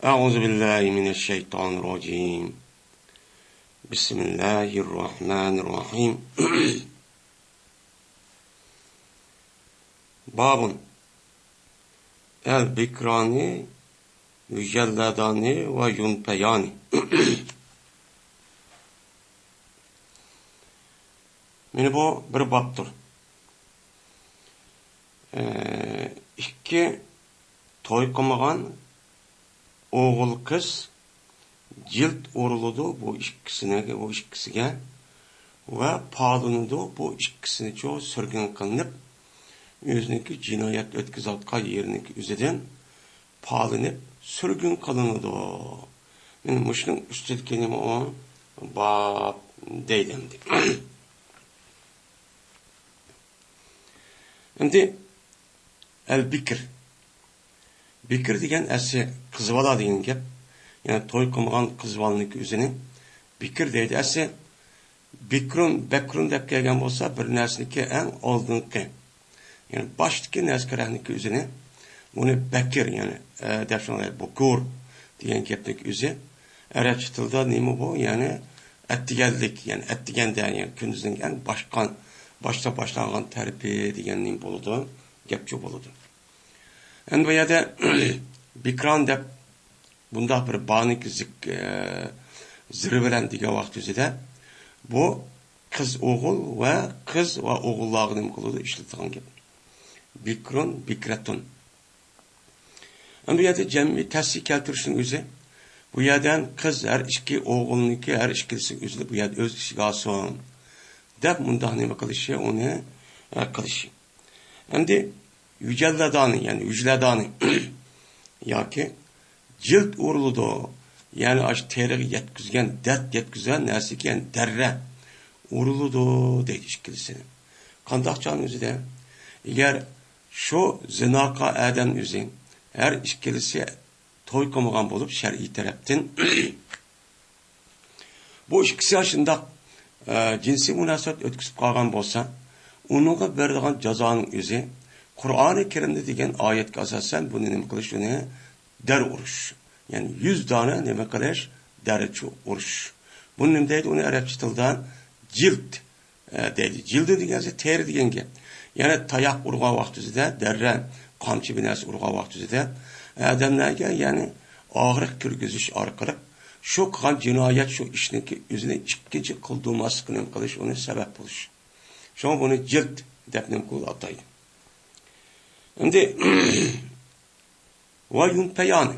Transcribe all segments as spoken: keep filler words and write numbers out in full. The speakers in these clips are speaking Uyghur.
أعوذ بالله من الشيطان الرجيم. بسم الله الرحمن الرحيم. باب. البكران يجلدان وينفيان. مانا بۇ بىر بابتۇر. ئىككى توي قىلمىغان ئوغۇل قىز جىلد ئۇرۇلىدۇ بۇ ئىككىسىنىڭ، بۇ ئىككىسىگە ۋە پالىنىدۇ. بۇ ئىككىسىنىچۇ سۈرگۈن قىلىنىپ، ئۆزىنىڭكى جىنايەت ئۆتكۈزۈۋاتقان يېرىنىڭكى ئۆزىدىن پالىنىپ سۈرگۈن قىلىنىدۇ. مانا مۇشۇنىڭ ئۈستىدىكى نېمە ئۇ؟ باب دەيدۇ ئەمدى. ئەمدى ئەل بىكىر. بىكىر دېگەن ئەسلى قىز بالا دېگەن گەپ. يەنى توي قىلمىغان قىز بالىنىڭكى ئۆزىنى بىكىر دەيدۇ. ئەسلى بىكرۇن، بەكرۇن دەپ كەلگەن بولسا، بىر نەرسىنىڭكى ئەڭ ئالدىنقى، يەنى باشتىكى نەرسە كېرەكنىڭكى ئۆزىنى، بۇنى بەكىر، يەنى، ئە، دەپ شۇنداق بۇكۇر دېگەن گەپنىڭكى ئۆزى. ئەرەبچە تىلدا نېمە بۇ؟ يەنى ئەتىگەنلىك، يەنى ئەتىگەندە، يەنى كۈندۈزنىڭ ئەڭ باشقان، باشتا باشلانغان تەرىپى دېگەن نېمە بولىدۇ؟ گەپچۇ بولىدۇ. ئەمدى بۇ يەردە بىكران دەپ بۇنداق بىر بانىك زىك-، ئە، زىرى بىلەن دېگەن ۋاقىت ئۆزىدە بۇ قىز ئوغۇل ۋە قىز ۋە ئوغۇللارغا نېمە قىلىدۇ؟ ئىشلىتىدىغان گەپ. بىكرۇن، بىكرەتۇن. ئەمدى بۇ يەردە جەمئىي تەسىي كەلتۈرۈشنىڭ ئۆزى، بۇ يەردە قىز ھەر ئىككى ئوغۇلنىڭكى، ھەر ئىككىلىسى ئۆزىنى بۇ يەردە ئۆز ئىچىگە ئالسۇن دەپ مۇنداق نېمە قىلىشى، ئۇنى، ئە، قىلىشى. ئەمدى يۈجەللەدانى، يەنى يۈجلەدانى ياكى جىلد ئۇرۇلىدۇ. يەنى ئاشۇ تېرىغا يەتكۈزگەن، دەرد يەتكۈزگەن نەرسىگە، يەنى دەررە ئۇرۇلىدۇ دەيدۇ ئىككىلىسىنى. قانداق چاغنىڭ ئۆزىدە؟ ئەگەر شۇ زىناكار ئادەم ئۆزى ھەر ئىككىلىسى توي قىلمىغان بولۇپ، شەرئىي تەرەپتىن بۇ ئىككىسى شۇنداق، ئە، جىنسىي مۇناسىۋەت ئۆتكۈزۈپ قالغان بولسا، ئۇنىڭغا بېرىدىغان جازانىڭ ئۆزى قۇرئانى كەرىمدە دېگەن ئايەتكە ئاساسەن بۇنى نېمە قىلىش، ئۇنى دەر ئۇرۇش. يەنى يۈز دانە نېمە قىلىش؟ دەرچە ئۇرۇش. بۇنى نېمە دەيدۇ؟ ئۇنى ئەرەبچە تىلدا جىلد، ئە، دەيدۇ. جىلدى دېگەن تېرە دېگەن گەپ. يەنى تاياق ئۇرغان ۋاقتىدا، دەررە قامچا بىر نەرسە ئۇرغان ۋاقتىدا ئادەملەرگە، يەنى ئاغرىق كىرگۈزۈش ئارقىلىق شۇ قىلغان جىنايەت، شۇ ئىشنىڭكى ئۆزىنى ئىككىنچى قىلدۇرماسلىققا نېمە قىلىش، ئۇنى سەۋەب بولۇش. شۇڭا بۇنى جىلد دەپ نېمە قىلىپ ئاتايدۇ. ئەمدى ۋە يۇنپەيانى.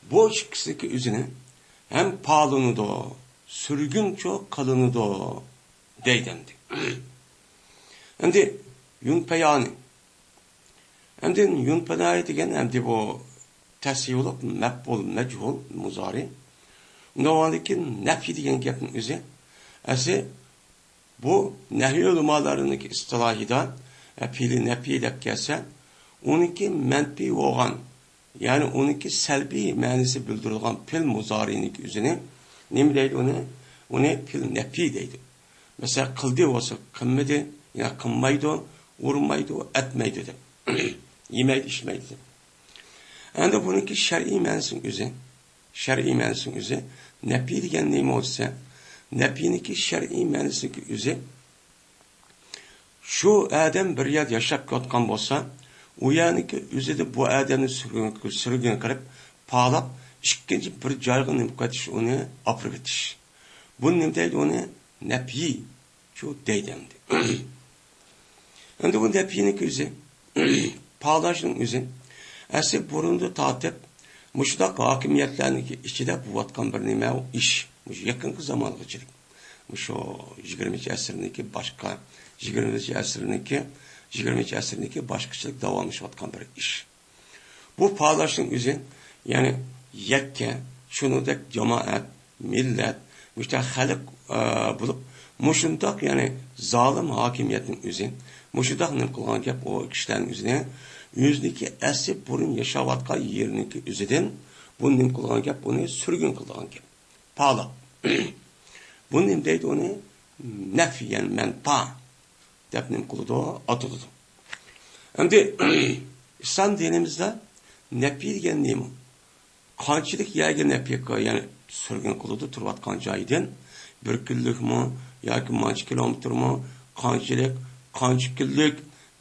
بۇ ئىككىسىنىڭكى ئۆزىنى ھەم پالىنىدۇ، سۈرگۈنچۇ قىلىنىدۇ دەيدۇ ئەمدى. ئەمدى يۇنپەيانى. ئەمدى يۇنپەيانى دېگەن ئەمدى بۇ تەسىي بولۇپ، مەپئۇل مەجھۇل مۇزارى. ئۇنداق بولغاندىن كېيىن نەپى دېگەن گەپنىڭ ئۆزى ئەسلى بۇ نەھۋى ئۆلىمالارنىڭكى ئىستىلاھىدا، ئە، پېئلى نەپى دەپ كەلسە، ئۇنىڭكى مەنپىي بولغان، يەنى ئۇنىڭكى سەلبىي مەنىسى بىلدۈرۈلگەن پېئىل مۇزارىنىڭكى ئۆزىنى نېمە دەيدۇ ئۇنى؟ ئۇنى پېئىل نەپى دەيدۇ. مەسىلەن، قىلدى بولسا قىلمىدى، يەنى قىلمايدۇ، ئۇرمايدۇ، ئەتمەيدۇ دەپ. يېمەيدۇ، ئىچمەيدۇ دەپ. ئەمدى بۇنىڭكى شەرئىي مەنىسىنىڭ ئۆزى، شەرئىي مەنىسىنىڭ ئۆزى، نەپى دېگەن نېمە بولسا، نەپىنىڭكى شەرئىي مەنىسىنىڭكى ئۆزى، شۇ ئادەم بىر يەردە ياشاپ كېلىۋاتقان بولسا، ئۇ يەرنىڭكى ئۆزىدە بۇ ئادەمنى سۈرگۈن، سۈرگۈن قىلىپ، پالاپ، ئىككىنچى بىر جايغا نېمە قىلىۋېتىش، ئۇنى ئاپىرىۋېتىش. بۇنى نېمە دەيدۇ؟ ئۇنى نەپيى شۇ دەيدۇ ئەمدى. ئەمدى بۇ نەپيىنىڭكى ئۆزى، پالاشنىڭ ئۆزى، ئەسلى بۇرۇندا تارتىپ مۇشۇنداق ھاكىمىيەتلەرنىڭكى ئىچىدە بولۇۋاتقان بىر نېمە ئىش. مۇشۇ يېقىنقى زامانغىچىلىك. مۇشۇ يىگىرمىنچى ئەسىرنىڭكى باشقا، يىگىرمىنچى ئەسىرنىڭكى، يىگىرمىنچى ئەسىرنىڭكى باشقىچىلىك داۋاملىشىۋاتقان بىر ئىش. بۇ پالاشنىڭ ئۆزى، يەنى يەككە، شۇنىڭدەك جامائەت، مىللەت، مۇشۇنداق خەلق، ئە، بولۇپ، مۇشۇنداق، يەنى زالىم ھاكىمىيەتنىڭ ئۆزى، مۇشۇنداق نېمە قىلغان گەپ ئۇ كىشىلەرنىڭ ئۆزىنى، ئۆزىنىڭكى ئەسلى بۇرۇن ياشاۋاتقان يېرىنىڭكى ئۆزىدىن بۇ نېمە قىلغان گەپ، ئۇنى سۈرگۈن قىلىدىغان گەپ. پالاق. بۇنى نېمە دەيدۇ ئۇنى؟ نەفيەن مەنپا دەپ نېمە قىلىدۇ؟ ئاتىلىدۇ. ئەمدى ئىسلام دىنىمىزدا نەپى دېگەن نېمە؟ قانچىلىك يەرگە نەپى قىل-، يەنى سۈرگۈن قىلىدۇ تۇرۇۋاتقان جايىدىن. بىر كۈنلۈكمۇ ياكى مانچە كىلومېتىرمۇ، قانچىلىك، قانچە كۈنلۈك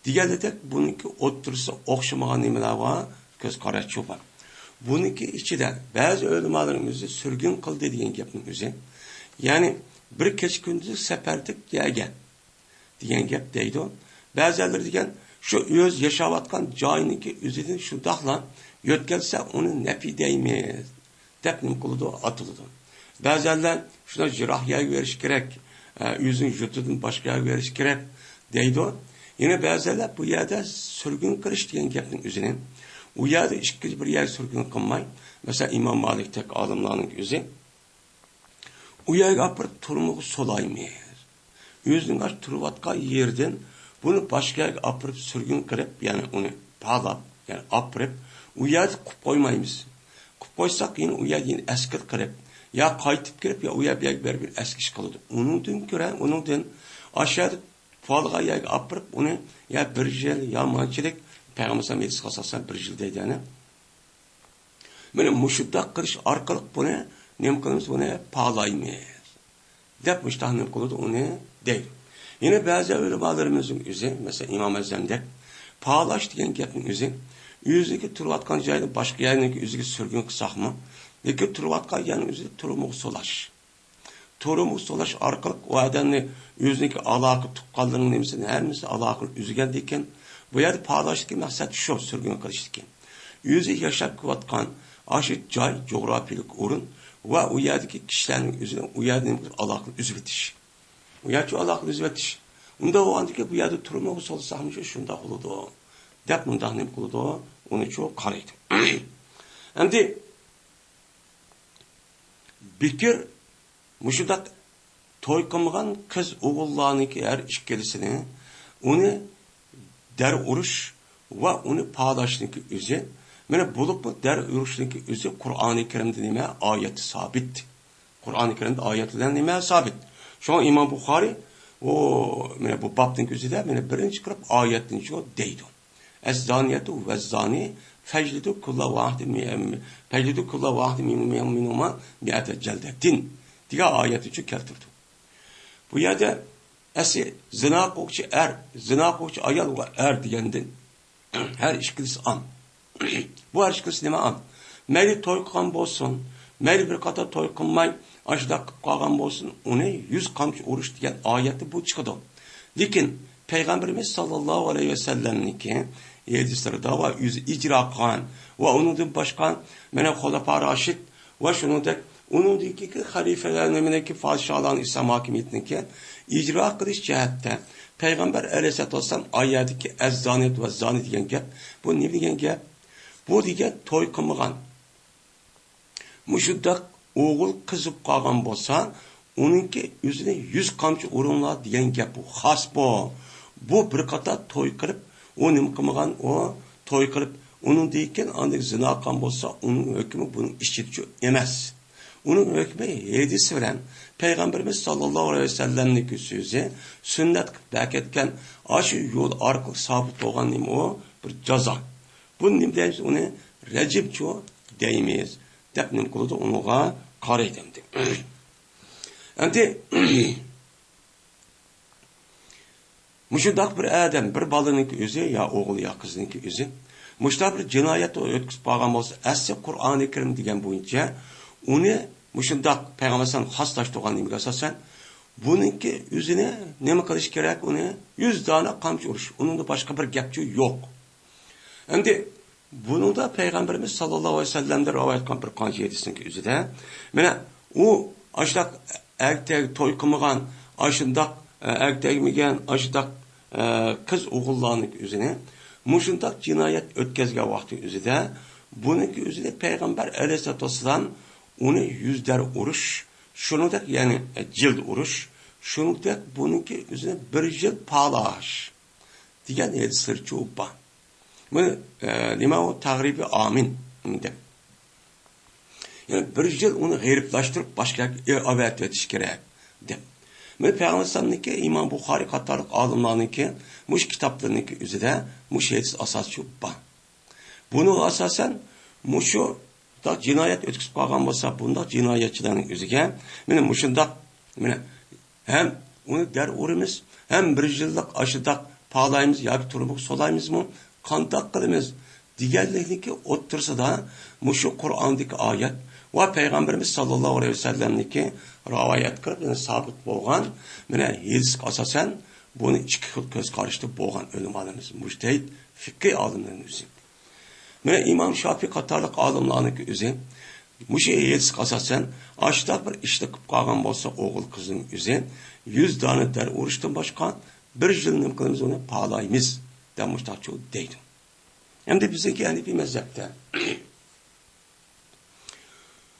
دېگەندەك بۇنىڭكى ئوتتۇرىسى ئوخشىمىغان نېمىلەر بار، كۆز قاراشچۇ بار. بۇنىڭكى ئىچىدە بەزى ئۆلىمالىرىمىز سۈرگۈن قىلدى دېگەن گەپنىڭ ئۆزى. يەنى بىر كېچە كۈندۈزلۈك سەپەردىك يەرگە دېگەن گەپ دەيدۇ. بەزەنلىرى دېگەن شۇ ئۆز ياشاۋاتقان جاينىڭكى ئۆزىدىن شۇنداقلا يۆتكەلسە ئۇنى نەپى دەيمىز دەپ نېمە قىلىدۇ، ئاتىلىدۇ. بەزەنلەر شۇنداق يىراق يەرگە بېرىش كېرەك، ئە، ئۆزىنىڭ يۇرتىدىن باشقا يەرگە بېرىش كېرەك دەيدۇ. يەنە بەزەنلەر بۇ يەردە سۈرگۈن قىلىش دېگەن گەپنىڭ ئۆزىنى، ئۇ يەردە ئىككىنچى بىر يەرگە سۈرگۈن قىلماي، مەسىلەن، ئىمام مالىكتەك ئالىملارنىڭ ئۆزى ئۇ يەرگە ئاپىرىپ تۈرمىگە سولايمىز. ئۆزىنىڭ ئاشۇ تۇرۇۋاتقان يېرىدىن بۇنى باشقا يەرگە ئاپىرىپ سۈرگۈن قىلىپ، يەنى ئۇنى پالاپ، يەنى ئاپىرىپ، ئۇ يەردە قويۇپ قويمايمىز. قويۇپ قويساق، يەنە ئۇ يەردە يەنە ئەسكىرىپ، يا قايتىپ كېلىپ، يا ئۇ يەر بۇ يەرگە بېرىپ بىر ئەسكىرىش قىلىدۇ. ئۇنىڭدىن كۆرە، ئۇنىڭدىن ئاشۇ يەردە پالغان يەرگە ئاپىرىپ، ئۇنى يا بىر يىل، يا مانچىلىك، پەيغەمبەر ھەدىسىگە ئاساسەن بىر يىل دەيدۇ، يەنى مانا مۇشۇنداق قىلىش ئارقىلىق بۇنى نېمە قىلىمىز؟ بۇنى پالايمىز دەپ مۇشۇنداق نېمە قىلىدۇ، ئۇنى دەيدۇ. يەنە بەزى ئۆلىمالىرىمىزنىڭ ئۆزى، مەسىلەن، ئىمام ئەزەمدەك پالاش دېگەن گەپنىڭ ئۆزى ئۆزىنىڭكى تۇرۇۋاتقان جايىدىن باشقا يەرنىڭكى ئۆزىگە سۈرگۈن قىلساقمۇ، لېكىن تۇرۇۋاتقان يەرنىڭ ئۆزىدە تۈرمىگە سولاش. تۈرمىگە سولاش ئارقىلىق ئۇ ئادەمنى ئۆزىنىڭكى ئالاقە تۇغقانلىرىنىڭ نېمىسىنى ھەممىسى ئالاقىنى ئۈزگەندىكىن، بۇ يەردە پالاشتىكى مەقسەت شۇ، سۈرگۈن قىلىشتىكى. ئۆزى ياشاپ كېلىۋاتقان ئاشۇ جاي، جۇغراپىيەلىك ئورۇن ۋە ئۇ يەردىكى كىشىلەرنىڭ ئۆزىنىڭ ئۇ يەردە نېمە قىلىپ ئالاقىنى ئۈزۈۋېتىش. ئۇ يەرچۇ ئالاقىنى ئۈزۈۋېتىش. ئۇنداق بولغاندىكىن بۇ يەردە تۈرمىگە سولىساقمۇ شۇنداق بولىدۇ دەپ مۇنداق نېمە قىلىدۇ، ئۇنىچۇ قارايدۇ. ئەمدى بىكىر مۇشۇنداق توي قىلمىغان قىز ئوغۇللارنىڭكى ھەر ئىككىلىسىنى ئۇنى دەر ئۇرۇش ۋە ئۇنى پالاشنىڭكى ئۆزى، مانا بولۇپمۇ دەر ئۇرۇشنىڭكى ئۆزى قۇرئانى كەرىمدە نېمە؟ ئايەتتە سابىت. قۇرئانى كەرىمدە ئايەت بىلەن نېمە؟ سابىت. شۇڭا ئىمام بۇخارىي ئۇ، مانا بۇ بابنىڭ ئۆزىدە مانا بىرىنچى قىلىپ ئايەتنى شۇ دەيدۇ. الزانية والزاني فاجلدوا كل واحد من، فاجلدوا كل واحد من، من، منهما مائة جلدة دېگەن ئايەتنى شۇ كەلتۈردى. بۇ يەردە ئەسلى زىنا قىلغۇچى ئەر، زىنا قىلغۇچى ئايال ۋە ئەر دېگەندىن ھەر ئىككىلىسى ئان. بۇ ھەر ئىككىلىسى نېمە ئان؟ مەيلى توي قىلغان بولسۇن، مەيلى بىر قاتار توي قىلماي، ئاشۇنداق قىلىپ قالغان بولسۇن، ئۇنى يۈز قامچا ئۇرۇش دېگەن ئايەتتە بۇ چىقىدۇ. لېكىن پەيغەمبىرىمىز ساللاللاھۇ ئەلەيھى ۋەسەللەمنىڭكى ھەدىسلىرىدا ۋە ئۆزى ئىجرا قىلغان ۋە ئۇنىڭدىن باشقا مانا خۇلەپا راشىد ۋە شۇنىڭدەك ئۇنىڭدىكى خەلىپىلەرنىڭكى، پادىشاھلارنىڭ، ئىسلام ھاكىمىيىتىنىڭكى ئىجرا قىلىش جەھەتتە پەيغەمبەر ئەلەيھىسسالاتۇ ۋەسسالام ئايەتتىكى ئەززانىيەت ۋە زانى دېگەن گەپ، بۇ نېمە دېگەن گەپ؟ بۇ دېگەن توي قىلمىغان، مۇشۇنداق ئوغۇل قىز بولۇپ قالغان بولسا، ئۇنىڭكى ئۆزىنى يۈز قامچا ئۇرۇڭلار دېگەن گەپ، بۇ خاس بۇ. بۇ بىر قاتار توي قىلىپ، ئۇ نېمە قىلمىغان، ئۇ توي قىلىپ، ئۇنىڭدىن كېيىن ئاندىن زىنا قىلغان بولسا، ئۇنىڭ ھۆكمى بۇنىڭ ئىچىدىچۇ ئەمەس. ئۇنىڭ ھۆكمى ھەدىس بىلەن پەيغەمبىرىمىز ساللاللاھۇ ئەلەيھى ۋەسەللەمنىڭكى سۆزى، سۈننەت قىلىپ بەركەتكەن ئاشۇ يول ئارقىلىق سابىت بولغان نېمە ئۇ؟ بىر جازا. بۇنى نېمە دەيمىز؟ ئۇنى رەجىمچۇ دەيمىز دەپ نېمە قىلىدۇ؟ ئۇنىڭغا قارايدۇ ئەمدى. ئەمدى مۇشۇنداق بىر ئادەم، بىر بالىنىڭكى ئۆزى يا ئوغۇل يا قىزنىڭكى ئۆزى مۇشۇنداق بىر جىنايەت ئۆتكۈزۈپ قالغان بولسا، ئەسلى قۇرئانى كەرىم دېگەن بويىچە ئۇنى مۇشۇنداق پەيغەمبەر ئەلەيھىسسالام خاسلاشتۇرغان نېمىگە ئاساسەن، بۇنىڭكى ئۆزىنى نېمە قىلىش كېرەك؟ ئۇنى يۈز دانە قامچا ئۇرۇش. ئۇنىڭدا باشقا بىر گەپچۇ يوق. ئەمدى بۇنىڭدا پەيغەمبىرىمىز ساللاللاھۇ ئەلەيھى ۋەسەللەمدىن رىۋايەت قىلغان بىر قانچە ھەدىسنىڭ ئۆزىدە، مانا، ئۇ ئاشۇنداق ئەگتەگ توي قىلمىغان، ئاشۇنداق، ئە، ئەگتەگمىگەن، ئاشۇنداق، ئە، قىز ئوغۇللارنىڭ ئۆزىنى مۇشۇنداق جىنايەت ئۆتكەزگەن ۋاقتى ئۆزىدە بۇنىڭكى ئۆزىنى پەيغەمبەر ئەلەيھىسسالاتۇ ۋەسسالام ئۇنى يۈز دەر ئۇرۇش، شۇنىڭدەك، يەنى، ئە، جىلد ئۇرۇش، شۇنىڭدەك بۇنىڭكى ئۆزىنى بىر يىل پالاش دېگەن ھەدىسلىرىچۇ بار. بۇ، ئە، نېمە ئۇ؟ تەغرىبى ئامىن دەپ. يەنى بىر يىل ئۇنى غېرىبلاشتۇرۇپ، باشقا يەرگە ئەۋەتىۋېتىش كېرەك دەپ. مانا پەيغەمبەر ئەلەيھىسسالامنىڭكى، ئىمام بۇخارىي قاتارلىق ئالىملارنىڭكى مۇشۇ كىتابلىرىنىڭكى ئۆزىدە مۇشۇ ھەدىس ئاساسچۇ بار. بۇنىڭغا ئاساسەن مۇشۇنداق جىنايەت ئۆتكۈزۈپ قالغان بولسا، بۇنداق جىنايەتچىلەرنىڭ ئۆزىگە، مانا مۇشۇنداق، مانا ھەم ئۇنى دەر ئۇرىمىز، ھەم بىر يىللىق ئاشۇنداق پالايمىز ياكى تۈرمىگە سولايمىزمۇ، قانداق قىلىمىز دېگەنلىكنىڭكى ئوتتۇرىسىدا مۇشۇ قۇرئاندىكى ئايەت ۋە پەيغەمبىرىمىز ساللاللاھۇ ئەلەيھى ۋەسەللەمنىڭكى رىۋايەت قىلىپ، يەنى سابىت بولغان، مانا ھەدىسكە ئاساسەن بۇنى ئىككى خىل كۆز قاراشتا بولغان ئۆلىمالىرىمىز، مۇجتەھىد، فىقھىي ئالىملىرىنىڭ ئۆزى. مانا ئىمام شافىي قاتارلىق ئالىملارنىڭكى ئۆزى مۇشۇ ھەدىسكە ئاساسەن، ئاشۇنداق بىر ئىشنى قىلىپ قالغان بولسا ئوغۇل قىزنىڭ ئۆزى، يۈز دانە دەر ئۇرۇشتىن باشقا بىر يىل نېمە قىلىمىز، ئۇنى پالايمىز دەپ مۇشتاقچۇ دەيدۇ. ئەمدى بىزنىڭكى ھەنىفىي مەزھەپتە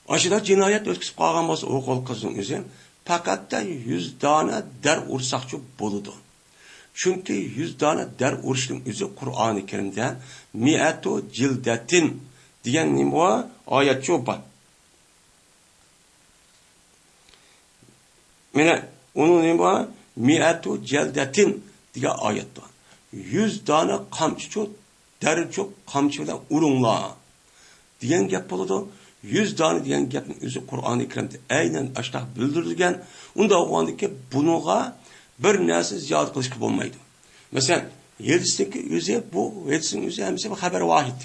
ئاشۇنداق جىنايەت ئۆتكۈزۈپ قالغان بولسا ئوغۇل قىزنىڭ ئۆزى، پەقەتلا يۈز دانە دەر ئۇرساقچۇ بولىدۇ. چۈنكى يۈز دانە دەر ئۇرۇشنىڭ ئۆزى قۇرئانى كەرىمدە مىئەتۇ جىلدەتىن دېگەن نېمە بار؟ ئايەتچۇ بار. مانا ئۇنىڭ نېمە بار؟ مىئەتۇ جەلدەتىن دېگەن ئايەت بار. يۈز دانە قامچىچۇ، دەرچۇ قامچا بىلەن ئۇرۇڭلار دېگەن گەپ بولىدۇ. يۈز دانە دېگەن گەپنىڭ ئۆزى قۇرئانى كەرىمدە ئەينەن ئاشۇنداق بىلدۈرۈلگەن. ئۇنداق بولغاندىكىن بۇنىڭغا بىر نەرسە زىيادە قىلىشقا بولمايدۇ. مەسىلەن، ھەدىسنىڭكى ئۆزى، بۇ ھەدىسنىڭ ئۆزى ھەممىسى بىر خەبەر ۋاھىد.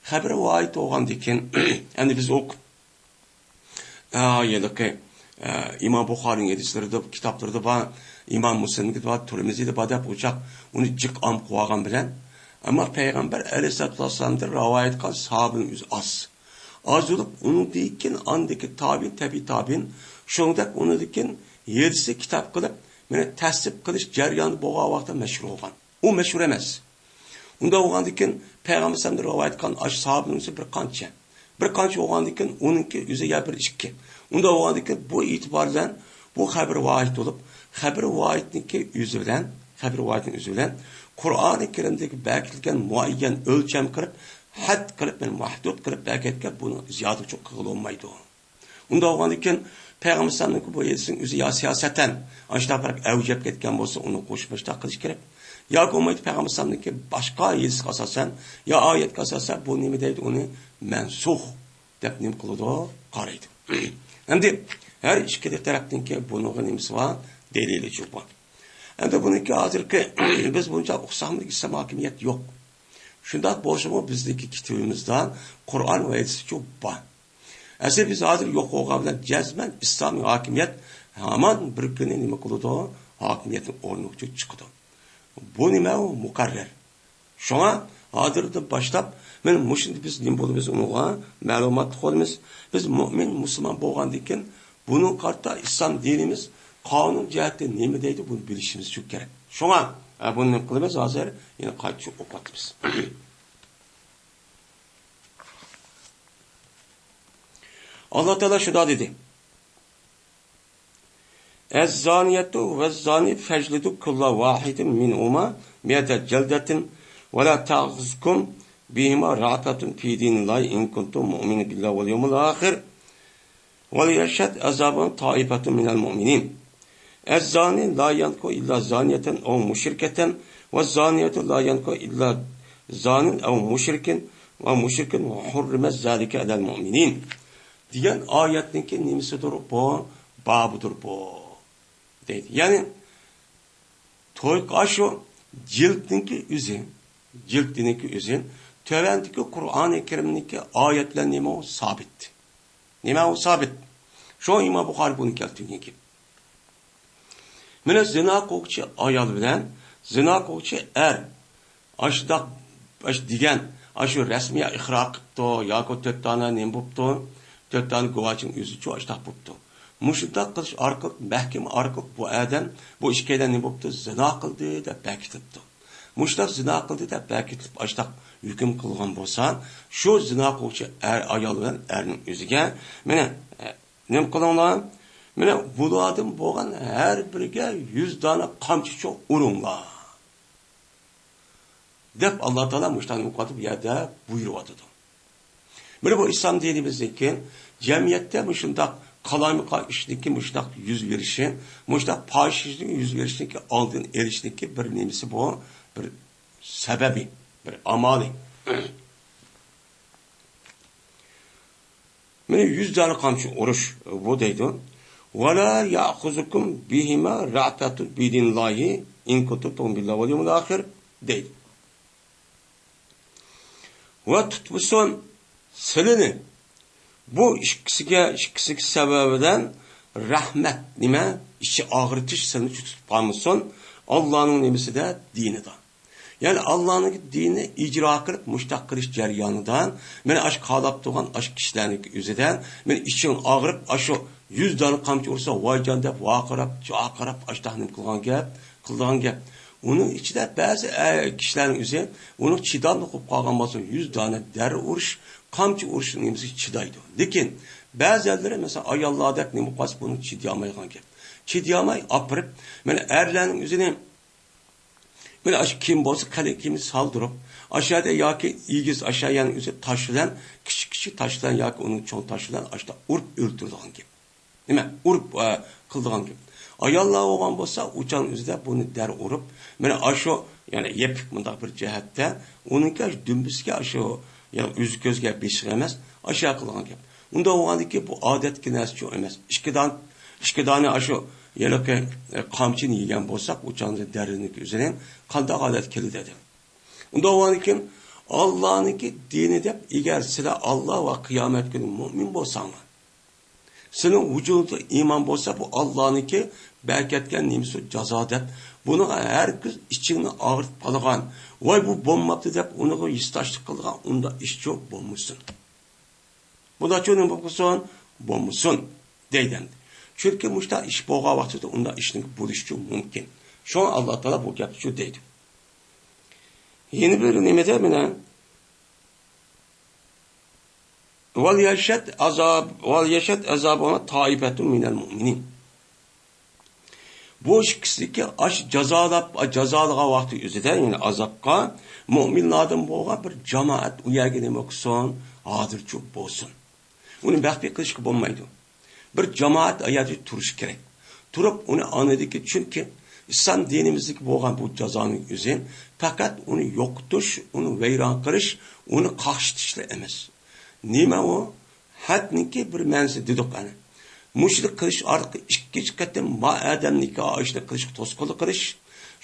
خەبەر ۋاھىد بولغاندىكىن، ئەمدى بىز ئوقۇپ، ئا، ھېلىقى، ئە، ئىمام بۇخارىنىڭ ھەدىسلىرىدە، كىتابلىرىدا بار، ئىمام مۇسلىمنىڭكىدە بار، تۇرمىزىدە بار دەپ ئوچاق ئۇنى جىق ئام قىلىۋالغان بىلەن، ئەمما پەيغەمبەر ئەلەيھىسسالاتۇ ۋەسسالامدىن رىۋايەت قىلغان ساھابىنىڭ ئۆزى ئاز. ئاز بولۇپ، ئۇنىڭدىن كېيىن ئاندىكى تابىئىن، تەبىئىي تابىئىن، شۇنىڭدەك ئۇنىڭدىن كېيىن ھەدىسنى كىتاب قىلىپ، مانا تەسنىپ قىلىش جەريانى بولغان ۋاقىتتا مەشھۇر بولغان. ئۇ مەشھۇر ئەمەس. ئۇنداق بولغاندىكىن، پەيغەمبەر ئەلەيھىسسالامدىن رىۋايەت قىلغان ئاشۇ ساھابىنىڭ بىر قانچە. بىر قانچە بولغاندىكىن، ئۇنىڭكى ئۆزى يا بىر ئىككى. ئۇنداق بولغاندىكىن، بۇ ئېتىبار بىلەن بۇ خەبەر ۋاھىد بولۇپ، خەبەر ۋاھىدنىڭكى ئۆزى بىلەن، خەبەر ۋاھىدنىڭ ئۆزى بىلەن قۇرئانى كەرىمدىكى بەكىتىلگەن مۇئەييەن ئۆلچەم قىلىپ، ھەد قىلىپ، يەنى مەھدۇد قىلىپ بەكەتكە بۇنى زىيادە چوڭ قىلغىلى بولمايدۇ. ئۇنداق بولغاندىكىن، پەيغەمبەر ئەلەيھىسسالامنىڭكى بۇ ھەدىسىنىڭ ئۆزى يا سىياسەتەن ئاشۇنداق بىر ئەۋج ئېلىپ كەتكەن بولسا، ئۇنى قوشۇپ مۇشۇنداق قىلىش كېرەك. ياكى بولمايدۇ، پەيغەمبەر ئەلەيھىسسالامنىڭكى باشقا ھەدىسكە ئاساسەن، يا ئايەتكە ئاساسەن بۇ نېمە دەيدۇ، ئۇنى مەنسۇخ دەپ نېمە قىلىدۇ، قارايدۇ. ئەمدى ھەر ئىككىلا تەرەپنىڭكى بۇنىڭغا نېمىسى بار؟ دەلىلى بار. ئەمدى بۇنىڭكى ھازىرقى بىز بۇنچە ئۇقساقمۇ ئىسلام ھاكىمىيەت يوق. شۇنداق بولسىمۇ بىزنىڭكى كىتابىمىزدا قۇرئان ۋە ھەدىسچۇ بار. ئەسلى بىز ھازىر يوق بولغان بىلەن جەزمەن ئىسلامىي ھاكىمىيەت ھامان بىر كۈنى نېمە قىلىدۇ؟ ھاكىمىيەتنىڭ ئورنىغا چىقىدۇ. بۇ نېمە؟ ئۇ مۇقەررەر. شۇڭا ھازىردىن باشلاپ، مانا مۇشۇنداق بىز نېمە بولىمىز، ئۇنىڭغا مەلۇماتلىق بولىمىز. بىز مۆمىن، مۇسۇلمان بولغاندىن كېيىن، بۇنىڭغا قارىتا ئىسلام دىنىمىز قانۇن جەھەتتە نېمە دەيدۇ، بۇنى بىلىشىمىز شۇ كېرەك. شۇڭا، ھە، بۇنى نېمە قىلىمىز؟ ھازىر يەنە قايتا شۇ ئوقۇۋاتىمىز. ئاللا تائالا شۇنداق دېدى. الزانية والزاني فاجلدوا كل واحد منهما مائة جلدة ولا تأخذكم بهما رأفة في دين الله إن كنتم مؤمنين بالله واليوم الآخر وليشهد عذابهما طائفة من المؤمنين. الزاني لا ينكح إلا زانية أو مشركة والزانية لا ينكحها إلا زان أو مشرك ومشركة وحرم ذلك على المؤمنين. دېگەن ئايەتنىڭكى نېمىسىدۇر بۇ؟ بابىدۇر بۇ. دەيدۇ. يەنى توي قاشۇ جىلدنىڭكى ئۆزى، جىلدنىڭكى ئۆزى تۆۋەندىكى قۇرئانى كەرىمنىڭكى ئايەت بىلەن نېمە ئۇ؟ سابىت. نېمە ئۇ؟ سابىت. شۇ ئىمام بۇخارى بۇنى كەلتۈرگەن گەپ. مانا زىنا قىلغۇچى ئايال بىلەن زىنا قىلغۇچى ئەر ئاشۇنداق، ئاشۇ دېگەن، ئاشۇ رەسمىي ئىقرار قىپتۇ ياكى تۆت دانە نېمە بوپتۇ؟ تۆت دانە گۇۋاھچىنىڭ ئۆزىچۇ ئاشۇنداق بوپتۇ. مۇشۇنداق قىلىش ئارقىلىق، مەھكىمە ئارقىلىق بۇ ئادەم، بۇ ئىككىيلەن نېمە بوپتۇ؟ زىنا قىلدى دەپ بەكىتىپتۇ. مۇشۇنداق زىنا قىلدى دەپ بەكىتىلىپ، ئاشۇنداق ھۆكۈم قىلغان بولسا، شۇ زىنا قىلغۇچى ئەر، ئايال بىلەن ئەرنىڭ ئۆزىگە، مانا، نېمە قىلىڭلار؟ مانا بۇلاردىن بولغان ھەر بىرىگە يۈز دانە قامچىچۇ ئۇرۇڭلار، دەپ ئاللا تائالا مۇشۇنداق نېمە قىلىۋاتىدۇ، بۇ يەردە بۇيرۇۋاتىدۇ. مانا بۇ ئىسلام دىنىمىزدىكى جەمئىيەتتە مۇشۇنداق قالايمىقان ئىشنىڭكى مۇشۇنداق يۈز بېرىشى، مۇشۇنداق پاھىشىلىكنىڭ يۈز بېرىشىنىڭكى ئالدىنى ئېلىشنىڭكى بىر نېمىسى بۇ، بىر سەۋەبى، بىر ئامالى. يۈز دانە قامچا ئۇرۇش بۇ دەيدۇ. «ولا يأخذكم بهما رأفة في دين الله إن كنتم تؤمنون بالله واليوم الآخر» دەيدۇ. ۋە تۇتمىسۇن سىلىنى. بۇ ئىككىسىگە، ئىككىسىگە سەۋەبىدىن رەھمەت، نېمە، ئىچى ئاغرىتىش سىلىنى تۇتۇپ قالمىسۇن. ئاللانىڭ نېمىسىدە؟ دىنىدا. يەنى ئاللانىڭ دىنىنى ئىجرا قىلىپ، مۇشتاق قىلىش جەريانىدا، مانا ئاشۇ قالاپ تۇرغان ئاشۇ كىشىلەرنىڭ ئۆزىدە، مانا ئىچىڭ ئاغرىپ، ئاشۇ يۈز دانە قامچا ئۇرسا، ۋايجان دەپ ۋارقىراپ، جارقىراپ، ئاشتاق نېمە قىلغان گەپ، قىلىدىغان گەپ. ئۇنىڭ ئىچىدە بەزى، ئە، كىشىلەرنىڭ ئۆزى ئۇنىڭ چىداملىق بولۇپ قالغان بولسا، يۈز دانە دەررە ئۇرۇش، قامچا ئۇرۇشنىڭ نېمىسىگە چىدايدۇ. لېكىن بەزىلىرى، مەسىلەن، ئاياللاردەك نېمە قىلىپ قالسا، بۇنىڭ چىدىيالمايدىغان گەپ. چىدىيالماي ئاپىرىپ، مانا ئەرلەرنىڭ ئۆزىنى، مانا ئاشۇ كىيىم بولسا، قېلىن كىيىمنى سالدۇرۇپ، ئاشۇ يەردە ياكى ئېگىز ئاشۇ يەرنىڭ ئۆزى تاش بىلەن، كىچىك كىچىك تاش بىلەن ياكى ئۇنىڭ چوڭ تاش بىلەن ئاشۇنداق ئۇرۇپ ئۆلتۈرىدىغان گەپ. نېمە؟ ئۇرۇپ، ئە، قىلىدىغان گەپ. ئاياللار بولغان بولسا، ئۇ چاغنىڭ ئۆزىدە بۇنى دەررە ئۇرۇپ، مانا ئاشۇ، يەنى يېپىق مۇنداق بىر جەھەتتە، ئۇنىڭكى ئاشۇ دۈمبىسىگە، ئاشۇ، يەنى ئۆزى كۆزگە، بېشىغا ئەمەس، ئاشۇ قىلغان گەپ. ئۇنداق بولغاندىكىن بۇ ئادەتتىكى نەرسىچۇ ئەمەس. ئىككى دان-، ئىككى دانە ئاشۇ ھېلىقى، ئە، قامچىنى يېگەن بولساق، ئۇ چاغدا دەررىنىڭكى ئۆزىنى قانداق ئادەت كېلىدۇ دەپ. ئۇنداق بولغاندىكىن، ئاللانىڭكى دىنى دەپ، ئەگەر سىلەر ئاللا ۋە قىيامەت كۈنى مۇئمىن بولساڭلار، سېنىڭ ۋۇجۇدۇڭدا ئىمان بولسا، بۇ ئاللانىڭكى بەرىكەتكە نېمىسى جازا دەپ، بۇنىڭغا ھەرگىز ئىچىڭنى ئاغرىتىپ قالىدىغان، ۋاي، بۇ بولماپتۇ دەپ، ئۇنىڭغا ھېسداشلىق قىلىدىغان ئۇنداق ئىشچۇ بولمىسۇن. بۇنداقچۇ نېمە بولسۇن؟ بولمىسۇن، دەيدۇ ئەمدى. چۈنكى مۇشۇنداق ئىش بولغان ۋاقتىدا ئۇنداق ئىشنىڭ بولۇشىچۇ مۇمكىن. شۇڭا ئاللا تائالا بۇ گەپنىچۇ دەيدۇ. يەنە بىر نېمىدە مانا، «وليشهد عذاب، وليشهد عذابهما طائفة من المؤمنين.» بۇ ئىككىسىدىكى ئاش جازالاپ، جازالىغان ۋاقتى ئۆزىدە، يەنى ئازابقا مۆمىنلاردىن بولغان بىر جامائەت ئۇ يەرگە نېمە قىلسۇن؟ ھازىرچۇ بولسۇن. ئۇنى مەخپىي قىلىشقا بولمايدۇ. بىر جامائەت ئاياغىدا تۇرۇشى كېرەك. تۇرۇپ ئۇنى ئاڭلىدىكى، چۈنكى ئىسلام دىنىمىزدىكى بولغان بۇ جازانىڭ ئۆزى پەقەت ئۇنى يوقىتىش، ئۇنى ۋەيران قىلىش، ئۇنى قاقشىتىشلا ئەمەس. نېمە ئۇ؟ ھەدنىڭكى بىر مەنىسى دېدۇق ئەنە. مۇشۇنى قىلىش ئارقىلىق ئىككىنچى قېتىم ما ئادەمنىڭكى ئاشۇنى قىلىشقا توسقۇنلۇق قىلىش.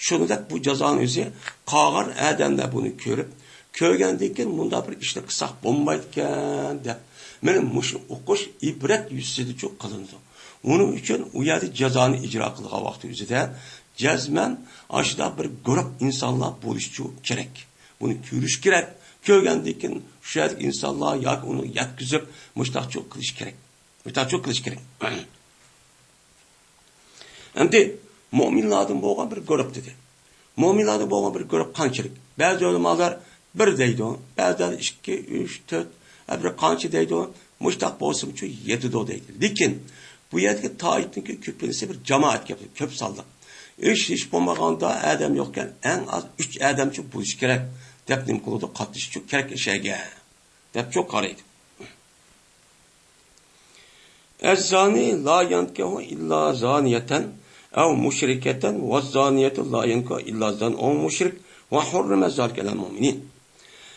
شۇنىڭدەك بۇ جازانىڭ ئۆزى قالغان ئادەملەر بۇنى كۆرۈپ، كۆرگەندىن كېيىن مۇنداق بىر ئىشنى قىلساق بولمايدىكەن دەپ، مانا مۇشۇ ئوقۇش ئىبرەت يۈزىسىدىچۇ قىلىنىدۇ. ئۇنىڭ ئۈچۈن ئۇ يەردە جازانى ئىجرا قىلغان ۋاقتى ئۆزىدە جەزمەن ئاشۇنداق بىر گۇرۇھ ئىنسانلار بولۇشىچۇ كېرەك. بۇنى كۆرۈش كېرەك. كۆرگەندىن كېيىن شۇ يەردىكى ئىنسانلار ياكى ئۇنى يەتكۈزۈپ مۇشۇنداقچۇ قىلىش كېرەك. مۇشۇنداقچۇ قىلىش كېرەك. ئەمدى مۆمىنلاردىن بولغان بىر گۇرۇھ دېدى. مۆمىنلاردىن بولغان بىر گۇرۇھ قانچىلىك؟ بەزى ئۆلىمالار بىر دەيدۇ، بەزىلەر ئىككى، ئۈچ، تۆت، ھە، بىر قانچە دەيدۇ، مۇشتاق بولسىمۇچۇ يېتىدۇ دەيدۇ. لېكىن بۇ يەردىكى تائىپنىڭكى كۆپىنچىسى بىر جامائەت گەپى، كۆپ سانلىق. ئىش ھېچ بولمىغاندا ئادەم يوقكەن، ئەڭ ئاز ئۈچ ئادەمچۇ بولۇشى كېرەك دەپ نېمە قىلىدۇ؟ قاتنىشىشچۇ كېرەك ئىش يەرگە دەپچۇ قارايدۇ. الزاني لا ينكح إلا زانية أو مشركة والزانية لا ينكح إلا زان أو مشرك وحرم ذلك على المؤمنين.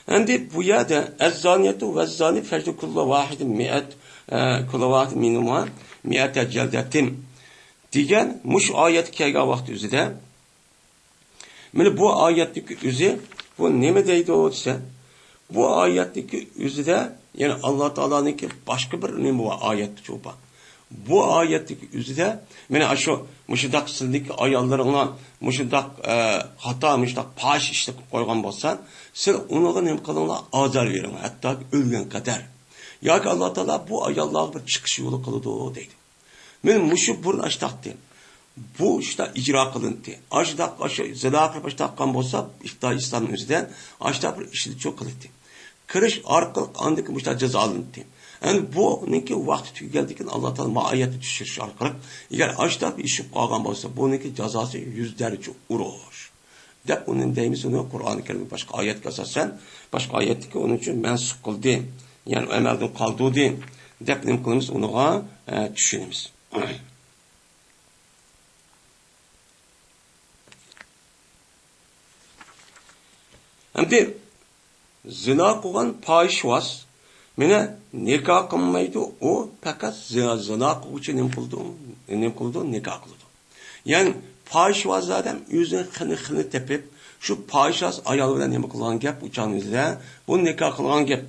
ئەمدى بۇ يەردە الزانية والزاني فاجلدوا كل واحد مائة، ئە، كل واحد منهما مائة جلدة دېگەن مۇشۇ ئايەت كەلگەن ۋاقىت ئۆزىدە مانا بۇ ئايەتتىكى ئۆزى، بۇ نېمە دەيدۇ دېسە، بۇ ئايەتتىكى ئۆزىدە، يەنى ئاللا تائالانىڭكى باشقا بىر نېمە بار، ئايەتچۇ بار. بۇ ئايەتتىكى ئۆزىدە، مانا ئاشۇ مۇشۇنداق سىلىنىڭكى ئاياللىرىڭلار مۇشۇنداق، ئە، خاتا، مۇشۇنداق پاھىش ئىشنى قىلىپ قويغان بولسا، سىلەر ئۇنىڭغا نېمە قىلىڭلار، ئازار بېرىڭلار، ھەتتاكى ئۆلگەن قەدەر. ياكى ئاللا تائالا بۇ ئاياللارغا بىر چىقىش يولى قىلىدۇ دەيدۇ. مانا مۇشۇ بۇرۇن ئاشتاقتى. بۇ ئىشتا ئىجرا قىلىنتى. ئاشتاق، ئاشۇ زىنا قىلىپ ئاشتاققان بولسا، ئىقتىدا ئىسلامنىڭ ئۆزىدە ئاشتاق بىر ئىشلىچۇ قىلىنتى. كىرىش ئارقىلىق ئاندىكى مۇشتا جازالىنتى. ئەمدى بۇنىڭكى ۋاقتى تۈگىگەندىن كېيىن ئاللا تائالا ما ئايەتنى چۈشۈرۈش ئارقىلىق، ئەگەر ئاشتاق بىر ئىش بولۇپ قالغان بولسا، بۇنىڭكى جازاسى يۈز دەرىجە ئۇرۇش. دەپ ئۇنى دەيمىز، ئۇنى قۇرئانى كەرىم باشقا ئايەتكە ئاساسەن، باشقا ئايەتتىكى ئۇنىڭ ئۈچۈن مەنسۇخ قىلدى، يەنى ئەمەلدىن قالدۇردى دەپ نېمە قىلىمىز، ئۇنىڭغا، ئە، چۈشىنىمىز. ئەمدى زىنا قىلغان پاھىشۋاز مانا نىكاھ قىلمايدۇ، ئۇ پەقەت زىنا، زىنا قىلغۇچى نېمە قىلىدۇ؟ نېمە قىلىدۇ؟ نىكاھ قىلىدۇ. يەنى پاھىشۋاز ئادەم ئۆزىنىڭ خېنى، خېنى تېپىپ، شۇ پاھىشۋاز ئايال بىلەن نېمە قىلغان گەپ؟ ئۇ چاغنىڭ ئۆزىدە بۇ نىكاھ قىلغان گەپ.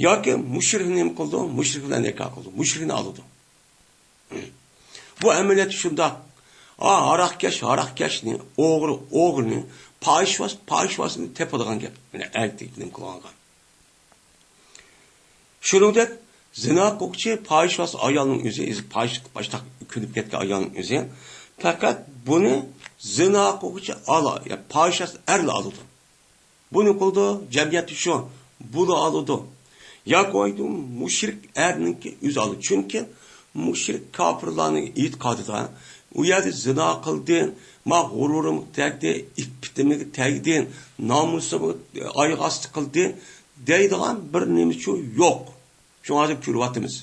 ياكى مۇشرىك نېمە قىلىدۇ؟ مۇشرىك بىلەن نىكاھ قىلىدۇ. مۇشرىكنى ئالىدۇ. بۇ ئەمەلىيەتتە شۇنداق. ھا، ھاراقكەش ھاراقكەشنى، ئوغرى ئوغرىنى، پاھىشۋاز پاھىشۋازنى تېپىدىغان گەپ. مانا ئەركەك نېمە قىلغانغا. شۇنىڭدەك زىنا قىلغۇچى پاھىشۋاز ئايالنىڭ ئۆزى، پاھىش باشتا كۆنۈپ كەتكەن ئايالنىڭ ئۆزى. پەقەت بۇنى زىنا قىلغۇچى ئالا، يا پاھىشۋاز ئەرلا ئالىدۇ. بۇنى قىلىدۇ، جەمئىيەتتە شۇ، بۇلا ئالىدۇ. ياكى بولمىسا مۇشرىك ئەرنىڭكى ئۆزى ئالىدۇ. چۈنكى مۇشرىك كاپىرلارنىڭ ئېتىقادىدا، ئۇ يەردە زىنا قىلدى، ما غۇرۇرۇمغا تەگدى، ئىپپىتىمگە تەگدى، نامۇسۇمغا ئايىغى ئاستى قىلدى دەيدىغان بىر نېمىچۇ يوق. شۇڭا ھازىر كۆرۈۋاتىمىز.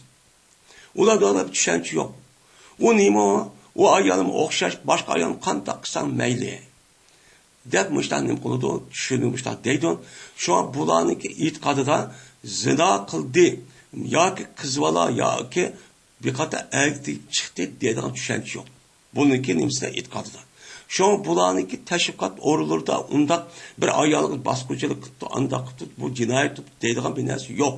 ئۇلاردا بىر چۈشەنچە يوق. ئۇ نېمە؟ ئۇ ئايالىمغا ئوخشاش باشقا ئايالنى قانداق قىلساڭ مەيلى دەپ مۇشۇنداق نېمە قىلىدۇ، چۈشىنى مۇشۇنداق دەيدۇ. شۇڭا بۇلارنىڭكى ئېتىقادىدا زىنا قىلدى ياكى قىز بالا ياكى بىر قاتار ئەركەك چىقتى دەيدىغان چۈشەنچە يوق. بۇنىڭكى نېمىسىدە، ئېتىقادىدا. شۇڭا بۇلارنىڭكى تەشۋىقات ئورۇنلىرىدا ئۇنداق بىر ئايالغا باسقۇنچىلىق قىپتۇ، ئانداق قىپتۇ، بۇ جىنايەت دەيدىغان بىر نەرسە يوق.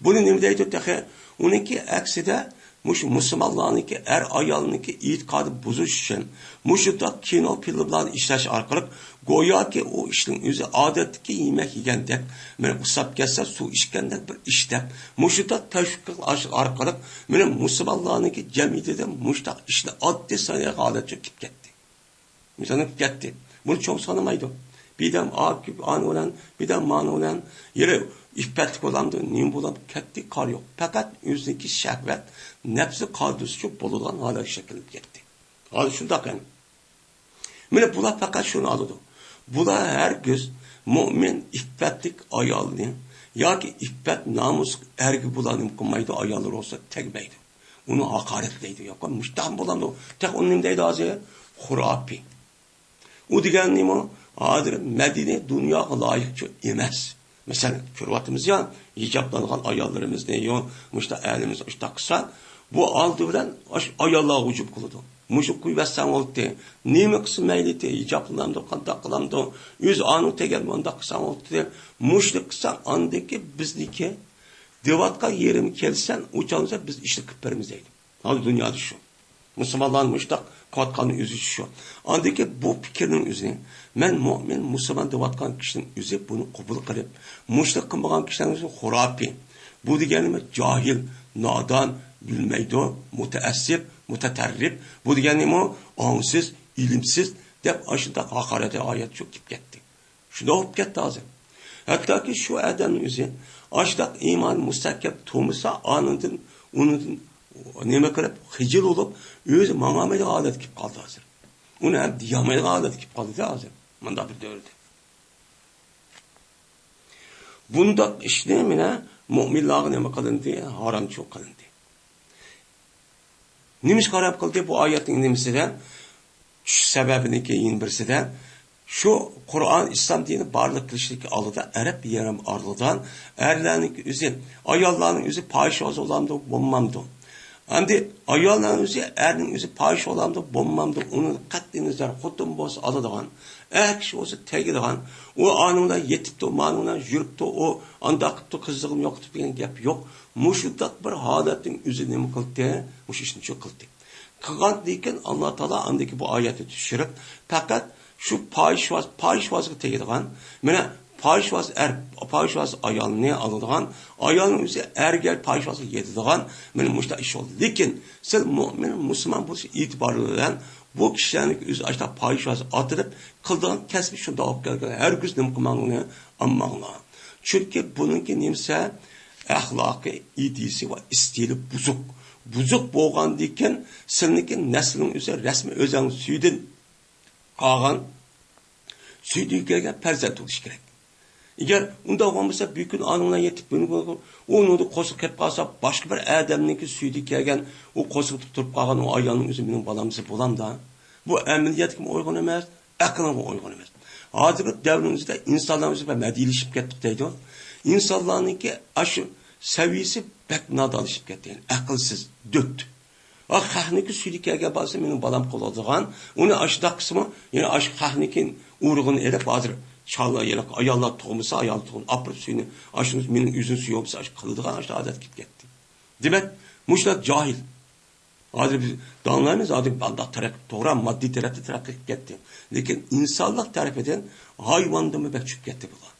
بۇنى نېمە دەيدۇ تېخى؟ ئۇنىڭكى ئەكسىدە مۇشۇ مۇسۇلمانلارنىڭكى ئەر ئايالنىڭكى ئېتىقادى بۇزۇش ئۈچۈن مۇشۇنداق كىنو فىلىملارنى ئىشلەش ئارقىلىق گوياكى ئۇ ئىشنىڭ ئۆزى ئادەتتىكى يېمەك يېگەندەك، مانا ئۇسساپ كەتسە سۇ ئىچكەندەك بىر ئىشتەك. مۇشۇنداق تەشۋىق ئارقىلىق مانا مۇسۇلمانلارنىڭكى جەمئىيىتىدە مۇشۇنداق ئىشنى ئاددىي سانىغان ھالەتكە كېلىپ كەتتى. مىسالنى كېلىپ كەتتى. بۇنى چوڭ سانىمايدۇ. بىردەم ئا-، ئانا بىلەن، بىردەم مانا بىلەن، يەنە ئىپپەتلىك بولامدۇ، نېمە بولامدۇ، كەتتى، كار يوق. پەقەت ئۆزىنىڭكى شەھۋەت، نەپسى قادىسىچۇ بولىدىغان ھالەت شەكىللىنىپ كەتتى. ھازىر شۇنداق ئەمدى. مانا بۇلار پەقەت شۇنى ئالىدۇ. بۇلار ھەرگىز مۆمىن ئىپپەتلىك ئايالنى ياكى ئىپپەت نامۇس ئەرگە بۇلار نېمە قىلمايدۇ، ئاياللىرى بولسا تەگمەيدۇ. ئۇنى ھاقارەتلەيدۇ. ياق، مۇشۇنداقمۇ بولامدۇ؟ تېخى ئۇنى نېمە دەيدۇ ھازىر؟ خۇراپىي. ئۇ دېگەن نېمە؟ ھازىر مەدەنىي دۇنياغا لايىقچۇ ئەمەس. مەسىلەن، كۆرۈۋاتىمىز يا، ھىجابلانغان ئاياللىرىمىزنى، يا، مۇشۇنداق ئەرلىرىمىزنى ئۇشتاق قىلسا، بۇ ئالدى بىلەن ئاشۇ ئاياللارغا ھۇجۇم قىلىدۇ. مۇشۇ قويۇۋەتسەڭ بولدى. نېمە قىلسا مەيلى، ھىجابلىنامدۇ، قانداق قىلامدۇ، ئۆزى ئانىڭ تەگەر مۇنداق قىلساڭ بولدى. مۇشۇنى قىلساڭ ئاندىكى بىزنىكى دەۋاتقان يېرىمگە كەلسەڭ، ئۇ چاغدا بىز ئىشنى قىلىپ بېرىمىز دەيدۇ. ھازىر دۇنيادا شۇ. مۇسۇلمانلارنىڭ مۇشۇنداق قىلىۋاتقاننىڭ ئۆزى شۇ. ئاندىكى بۇ پىكىرنىڭ ئۆزى، مەن مۆمىن، مۇسۇلمان دەۋاتقان كىشىنىڭ ئۆزى بۇنى قوبۇل قىلىپ، مۇشۇنداق قىلمىغان كىشىنىڭ ئۆزى خۇراپىي. بۇ دېگەننى جاھىل، نادان، بىلمەيدۇ، مۇتەئەسسىپ، مۇتەتەررىپ. بۇ دېگەننىمۇ ئاڭسىز، ئىلىمسىز دەپ ئاشۇنداق ھاقارەتلەر ئايەت چۆكۈپ كەتتى. شۇنداق بولۇپ كەتتى ھازىر. ھەتتاكى شۇ ئادەمنىڭ ئۆزى ئاشۇنداق ئىمانى مۇستەھكەم تۇرمىسا، ئانىدىن، ئۇنىدىن نېمە قىلىپ، خىجىل بولۇپ، ئۆزى ماڭالمايدىغان ھالەتكە كېلىپ قالدى ھازىر. ئۇنى ھەم دېيەلمەيدىغان ھالەتكە كېلىپ قالدى ھازىر. مۇنداق بىر دەۋردە. بۇنداق ئىشنى مانا مۆمىنلارغا نېمە قىلىندى؟ ھارامچۇ قىلىندى. نېمىشقا ھارام قىلدى؟ بۇ ئايەتنىڭ نېمىسىدە؟ چۈشۈش سەۋەبىنىڭكى يەنە بىرسىدە، شۇ قۇرئان، ئىسلام دىنى بارلىققا كېلىشتىكى ئالدىدا ئەرەب يېرىم ئارىلىدا ئەرلەرنىڭكى ئۆزى، ئاياللارنىڭ ئۆزى پاھىشۋاز بولامدۇ، بولمامدۇ؟ ئەمدى ئاياللارنىڭ ئۆزى، ئەرنىڭ ئۆزى پاھىش بولامدۇ، بولمامدۇ، ئۇنى قەتئىي نەزەر خوتۇن بولسا ئالىدىغان، ئەر كىشى بولسا تەگىدىغان، ئۇ ئانىڭ بىلەن يېتىپتۇ، مانىڭ بىلەن يۈرۈپتۇ، ئۇ ئانداق قىپتۇ، قىزىغىمۇ يوقىتىپ دېگەن گەپ يوق. مۇشۇنداق بىر ھالەتنىڭ ئۆزى نېمە قىلدى؟ مۇشۇ ئىشنى شۇ قىلدى. قىلغاندىن كېيىن ئاللا تائالا ئاندىكى بۇ ئايەتنى چۈشۈرۈپ، پەقەت شۇ پاھىشۋاز، پاھىشۋازغا تېگىدىغان، مانا پاھىشۋاز ئەر، پاھىشۋاز ئايالنى ئالىدىغان، ئايالنىڭ ئۆزى ئەرگە، پاھىشۋازغا يېتىدىغان، مانا مۇشۇنداق ئىش بولدى. لېكىن سىز مۆمىن، مۇسۇلمان بولۇش ئېتىبارى بىلەن بۇ كىشىلەرنىڭ ئۆزى ئاشۇنداق پاھىشۋاز ئاتىلىپ قىلىدىغان كەسپى شۇنداق بولۇپ كەلگەن، ھەرگىز نېمە قىلماڭلار، ئالماڭلار. چۈنكى بۇنىڭكى نېمىسى؟ ئەخلاقى، ئىدىيىسى ۋە ئىستىلى بۇزۇق. بۇزۇق بولغاندىكىن سىلىنىڭكى نەسلىنىڭ ئۆزى رەسمىي ئۆزەڭ سۈيىدىن قالغان، سۈيىدىن كەلگەن پەرزەنت بولۇشى كېرەك. ئەگەر ئۇنداق بولمىسا، بۈگۈن ئانىڭ بىلەن يېتىپ، بۈگۈن ئۇنىڭدا قورسىقى قېلىپ قالسا، باشقا بىر ئادەمنىڭكى سۈيىدىن كەلگەن ئۇ قورسىقىدا تۇرۇپ قالغان ئۇ ئايالنىڭ ئۆزى مېنىڭ بالامسى بولامدا؟ بۇ ئەمەلىيەتكىمۇ ئۇيغۇن ئەمەس، ئەقلىڭغا ئۇيغۇن ئەمەس. ھازىرقى دەۋرنىڭ ئۆزىدە ئىنسانلار ئۆزى بىر مەدھىيلىشىپ كەتتۇق دەيدۇ. ئىنسانلارنىڭكى ئاشۇ سەۋىيىسى بەك نادانلىشىپ كەتتى، يەنى ئەقىلسىز، دۆت. ھا، خەقنىڭكى سۈيىگە كەلگەن بالىسى مېنىڭ بالام قىلىدىغان، ئۇنى ئاشۇنداق قىلسىمۇ، يەنە ئاشۇ خەقنىڭكى ئۇرۇقىنى ئېلىپ، ھازىر چالا، يەنە ئاياللار تۇغمىسا، ئايال تۇغۇن ئاپىرىپ سۈيىنى، ئاشۇ مېنىڭ ئۆزۈم سۈيۈم بولسا، ئاشۇ قىلىدىغان ئاشۇ ئادەتكە كېلىپ كەتتى. دېمەك، مۇشۇلار جاھىل. ھازىر بىز داڭلايمىز، ھازىر بۇنداق تەرەققىي، توغرا، ماددىي تەرەپتە تەرەققىي قىلىپ كەتتى. لېكىن ئىنسانلىق تەرىپىدىن ھايۋاندىنمۇ بەك چۈشۈپ كەتتى بۇلار.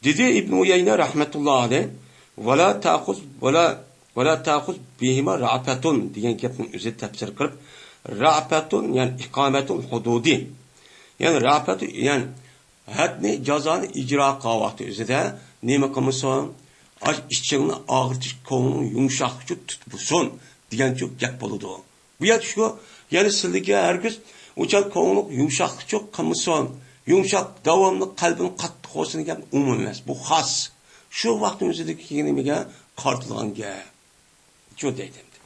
دېدى ئىبن ئۇيەينە رەھمەتۇللا ئەلەيھ، «ۋەلا تەخۇز، ۋەلا، ۋەلا تەخۇز بىھىما رەئپەتۇن» دېگەن گەپنىڭ ئۆزى تەپسىر قىلىپ، رەئپەتۇن، يەنى ئىقامەتۇل ھۇدۇدى. يەنى رەئپەتۇ، يەنى ھەدنى، جازانى ئىجرا قىلغان ۋاقتى ئۆزىدە نېمە قىلمىسۇن؟ ئاش ئىچىڭنى ئاغرىتىش، كۆڭلۈڭ يۇمشاقلىقچە تۇتمىسۇن دېگەنچۇ گەپ بولىدۇ. بۇ يەردە شۇ، يەنى سىلىگە ھەرگىز ئۇچان كۆڭلۈڭ يۇمشاقلىقچۇ قىلمىسۇن. يۇمشاق، داۋاملىق قەلبىڭ قاتتىق بولسۇن دېگەن ئومۇم ئەمەس. بۇ خاس. شۇ ۋاقىتنىڭ ئۆزىدىكى نېمىگە قارىتىلغان گەپ. شۇ دەيدۇ ئەمدى.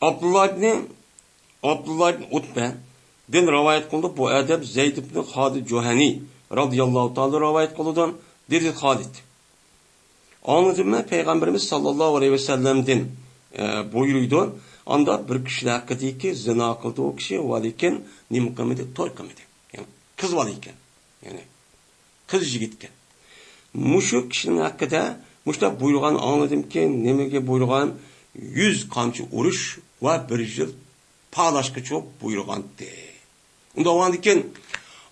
ئابدۇللا ئىبنى، ئابدۇللا ئىبنى ئۇتبەدىن رىۋايەت قىلدى. بۇ ئادەم زەيد ئىبنى خالىد جۇھەنى رازىياللاھۇ تائالا رىۋايەت قىلىدۇ. دېدى خالىد، ئاڭلىدىم مەن پەيغەمبىرىمىز ساللاللاھۇ ئەلەيھى ۋەسەللەمدىن، ئە، بۇيرۇيدۇ. ئاندا بىر كىشىنىڭ ھەققىدىكى زىنا قىلدى ئۇ كىشى، ۋە لېكىن نېمە قىلمىدى؟ توي قىلمىدى. يەنى قىز بالا ئىكەن. يەنى قىز يىگىتكەن. مۇشۇ كىشىنىڭ ھەققىدە مۇشۇنداق بۇيرۇغان ئاڭلىدىمكى، نېمىگە بۇيرۇغان؟ يۈز قامچا ئۇرۇش ۋە بىر يىل پالاشقىچۇ بۇيرۇغانتى. ئۇنداق بولغاندىكىن،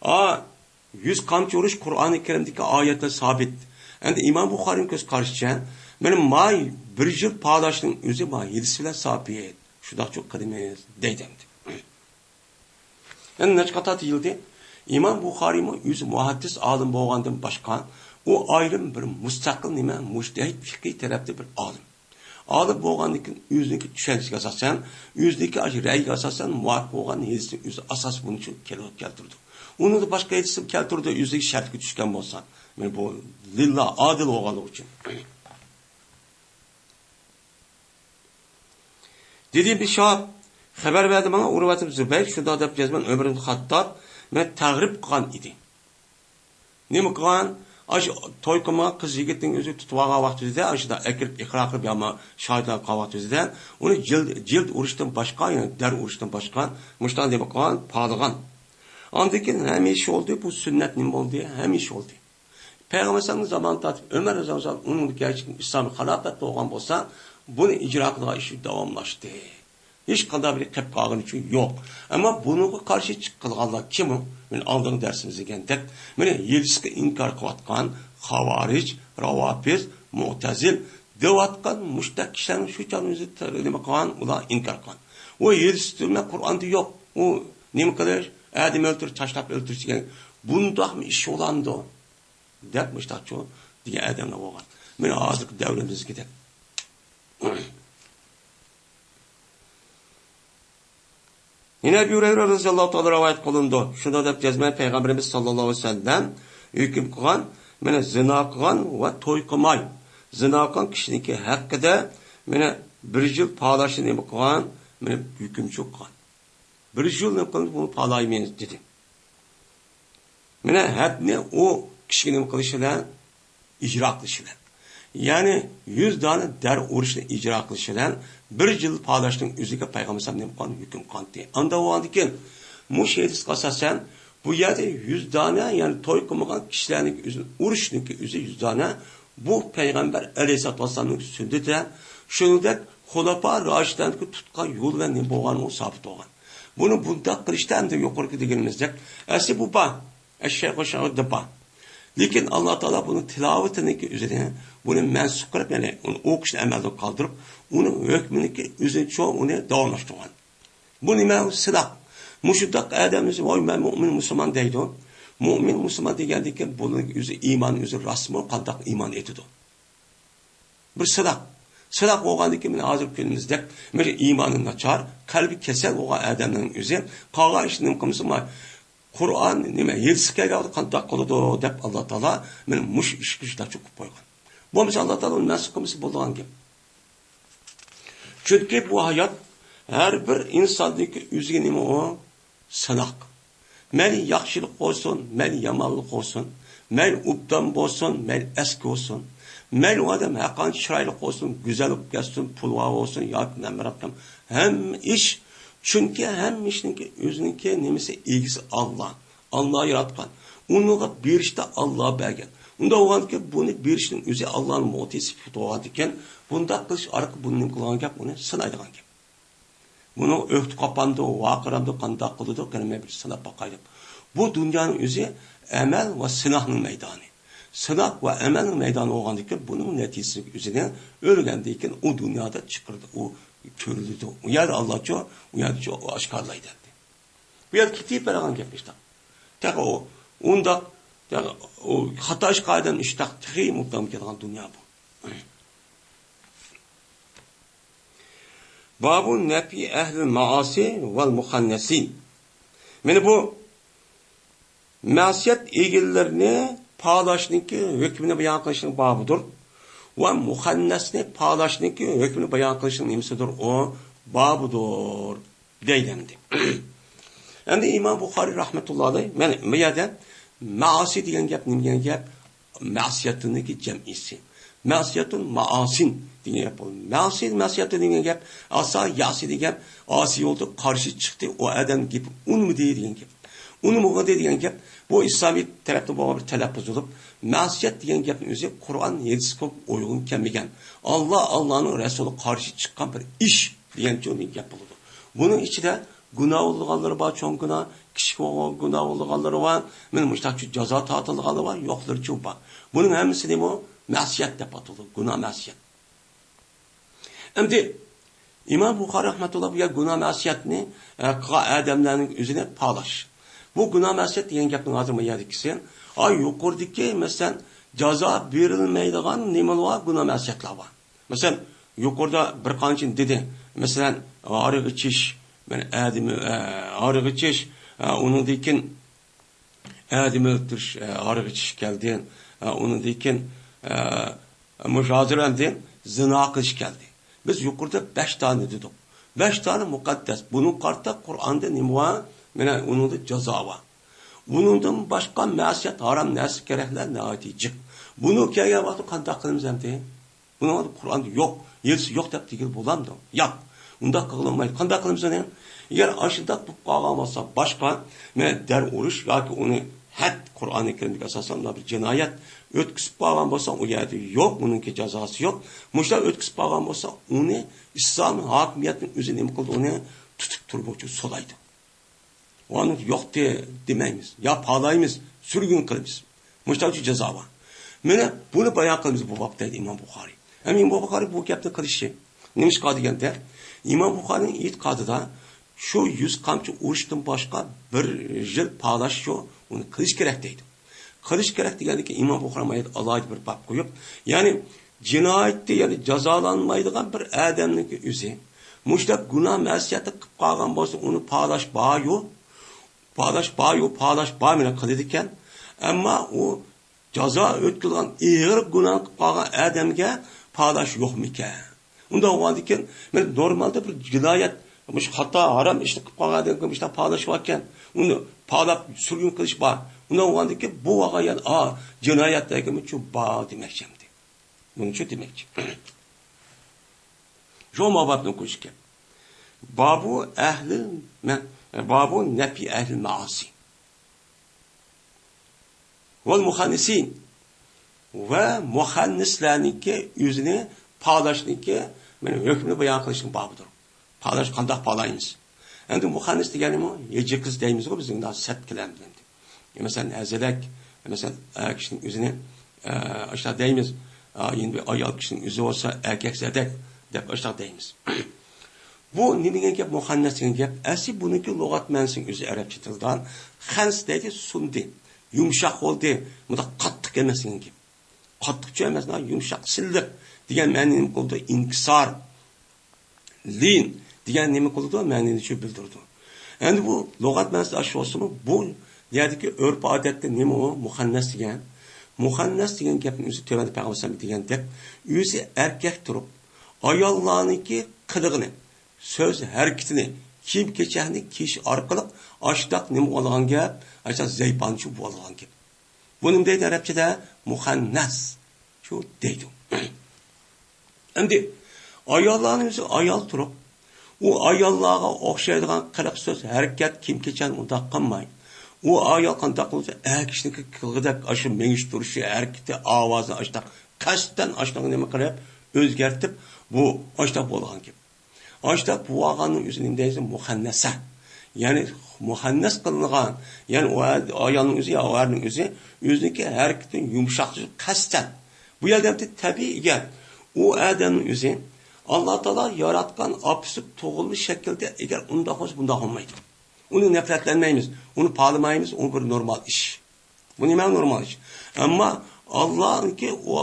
ئا، يۈز قامچا ئۇرۇش قۇرئانى كەرىمدىكى ئايەتلەر سابىت. ئەمدى ئىمام بۇخارىنىڭ كۆز قارىشىچە، مانا ماي بىر يىل پالاشنىڭ ئۆزى ماي ھېدىسى بىلەن سابىت. شۇنداقچۇ قىلىمىز دەيدۇ ئەمدى. يەنە نەچچە قات دېيىلدى. ئىمام بۇخارىيمۇ ئۆزى مۇھەددىس ئالىم بولغاندىن باشقا، ئۇ ئايرىم بىر مۇستەقىل نېمە، مۇجتەھىد، فىقھىي تەرەپتە بىر ئالىم. ئالىم بولغاندىن كېيىن ئۆزىنىڭكى چۈشەنچىسىگە ئاساسەن، ئۆزىنىڭكى ئاشۇ رەئيىگە ئاساسەن مۇۋاپىق بولغان ھەدىسنى ئۆزى ئاساس بويىچە كەل-، كەلتۈرىدۇ. ئۇنىڭدا باشقا ھەدىسنى كەلتۈرىدۇ، ئۆزىگە شەرتكە چۈشكەن بولسا. مانا بۇ لىللا ئادىل بولغانلىقى ئۈچۈن. دېدى ئىبن شىھاب، خەۋەر بەردى ماڭا ئۇرۋەت ئىبن زۇبەير، شۇنداق دەپ جەزمەن ئۆمەر ئىبن خاتتاب مېنى تەغرىب قىلغان ئىدى. نېمە قىلغان؟ ئاشۇ توي قىلمىغان قىز يىگىتنىڭ ئۆزى تۇتۇۋالغان ۋاقتىدا، ئاشۇنداق ئەكىرىپ ئىقرار قىلىپ ياما شاھىتلار قىلغان ۋاقتىدا، ئۇنى جىلد، جىلد ئۇرۇشتىن باشقا، يەنى دەر ئۇرۇشتىن باشقا، مۇشۇنداق نېمە قىلغان؟ پالىغان. ئاندىن كېيىن ھەمىشە بولدى، بۇ سۈننەت نېمە بولدى؟ ھەمىشە بولدى. پەيغەمبەر ئەلەيھىسسالامنىڭ زامانى تارتىپ ئۆمەر رەزىياللاھۇ ئەنھۇ، ئۇنىڭدىن كېيىن ئىسلام خىلاپەت بولغان بولسا، بۇنى ئىجرا قىلىدىغان ئىش داۋاملاشتى. ھېچقانداق بىرى قېلىپ قالغىنى ئۈچۈن يوق. ئەمما بۇنىڭغا قارشى چىققىلىغانلار كىم ئۇ؟ مانا ئالدىنقى دەرسىمىزدە دېگەندەك، مانا ھەدىسكە ئىنكار قىلىۋاتقان خاۋارىج، راۋاپىز، مۇئتەزىل دەۋاتقان مۇشۇنداق كىشىلەرنىڭ شۇ چاغنىڭ ئۆزىدە نېمە قىلغان؟ ئۇلار ئىنكار قىلغان. ئۇ ھەدىستە قۇرئاندا يوق. ئۇ نېمە قىلىش؟ ئادەم ئۆلتۈرۈش، تاشلاپ ئۆلتۈرۈش دېگەن. بۇنداقمۇ ئىش بولامدۇ؟ دەپ مۇشتاقچۇ دېگەن ئادەملەر بولغان. مانا ھازىرقى دەۋرىمىزدىكىدەك. يەنە ئەبۇ ھۇرەيرە رەزىياللاھۇ تائالا رىۋايەت قىلىنىدۇ. شۇنداق دەپ جەزمەن پەيغەمبىرىمىز ساللاللاھۇ ئەلەيھى ۋەسەللەم ھۆكۈم قىلغان، مانا زىنا قىلغان ۋە توي قىلماي زىنا قىلغان كىشىنىڭكى ھەققىدە مانا بىر يىل پالاشنى نېمە قىلغان؟ مانا ھۆكۈم شۇ قىلغان. بىر يىل نېمە قىلدى، بۇنى پالايمىز دېدى. مانا ھەدنى ئۇ كىشىگە نېمە قىلىش بىلەن؟ ئىجرا قىلىش بىلەن. يەنى يۈز دانە دەر ئۇرۇشنى ئىجرا قىلىش بىلەن بىر يىل پالاشنىڭ ئۆزىگە پەيغەمبەر ئەلەيھىسسالام نېمە قىلغان؟ ھۆكۈم قىلغانتى. ئاندا بولغاندىكىن، مۇشۇ ھەدىسكە ئاساسەن، بۇ يەردە يۈز دانە، يەنى توي قىلمىغان كىشىلەرنىڭكى ئۆزىنى ئۇرۇشنىڭكى ئۆزى يۈز دانە، بۇ پەيغەمبەر ئەلەيھىسسالاتۇ ۋەسسالامنىڭ سۈننىتى، شۇنىڭدەك خۇلەپا راشىدىننىڭكى تۇتقان يول بىلەن نېمە بولغان، ئۇ سابىت بولغان. بۇنى بۇنداق قىلىشتا ئەمدى يۇقىرىقى دېگىنىمىزدەك، ئەسلى بۇ بار. ئەششەيخۇ شەغىدە بار. لېكىن ئاللا تائالا بۇنىڭ تىلاۋىتىنىڭكى ئۆزىنى، بۇنى مەنسۇخ قىلىپ، يەنى ئۇنى ئوقۇشنى ئەمەلدىن قالدۇرۇپ، ئۇنىڭ ھۆكمىنىڭكى ئۆزىنى شۇ ئۇنى داۋاملاشتۇرغان. بۇ نېمە؟ سىناق. مۇشۇنداق ئادەم ئۆزى، ۋاي، مەن مۇئمىن مۇسۇلمان دەيدۇ. مۇئمىن مۇسۇلمان دېگەندىن كېيىن بۇنىڭ ئۆزى ئىمان، ئۆزى راستمۇ، قانداق ئىمان ئېيتىدۇ؟ بىر سىناق. سىناق بولغاندىن كېيىن، مانا ھازىرقى كۈنىمىزدەك، مانا ئىمانى ناچار، قەلبى كېسەل بولغان ئادەمنىڭ ئۆزى قالغان ئىشنى نېمە قىلمىسا، مانا قۇرئان نېمە، ھېدىس كەلگەن ۋاقىتتا قانداق قىلىدۇ دەپ، ئاللا تائالا مانا مۇشۇ ئىشقا شۇنداق چوقۇپ قويغان. بولمىسا ئاللا تائالا ئۇنى مەنسۇخ قىلمىسا بولىدىغان گەپ. چۈنكى بۇ ھايات ھەر بىر ئىنساندىكى ئۆزىگە نېمە ئۇ؟ سىناق. مەيلى ياخشىلىق بولسۇن، مەيلى يامانلىق بولسۇن، مەيلى ئوبدان بولسۇن، مەيلى ئەسكى بولسۇن، مەيلى ئۇ ئادەم ھەرقانچە چىرايلىق بولسۇن، گۈزەل بولۇپ كەتسۇن، پۇلى بار بولسۇن ياكى نامرات، ھەممە ئىش، چۈنكى ھەممە ئىشنىڭكى ئۆزىنىڭكى نېمىسى، ئىگىسى ئاللا. ئاللا ياراتقان. ئۇنىڭغا بېرىشتا ئاللا بەرگەن. ئۇنداق بولغاندىكىن بۇنى بېرىشنىڭ ئۆزى ئاللانىڭ مۇئتى سۈپىتى بولغاندىكىن، بۇنداق قىلىش ئارقىلىق بۇنى نېمە قىلغان گەپ؟ ئۇنى سىنايدىغان گەپ. بۇنىڭ ئۆكتە قاپامدۇ، ۋارقىرامدۇ، قانداق قىلىدۇ، قېنى مەن بىر سىناپ باقايلى. بۇ دۇنيانىڭ ئۆزى ئەمەل ۋە سىناقنىڭ مەيدانى. سىناق ۋە ئەمەلنىڭ مەيدانى بولغاندىكىن، بۇنىڭ نەتىجىسىنىڭ ئۆزىنى ئۆلگەندىن كېيىن ئۇ دۇنيادا چىقىرىدۇ، ئۇ كۆرۈلىدۇ. ئۇ يەردە ئاللاچۇ، ئۇ يەردىچۇ ئاشكارىلايدۇ ئەمدى. بۇ يەردە كېتىپ بېرىدىغان گەپ ئىشتا. تېخى ئۇ، ئۇنداق، تېخى ئۇ خاتا ئىشقا ئادەم ئىشتا تېخى مۇبدام كېلىدىغان دۇنيا بۇ. بابۇ نەپى ئەھلىل مائاسى ۋەل مۇخەننەسى. مانا بۇ مەسىيەت ئىگىلىرىنى پالاشنىڭكى ھۆكمىنى بايان قىلىشنىڭ بابىدۇر. ۋە مۇخەننەسنى پالاشنىڭكى ھۆكمىنى بايان قىلىشنىڭ نېمىسىدۇر؟ ئۇ بابىدۇر. دەيدۇ ئەمدى. ئەمدى ئىمام بۇخارىي رەھمەتۇللا ئەلەيھ، مانا بۇ يەردە مەئاسى دېگەن گەپ نېمە دېگەن گەپ؟ مەسىيەتنىڭكى جەمئىسى. مەسىيەتۇن مائاسىن دېگەن گەپ بولدى. مەئاسى، مەسىيەتۇن دېگەن گەپ، ئاسا، ياسى دېگەن گەپ، ئاسىي يولدا قارشى چىقتى، ئۇ ئادەمنىڭ گېپى ئۇنىمىدى دېگەن گەپ. ئۇنىمىغۇدى دېگەن گەپ، بۇ ئىسلامىي تەرەپتىن بولغان بىر تەلەپپۇز بولۇپ، مەسىيەت دېگەن گەپنىڭ ئۆزى قۇرئان، ھەدىسكە ئۇيغۇن كەلمىگەن. ئاللا، ئاللانىڭ رەسۇلىغا قارشى چىققان بىر ئىش دېگەنچە گەپ بولىدۇ. بۇنىڭ ئىچىدە گۇناھ بولىدىغانلىرى بار، چوڭ گۇناھ، كىچىك گۇناھ بولىدىغانلىرى بار، مانا مۇشۇنداق جازا تارتىلىدىغانلىرى بار، يوقلىرىچۇ بار. بۇنىڭ ھەممىسى نېمە؟ مەسىيەت دەپ ئاتىلىدۇ، گۇناھ، مەسىيەت. ئەمدى ئىمام بۇخارىي رەھمەتۇللا بۇ يەر گۇناھ، مەسىيەتنى، ئە، قىلغان ئادەملەرنىڭ ئۆزىنى پالاش. بۇ گۇناھ، مەسىيەت دېگەن گەپنىڭ ھازىر بۇ يەردىكىسى، ئا، يۇقىرىدىكى، مەسىلەن، جازا بېرىلمەيدىغان نېمىلەر بار؟ گۇناھ، مەسىيەتلەر بار. مەسىلەن، يۇقىرىدا بىر قانچىنى دېدى. مەسىلەن، ھاراق ئىچىش، مەن ئادىمى، ئە، ھاراق ئىچىش، ئە، ئۇنىڭدىن كېيىن ئادەم ئۆلتۈرۈش، ئە، ھاراق ئىچىش كەلدى. ئە، ئۇنىڭدىن كېيىن، ئە، مۇشۇ ھازىر ئەمدى زىنا قىلىش كەلدى. بىز يۇقىرىدا بەش دانە دېدۇق. بەش دانە مۇقەددەس. بۇنىڭغا قارىتا قۇرئاندا نېمە بار؟ مانا ئۇنىڭدا جازا بار. بۇنىڭدىن باشقا مەسىيەت، ھارام نەرسە كېرەكلەر ناھايىتى جىق. بۇنى كەلگەن ۋاقىتتا قانداق قىلىمىز ئەمدى؟ بۇنىڭ قۇرئاندا يوق، ھەدىسى يوق دەپ دېگىلى بولامدۇ؟ ياق. ئۇنداق قىلغىلى بولمايدۇ. قانداق قىلىمىز ئۇنى؟ ئەگەر ئاشۇنداق بولۇپ قالغان بولسا، باشقا، مەن دەر ئۇرۇش ياكى ئۇنى ھەد، قۇرئانى كەرىمگە ئاساسەن بىر جىنايەت ئۆتكۈزۈپ قالغان بولسا، ئۇ يەردە يوق، ئۇنىڭكى جازاسى يوق. مۇشۇنداق ئۆتكۈزۈپ قالغان بولسا، ئۇنى ئىسلام ھاكىمىيەتنىڭ ئۆزى نېمە قىلىدۇ؟ ئۇنى تۇتۇپ تۇرۇپ سولايدۇ. ئۇنى يوق دېمەيمىز، يا پالايمىز، سۈرگۈن قىلىمىز. مۇشۇنداق جازا بار. مانا بۇنى بايان قىلىمىز بۇ بابتا دەيدۇ ئىمام بۇخارىي. ھەم ئىمام بۇخارىي بۇ گەپنى قىلىشى نېمىشقا دېگەندە، ئىمام بۇخارىينىڭ ئېتىقادىدا شۇ يۈز قامچا ئۇرۇشتىن باشقا بىر يىل پالاش يوق، ئۇنى قىلىش كېرەك دەيدۇ. قىلىش كېرەك دېگەندىكىن ئىمام بۇخارىي ئالاھىدە بىر باب قويۇپ، يەنى جىنايەتتە، يەنى جازالانمايدىغان بىر ئادەمنىڭكى ئۆزى مۇشۇنداق گۇناھ مەسىيەتنى قىلىپ قالغان بولسا، ئۇنى پالاش باريۇ، پالاش باريۇ، پالاش بار مېنى قىلىدىكەن. ئەمما ئۇ جازا ئۆتكۈزگەن ئېغىر گۇناھ قىلىپ قالغان ئادەمگە پالاش يوقمىكەن؟ ئۇنداق بولغاندىكىن، مەن نورمالدا بىر جىنايەت، مۇشۇ خاتا، ھارام ئىشنى قىلىپ قالغان ئادەمگە مۇشۇنداق پالاش باركەن، ئۇنى پالاپ سۈرگۈن قىلىش بار. ئۇنداق بولغاندىكىن، بۇ بولغان يەنە، ئا، جىنايەتلەرگىمۇ شۇ بار دېمەكچى ئەمدى. بۇنى شۇ دېمەكچى. شۇ مۇباپنى قويۇشكەن. بابۇ ئەھلى مە-، بابۇ نەپى ئەھلى مەئاسى. ۋەل مۇخەننىسىن. ۋە مۇخەننىسلەرنىڭكى ئۆزىنى پالاشنىڭكى، مانا، ھۆكمىنى بايان قىلىشنىڭ بابىدۇر. پالاش قانداق پالايمىز؟ ئەمدى مۇخەننىس دېگەننىمۇ ھىجىي قىز دەيمىزغۇ بىز، مۇنداق سەت كېلەمدۇ ئەمدى. مەسىلەن، ھەزەلەك، مەسىلەن، ئەر كىشىنىڭ ئۆزىنى، ئە، ئاشۇنداق دەيمىز. ئا، يەنە بىر ئايال كىشىنىڭ ئۆزى بولسا ئەركەك زەدەك دەپ ئاشۇنداق دەيمىز. بۇ نېمە دېگەن گەپ؟ مۇخەننەس دېگەن گەپ. ئەسلى بۇنىڭكى لۇغەت مەنىسىنىڭ ئۆزى ئەرەبچە تىلدا خەنس دەيدۇ، سۇندى، يۇمشاق بولدى، مۇنداق قاتتىق ئەمەس دېگەن گەپ. قاتتىقچۇ ئەمەس، يۇمشاق، سىللىق دېگەن مەنىنى نېمە قىلىدۇ؟ ئىنكىسار، لىن دېگەن نېمە قىلىدۇ؟ مەنىنى شۇ بىلدۈرىدۇ. ئەمدى بۇ لۇغەت مەنىسى ئاشۇ بولسىمۇ، بۇ يەردىكى ئۆرپ-ئادەتتە نېمە ئۇ؟ مۇخەننەس دېگەن. مۇخەننەس دېگەن گەپنى ئۆزى تۆۋەندە پەيغەمبەر ئەلەيھىسسالام دېگەندەك، ئۆزى ئەركەك تۇرۇپ، ئاياللارنىڭكى قىلىقىنى، سۆز ھەرىكىتىنى، كىيىم-كېچەكنى كىيىش ئارقىلىق ئاشتاق نېمە بولغان گەپ؟ ئاشتاق زەيپانچۇ بولغان گەپ. بۇ نېمە دەيدۇ ئەرەبچىدە؟ مۇخەننەس. شۇ دەيدۇ. ئەمدى ئاياللارنىڭ ئۆزى ئايال تۇرۇپ، ئۇ ئاياللارغا ئوخشايدىغان قىلىق سۆز، ھەرىكەت، كىيىم-كېچەكنى ئۇنداق قىلماي. ئۇ ئايال قانداق قىلسا، ئەر كىشىنىڭكى قىلىقىدەك ئاشۇ مېڭىش تۇرۇشى، ھەرىكىتى، ئاۋازى ئاشتاق، قەستەن ئاشتاق نېمە قىلىپ ئۆزگەرتىپ، بۇ ئاشتاق بولغان گەپ. ئاشتاق بولغاننىڭ ئۆزى نېمە دەيسىز؟ مۇخەننەسە. يەنى مۇخەننەس قىلىنغان، يەنى ئۇ ئايالنىڭ ئۆزى يا ئۇ ئەرنىڭ ئۆزى ئۆزىنىڭكى ھەرىكىتىنى يۇمشاقلىشى قەستەن. بۇ يەردە تەبىئىي گەپ. ئۇ ئادەمنىڭ ئۆزى ئاللا تائالا ياراتقان ئاپىسى تۇغۇلما شەكىلدە، ئەگەر ئۇنداق بولسا، بۇنداق بولمايدۇ. ئۇنى نەپرەتلەنمەيمىز، ئۇنى پالىمايمىز، ئۇ بىر نورمال ئىش. بۇ نېمە نورمال ئىش؟ ئەمما ئاللانىڭكى ئۇ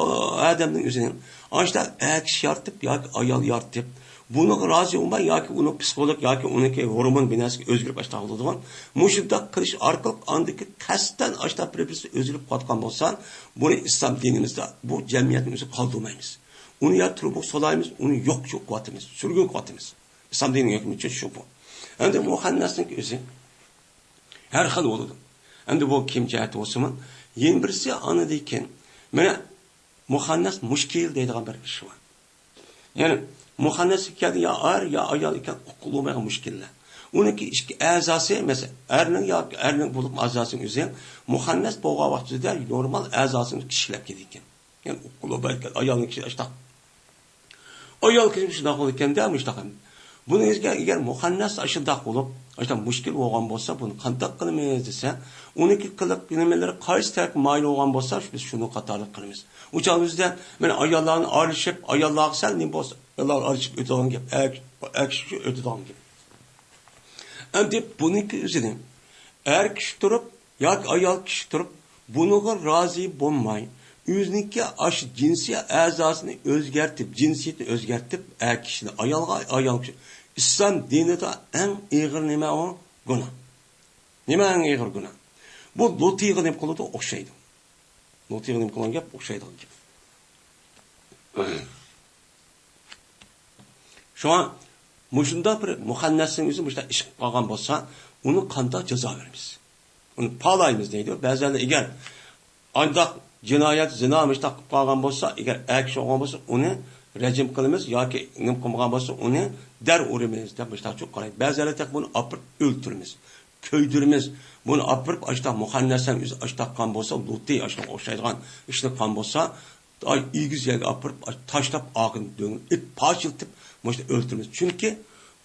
ئادەمنىڭ ئۆزىنىڭ ئاشۇنداق ئەر كىشى يارىتىپ ياكى ئايال يارىتىپ، بۇنىڭغا رازى بولماي ياكى ئۇنىڭ پسىخولوگ ياكى ئۇنىڭكى ھورمون بىناسى ئۆزگىرىپ ئاشۇنداق بولىدىغان، مۇشۇنداق قىلىش ئارقىلىق ئاندىكى قەستەن ئاشۇنداق بىر-بىرسى ئۆزگىرىپ قالغان بولسا، بۇنى ئىسلام دىنىمىزدا، بۇ جەمئىيەتنىڭ ئۆزى قالدۇرمايمىز. ئۇنى يا تۇرمىغا سولايمىز، ئۇنى يوق قىلىۋاتىمىز، سۈرگۈن قىلىۋاتىمىز. ئىسلام دىنىنىڭ ھۆكمى شۇ بۇ. ئەمدى مۇخەننەسنىڭكى ئۆزى ھەر خىل بولىدۇ. ئەمدى بۇ كىيىم جەھەتتە بولسىمۇ، يەنە بىرسى ئاندىن كېيىن، مانا، مۇخەننەس مۇشكىل دەيدىغان بىر ئىش بار. يەنى مۇخەننەس ئىكەن يا ئەر، يا ئايال ئىكەن، ئۇقۇلمايدىغان مۇشكىللار. ئۇنىڭكى ئىككى ئەزاسى، مەسىلەن، ئەرنىڭ ياكى ئەرنىڭ بولۇپ ئەزاسىنىڭ ئۆزى مۇخەننەس بولغان ۋاقتىدا نورمال ئەزاسىنى كىشىلەپ كېتىدىكەن. يەنى ئۇقۇلۇپ ئايالنىڭ كىشى ئاشتاق ئايال كىشى شۇنداق بولىدىكەن-دە، مۇشتاق. بۇنىڭ ئىچىگە ئەگەر مۇخەننەس ئاشۇنداق بولۇپ، ئاشۇنداق مۇشكىل بولغان بولسا، بۇنى قانداق قىلىمىز دېسە، ئۇنىڭكى قىلىق نېمىلىرى قايسى تەرەپكە مايىل بولغان بولسا، بىز شۇنى قاتارلىق قىلىمىز. ئۇ چاغدا بىزدە، مانا، ئاياللارنى ئارىلىشىپ، ئاياللارغا سەل نېمە بولسا، ئاياللار ئارىلىشىپ ئۆتىدىغان گەپ، ئەر، ئەر كىشى ئۆتىدىغان گەپ. ئەمدى بۇنىڭكى ئۆزىنى ئەر كىشى تۇرۇپ ياكى ئايال كىشى تۇرۇپ، بۇنىڭغا رازى بولماي، ئۆزىنىڭكى ئاشۇ جىنسىي ئەزاسىنى ئۆزگەرتىپ، جىنسىيىتىنى ئۆزگەرتىپ، ئەر كىشىنى ئايالغا، ئايال كىشى. ئىسلام دىنىدا ئەڭ ئېغىر نېمە ئۇ؟ گۇناھ. نېمە ئەڭ ئېغىر گۇناھ؟ بۇ لۇتىغا نېمە قىلىدۇ؟ ئوخشايدۇ. لۇتىغا نېمە قىلغان گەپ؟ ئوخشايدىغان گەپ. شۇڭا مۇشۇنداق بىر مۇخەننەسنىڭ ئۆزى مۇشۇنداق ئىش قىلىپ قالغان بولسا، ئۇنى قانداق جازا بېرىمىز؟ ئۇنى پالايمىز دەيدۇ. بەزىلەر ئەگەر ئانداق جىنايەت، زىنا مۇشۇنداق قىلىپ قالغان بولسا، ئەگەر ئەر كىشى بولغان بولسا، ئۇنى رەجىم قىلىمىز ياكى نېمە قىلمىغان بولسا، ئۇنى دەر ئۇرىمىز دەپ مۇشۇنداقچۇ قارايدۇ. بەزىلەر تېخى بۇنى ئاپىرىپ ئۆلتۈرىمىز، كۆيدۈرىمىز. بۇنى ئاپىرىپ ئاشۇنداق مۇخەننەسنىڭ ئۆزى ئاشۇنداق قىلغان بولسا، لۇتى ئاشۇنداق ئوخشايدىغان ئىشنى قىلغان بولسا، ئاي، ئېگىز يەرگە ئاپىرىپ، تاشلاپ، ئارقىدىن دۆڭ ئېتىپ، پارچىلىتىپ، مۇشۇ ئۆلتۈرىمىز. چۈنكى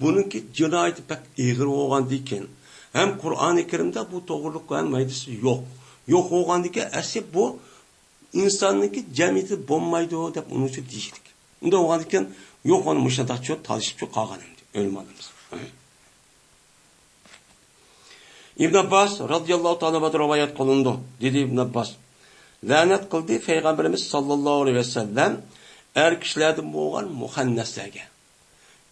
بۇنىڭكى جىنايىتى بەك ئېغىر بولغاندىكىن، ھەم قۇرئانى كەرىمدە بۇ توغرىلىق ھەم ھەدىس يوق. يوق بولغاندىكىن، ئەسلى بۇ ئىنساننىڭكى جەمئىيىتىدە بولمايدۇ دەپ ئۇنىڭ ئۈچۈن دېيىشلىك. ئۇنداق بولغاندىكىن، يوق، ئۇنى مۇشۇنداقچۇ تالىشىپچۇ قالغان ئەمدى ئۆلىمالىمىز. ئىبن ئابباس رازىياللاھۇ تائالا ئەنھۇدىن رىۋايەت قىلىنىدۇ. دېدى ئىبن ئابباس، لەنەت قىلدى پەيغەمبىرىمىز ساللاللاھۇ ئەلەيھى ۋەسەللەم ئەر كىشىلەردىن بولغان مۇخەننەسلەرگە.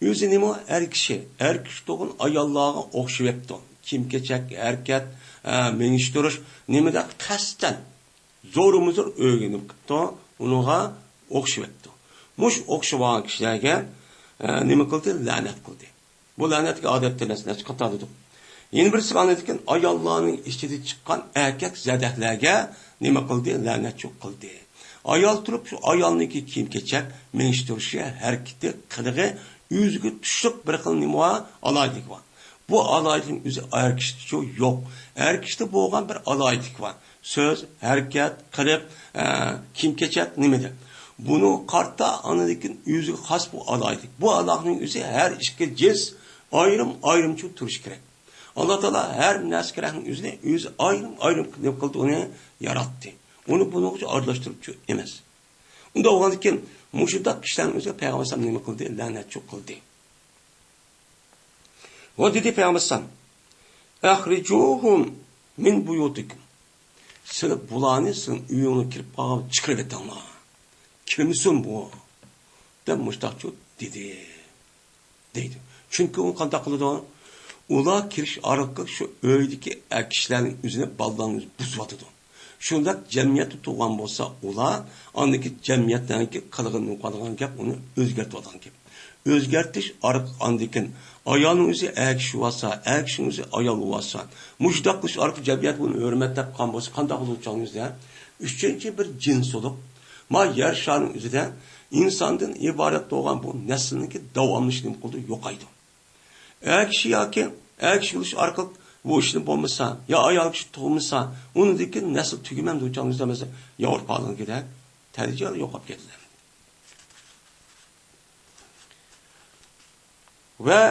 ئۆزى نېمە ئەر كىشى؟ ئەر كىشى تۇغۇن ئاياللارغا ئوخشىۋەپتۇ. كىيىم-كېچەك، ھەرىكەت، ئە، مېڭىشتۇرۇش، نېمىدە قەستەن زورمۇزور ئۆگىنىپ قىپتۇ، ئۇنىڭغا ئوخشىۋەپتۇ. مۇشۇ ئوخشىۋالغان كىشىلەرگە، ئە، نېمە قىلدى؟ لەنەت قىلدى. بۇ لەنەتكە ئادەتتە نەچچە، نەچچە قاتار دېدۇق. يەنە بىرسى ئاندىن كېيىن ئاياللارنىڭ ئىچىدىن چىققان ئەركەك زەدەھلەرگە نېمە قىلدى؟ لەنەتچۇ قىلدى. ئايال تۇرۇپ شۇ ئايالنىڭكى كىيىم-كېچەك، مېڭىشتۇرۇشى، ھەرىكىتى، قىلىقى ئۆزىگە تۇشلۇق بىر خىل نېمە بار؟ ئالاھىدىلىكى بار. بۇ ئالاھىدىلىكنىڭ ئۆزى ئەر كىشىدىچۇ يوق. ئەر كىشىدە بولغان بىر ئالاھىدىلىك بار. سۆز، ھەرىكەت، قىلىق، ئە، كىيىم-كېچەك نېمىدە. بۇنىڭغا قارىتا ئاندىن كېيىن ئۆزىگە خاس بۇ ئالاھىدىلىك. بۇ ئالاھىدىلىكنىڭ ئۆزى ھەر ئىككى جىنس ئايرىم-ئايرىمچۇ تۇرۇشى كېرەك. ئاللا تائالا ھەر نەرسە كېرەكنىڭ ئۆزىنى ئۆزى ئايرىم-ئايرىم نېمە قىلدى، ئۇنى ياراتتى. ئۇنى بۇنىڭغىچە ئارىلاشتۇرۇپچۇ ئەمەس. ئۇنداق بولغاندىكىن، مۇشۇنداق كىشىلەرنىڭ ئۆزىگە پەيغەمبەر ئەلەيھىسسالام نېمە قىلدى؟ لەنەتچۇ قىلدى. ۋە دېدى پەيغەمبەر ئەلەيھىسسالام، ئەخرىجۇھۇم مىن بۇيۇتىكۇم. سىلەر بۇلارنى سىلەرنىڭ ئۆيۈڭلارغا كىرىپ قالغان، چىقىرىۋېتىڭلار. كىرمىسۇن بۇ. دەپ مۇشتاقچۇ دېدى. دەيدۇ. چۈنكى ئۇ قانداق قىلىدۇ؟ ئۇلار كىرىش ئارقىلىق شۇ ئۆيدىكى ئەر كىشىلەرنىڭ ئۆزىنى، بالىلارنى ئۆزى بۇزۇۋاتىدۇ. شۇنداق جەمئىيەتتە تۇرغان بولسا ئۇلار، ئاندىكى جەمئىيەتنىڭكى قىلغىنى قىلىدىغان گەپ، ئۇنى ئۆزگەرتىۋاتىدىغان گەپ. ئۆزگەرتىش ئارقىلىق ئاندىكىن ئايالنىڭ ئۆزى ئەر كىشى بولسا، ئەر كىشىنىڭ ئۆزى ئايال بولسا، مۇشۇنداق قىلىش ئارقىلىق جەمئىيەت بۇنى ھۆرمەتلەپ قالغان بولسا قانداق بولىدۇ چاغىمىزدا؟ ئۈچىنچى بىر جىنس بولۇپ، ما يەر شارىنىڭ ئۆزىدە ئىنساندىن ئىبارەت بولغان بۇ نەسىلنىڭكى داۋاملىشىشى نېمە قىلىدۇ؟ يوقايدۇ. ئەر كىشى ياكى ئەر كىشى بولۇش ئارقىلىق بۇ ئىشنى بولمىسا، يا ئايال كىشى تۇغمىسا، ئۇنىڭدىكى نەسىل تۈگىمەمدۇ چاغىمىزدا مەسىلەن ياۋروپانىڭكىدەك تەدرىجىي يوقاپ كېتىدۇ. ۋە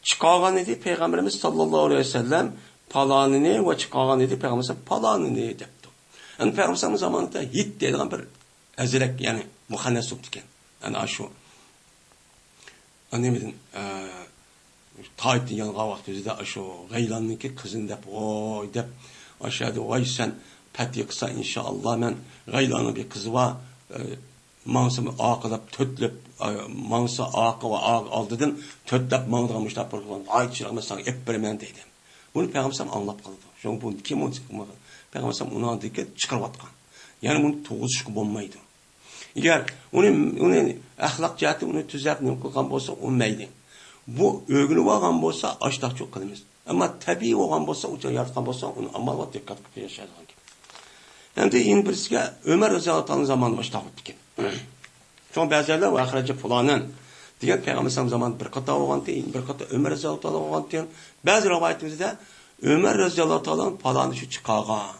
چىقارغان ئىدى پەيغەمبىرىمىز ساللاللاھۇ ئەلەيھى ۋەسەللەم پالانىنى ۋە چىقارغان ئىدى پەيغەمبىرىمىز پالانىنى دەپتۇ. ئەمدى پەيغەمبىرىمىز زامانىدا ھىت دەيدىغان بىر ئەزرەك، يەنى مۇخەننەس بوپتىكەن. ئەنە شۇ نېمىدىن، ئە، تايتىن يانغان ۋاقتىمىزدا ئاشۇ غەيلاننىڭكى قىزىنى دەپ، ۋوي دەپ، ئاشۇ يەردە، ۋاي، سەن پەتھى قىلسا، ئىنشائاللا، مەن غەيلاننىڭ بىر قىزى بار، ئە، ماڭسا ئاقىلاپ تۆتلەپ، ئە، ماڭسا ئاقا ۋە ئاغا ئالدىدىن تۆتلەپ ماڭىدىغان مۇشۇنداق بىر قىز بار، ئاي، چىراغ، مەن ساڭا ئېلىپ بېرىمەن دەيدۇ. بۇنى پەيغەمبەر ئاڭلاپ قالىدۇ. شۇڭا بۇ كىم ئۇ؟ پەيغەمبەر ئۇنىڭدىكى چىقىرىۋاتقان. يەنى بۇنى تۇغۇزۇشقا بولمايدۇ. ئەگەر ئۇنى، ئۇنى ئەخلاق جەھەتتىن ئۇنى تۈزەپ نېمە قىلغان بولسا، ئۇ مەيلى. بۇ ئۆگىنىۋالغان بولسا، ئاشتاقچىلىق قىلىمىز. ئەمما تەبىئىي بولغان بولسا، ئۇ ياراتقان بولسا، ئۇنى ئامال ۋە دىققەت قىلىپ ياشايدىغان گەپ. ئەمدى يەنە بىرسىگە ئۆمەر رەزىياللاھۇ تائالا زامانىدا باشلاپ ئۆتكەن. شۇڭا بەزىلەر ۋە خەرەجە پۇلانەن دېگەن پەيغەمبەر زامانىدا بىر قېتىم بولغانتى، بىر قېتىم ئۆمەر رەزىياللاھۇ تائالا بولغانتى. بەزى رىۋايىتىمىزدە ئۆمەر رەزىياللاھۇ تائالا پالانى شۇ چىقارغان.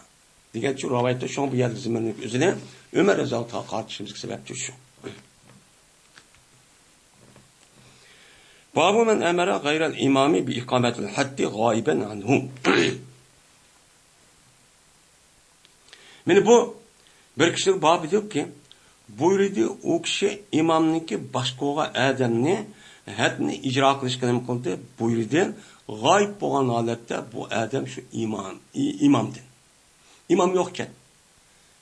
دېگەن شۇ رىۋايەتتە شۇڭا بۇ يەردە زىممىنىڭ ئۆزىنى ئۆمەر رەزىياللاھۇ تائالا قارىتىشىمىزغا سەۋەبچى شۇ. بابۇ مەن ئەمەرە غەيرەل ئىمامى بى ئىقامەتىل ھەددى غايىبەن ئەنھۇ. مانا بۇ بىر كىشىلىك باب ئىدىكى، بۇيرۇدى ئۇ كىشى ئىمامنىڭكى باشقا بولغان ئادەمنى ھەدنى ئىجرا قىلىشقا نېمە قىلدى؟ بۇيرۇدى. غايىب بولغان ھالەتتە بۇ ئادەم شۇ ئىمام، ئى-، ئىمامدىن. ئىمام يوقكەن.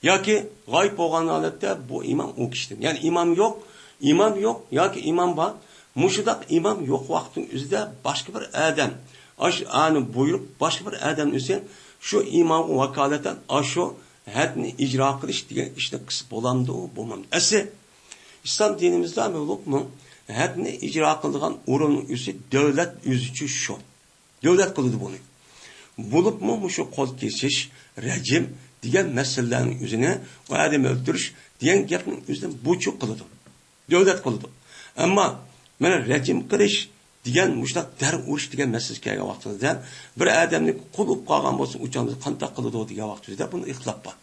ياكى غايىب بولغان ھالەتتە بۇ ئىمام ئۇ كىشىدىن. يەنى ئىمام يوق، ئىمام يوق ياكى ئىمام بار. مۇشۇنداق ئىمام يوق ۋاقىتنىڭ ئۆزىدە باشقا بىر ئادەم، ئاشۇ ئانى بۇيرۇپ، باشقا بىر ئادەم ئۆزى شۇ ئىمامغا ۋاكالىتەن ئاشۇ ھەدنى ئىجرا قىلىش دېگەن ئىشنى قىلسا بولامدۇ، بولمامدۇ؟ ئەسلى ئىسلام دىنىمىزدا بولۇپمۇ ھەدنى ئىجرا قىلىدىغان ئورۇننىڭ ئۆزى دۆلەت ئۆزىچۇ شۇ. دۆلەت قىلىدۇ بۇنى. بولۇپمۇ مۇشۇ قول كېسىش، رەجىم دېگەن مەسىلىلەرنىڭ ئۆزىنى، ئۇ ئادەم ئۆلتۈرۈش دېگەن گەپنىڭ ئۆزىنى بۇچۇ قىلىدۇ. دۆلەت قىلىدۇ. ئەمما مانا رەجىم قىلىش دېگەن، مۇشۇنداق دەر ئۇرۇش دېگەن مەسىلىسى كەلگەن ۋاقتىمىزدا بىر ئادەمنى قۇل ئۇرۇپ قالغان بولسا، ئۇ چاغدا قانداق قىلىدۇ دېگەن ۋاقتىمىزدا بۇندا ئىختىلاپ بار.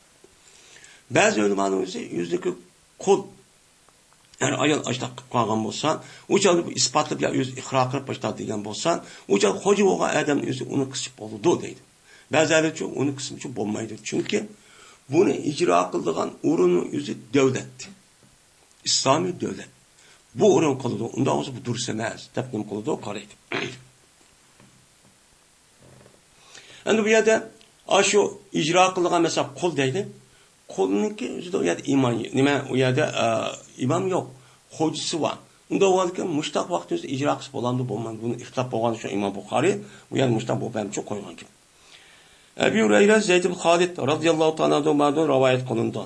بەزى ئۆلىمانىڭ ئۆزى ئۆزىنىڭكى قۇل ئەر ئايال ئاشتاق قىلىپ قالغان بولسا، ئۇ چاغدا بۇ ئىسپاتلاپ يا ئۆزى ئىقرار قىلىپ باشلاپ دېگەن بولسا، ئۇ چاغدا خوجا بولغان ئادەمنىڭ ئۆزى ئۇنى قىسىپ بولىدۇ دەيدۇ. بەزىلەرچۇ ئۇنى قىسمىچۇ بولمايدۇ. چۈنكى بۇنى ئىجرا قىلىدىغان ئورۇننىڭ ئۆزى دۆلەت. ئىسلامىي دۆلەت. بۇ ئورۇن قىلىدۇ. ئۇنداق بولسا بۇ دۇرۇس ئەمەس دەپ نېمە قىلىدۇ؟ قارايدۇ. ئەمدى بۇ يەردە ئاشۇ ئىجرا قىلىدىغان مەسىلەن قۇل دەيدۇ. قۇلنىڭكى ئۆزىدە ئۇ يەردە ئىمام، نېمە، ئۇ يەردە، ئە، ئىمام يوق، خوجىسى بار. ئۇنداق بولغاندىكىن مۇشتاق ۋاقىتتا ئۆزى ئىجرا قىلسا بولامدۇ، بولمامدۇ؟ بۇنى ئىختىلاپ بولغان شۇ ئىمام بۇخارىي بۇ يەردە مۇشتاق بۇ بەمچە قويغان گەپ. ئەبى ھۇرەيرە زەيد ئىبن خالىد رازىياللاھۇ تائالا ئەنھۇمادىن رىۋايەت قىلىنىدۇ.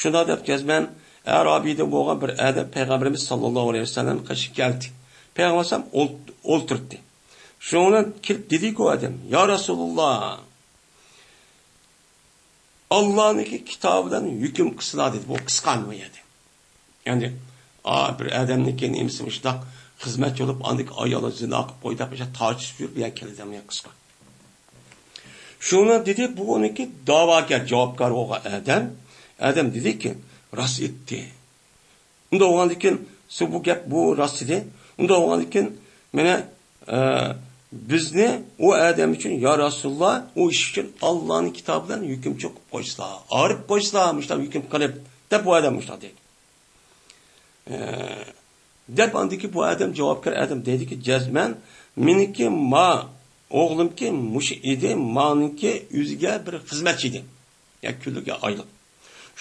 شۇنداق دەپ جەزمەن ئەرابىيدە بولغان بىر ئادەم پەيغەمبىرىمىز ساللاللاھۇ ئەلەيھى ۋەسەللەم قېشىغا كەلدى. پەيغەمبەر ئولت-، ئولتۇردى. شۇنىڭ بىلەن كېلىپ دېدىكى ئۇ ئادەم، يا رەسۇلاللا، ئاللانىڭكى كىتابى بىلەن ھۆكۈم قىلسىلا دېدى. بۇ قىسقا بۇ يەردە. يەنى، ئا، بىر ئادەمنىڭكى نېمىسى مۇشۇنداق خىزمەتچى بولۇپ، ئاندىكى ئايالى زىنا قىلىپ قويدى دەپ، ئاشۇ تارتىشىپ يۈرۈپ، يەنە كېلىدۇ، يەنە قىسقا. شۇنى دېدى، بۇ ئۇنىڭكى داۋاگەر، جاۋابكار بولغان ئادەم، ئادەم دېدىكى، راست ئېيتتى. ئۇنداق بولغاندىكىن، سىز بۇ گەپ، بۇ راست ئىدى. ئۇنداق بولغاندىكىن، مانا، ئە، بىزنى ئۇ ئادەم ئۈچۈن، يا رەسۇلاللا، ئۇ ئىش ئۈچۈن ئاللانىڭ كىتابى بىلەن ھۆكۈمچى قىلىپ قويسىلا، ئايرىپ قويسىلا، مۇشۇنداق ھۆكۈم قىلىپ، دەپ ئۇ ئادەم مۇشۇنداق دېدى. ئە، دەپ ئاندىكى بۇ ئادەم، جاۋابكار ئادەم دەيدىكى، جەزمەن، مېنىڭكى ما ئوغلۇمكى مۇشۇ ئىدى، مانىڭكى ئۆزىگە بىر خىزمەتچى ئىدى. يا كۈنلۈك، يا ئايلىق.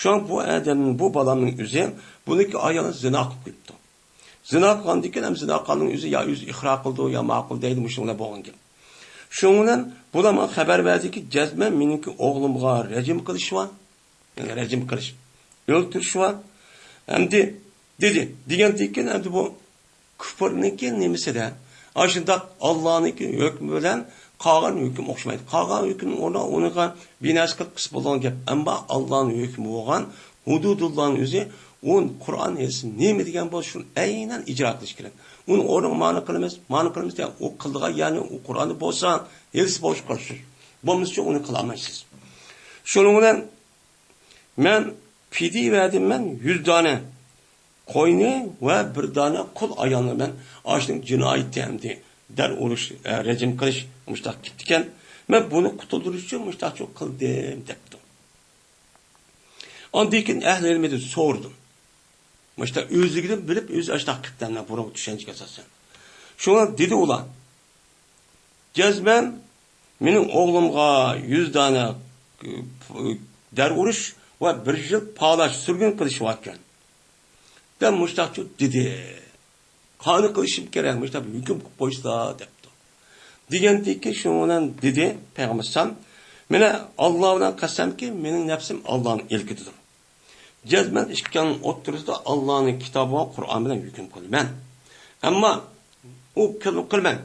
شۇڭا بۇ ئادەمنىڭ، بۇ بالامنىڭ ئۆزى، بۇنىڭكى ئايالى زىنا قىلىپ قويۇپتۇ. زىنا قىلغاندىن كېيىن ھەم زىنا قىلغاننىڭ ئۆزى يا ئۆزى ئىقرار قىلىدۇ، يا ماقۇل دەيدۇ، مۇشۇنىڭ بىلەن بولغان گەپ. شۇنىڭ بىلەن بۇلار ماڭا خەۋەر بەردىكى، جەزمەن مېنىڭكى ئوغلۇمغا رەجىم قىلىش بار. يەنى رەجىم قىلىش، ئۆلتۈرۈش بار. ئەمدى دېدى، دېگەندىن كېيىن ئەمدى بۇ كۇپۇرنىڭكى نېمىسىدە، ئاشۇنداق ئاللانىڭكى ھۆكمى بىلەن قالغان ھۆكۈم ئوخشىمايدۇ. قالغان ھۆكۈمنىڭ ئورنىغا ئۇنىڭغا بىنەرسە قىلىپ قىلسا بولىدىغان گەپ. ئەمما ئاللانىڭ ھۆكمى بولغان ھۇدۇدۇللانىڭ ئۆزى، ئۇ قۇرئان ھەدىس نېمە دېگەن بولسا، شۇنى ئەينەن ئىجرا قىلىش كېرەك. ئۇنىڭ ئورنىغا مانا قىلىمىز، مانا قىلىمىز دېگەن، ئۇ قىلىدىغان يەرنى ئۇ قۇرئاندا بولسا، ھەدىس بولۇشقا قارشى. بولمىسىچۇ ئۇنى قىلالمايسىز. شۇنىڭ بىلەن مەن پىدىيە بەردىم، مەن يۈز دانە قوينى ۋە بىر دانە قۇل ئايالنى مەن ئاشۇنىڭ جىنايىتى ئەمدى دەر ئۇرۇش، ئە، رەجىم قىلىش مۇشتاق كېتىدىكەن. مەن بۇنى قۇتۇلدۇرۇش ئۈچۈن مۇشتاقچۇ قىلدىم دەپتۇ. ئاندىن كېيىن ئەھلى ئىلمىدىن سورىدىم. مۇشتاق ئۆزلۈكىدىن بىلىپ ئۆزى ئاشتاق قىپتۇ، مەن بۇرۇنقى چۈشەنچىگە ئاساسەن. شۇڭا دېدى ئۇلار، جەزمەن مېنىڭ ئوغلۇمغا يۈز دانە، ئى، دەر ئۇرۇش ۋە بىر يىل پالاش، سۈرگۈن قىلىش باركەن، دەپ مۇشتاقچۇ دېدى. قانى قىلىشىم كېرەك، مۇشتاق ھۆكۈم قىلىپ قويسىلا دەپتۇ. دېگەندىكى شۇنىڭ بىلەن دېدى پەيغەمبەر ئەلەيھىسسالام، مانا ئاللا بىلەن قەسەمكى، مېنىڭ نەپسىم ئاللانىڭ ئىلكىدىدۇر. جەزمەن ئىككىڭلارنىڭ ئوتتۇرىسىدا ئاللانىڭ كىتابى بار قۇرئان بىلەن ھۆكۈم قىلىمەن. ئەمما ئۇ قىل-، قىلمەن.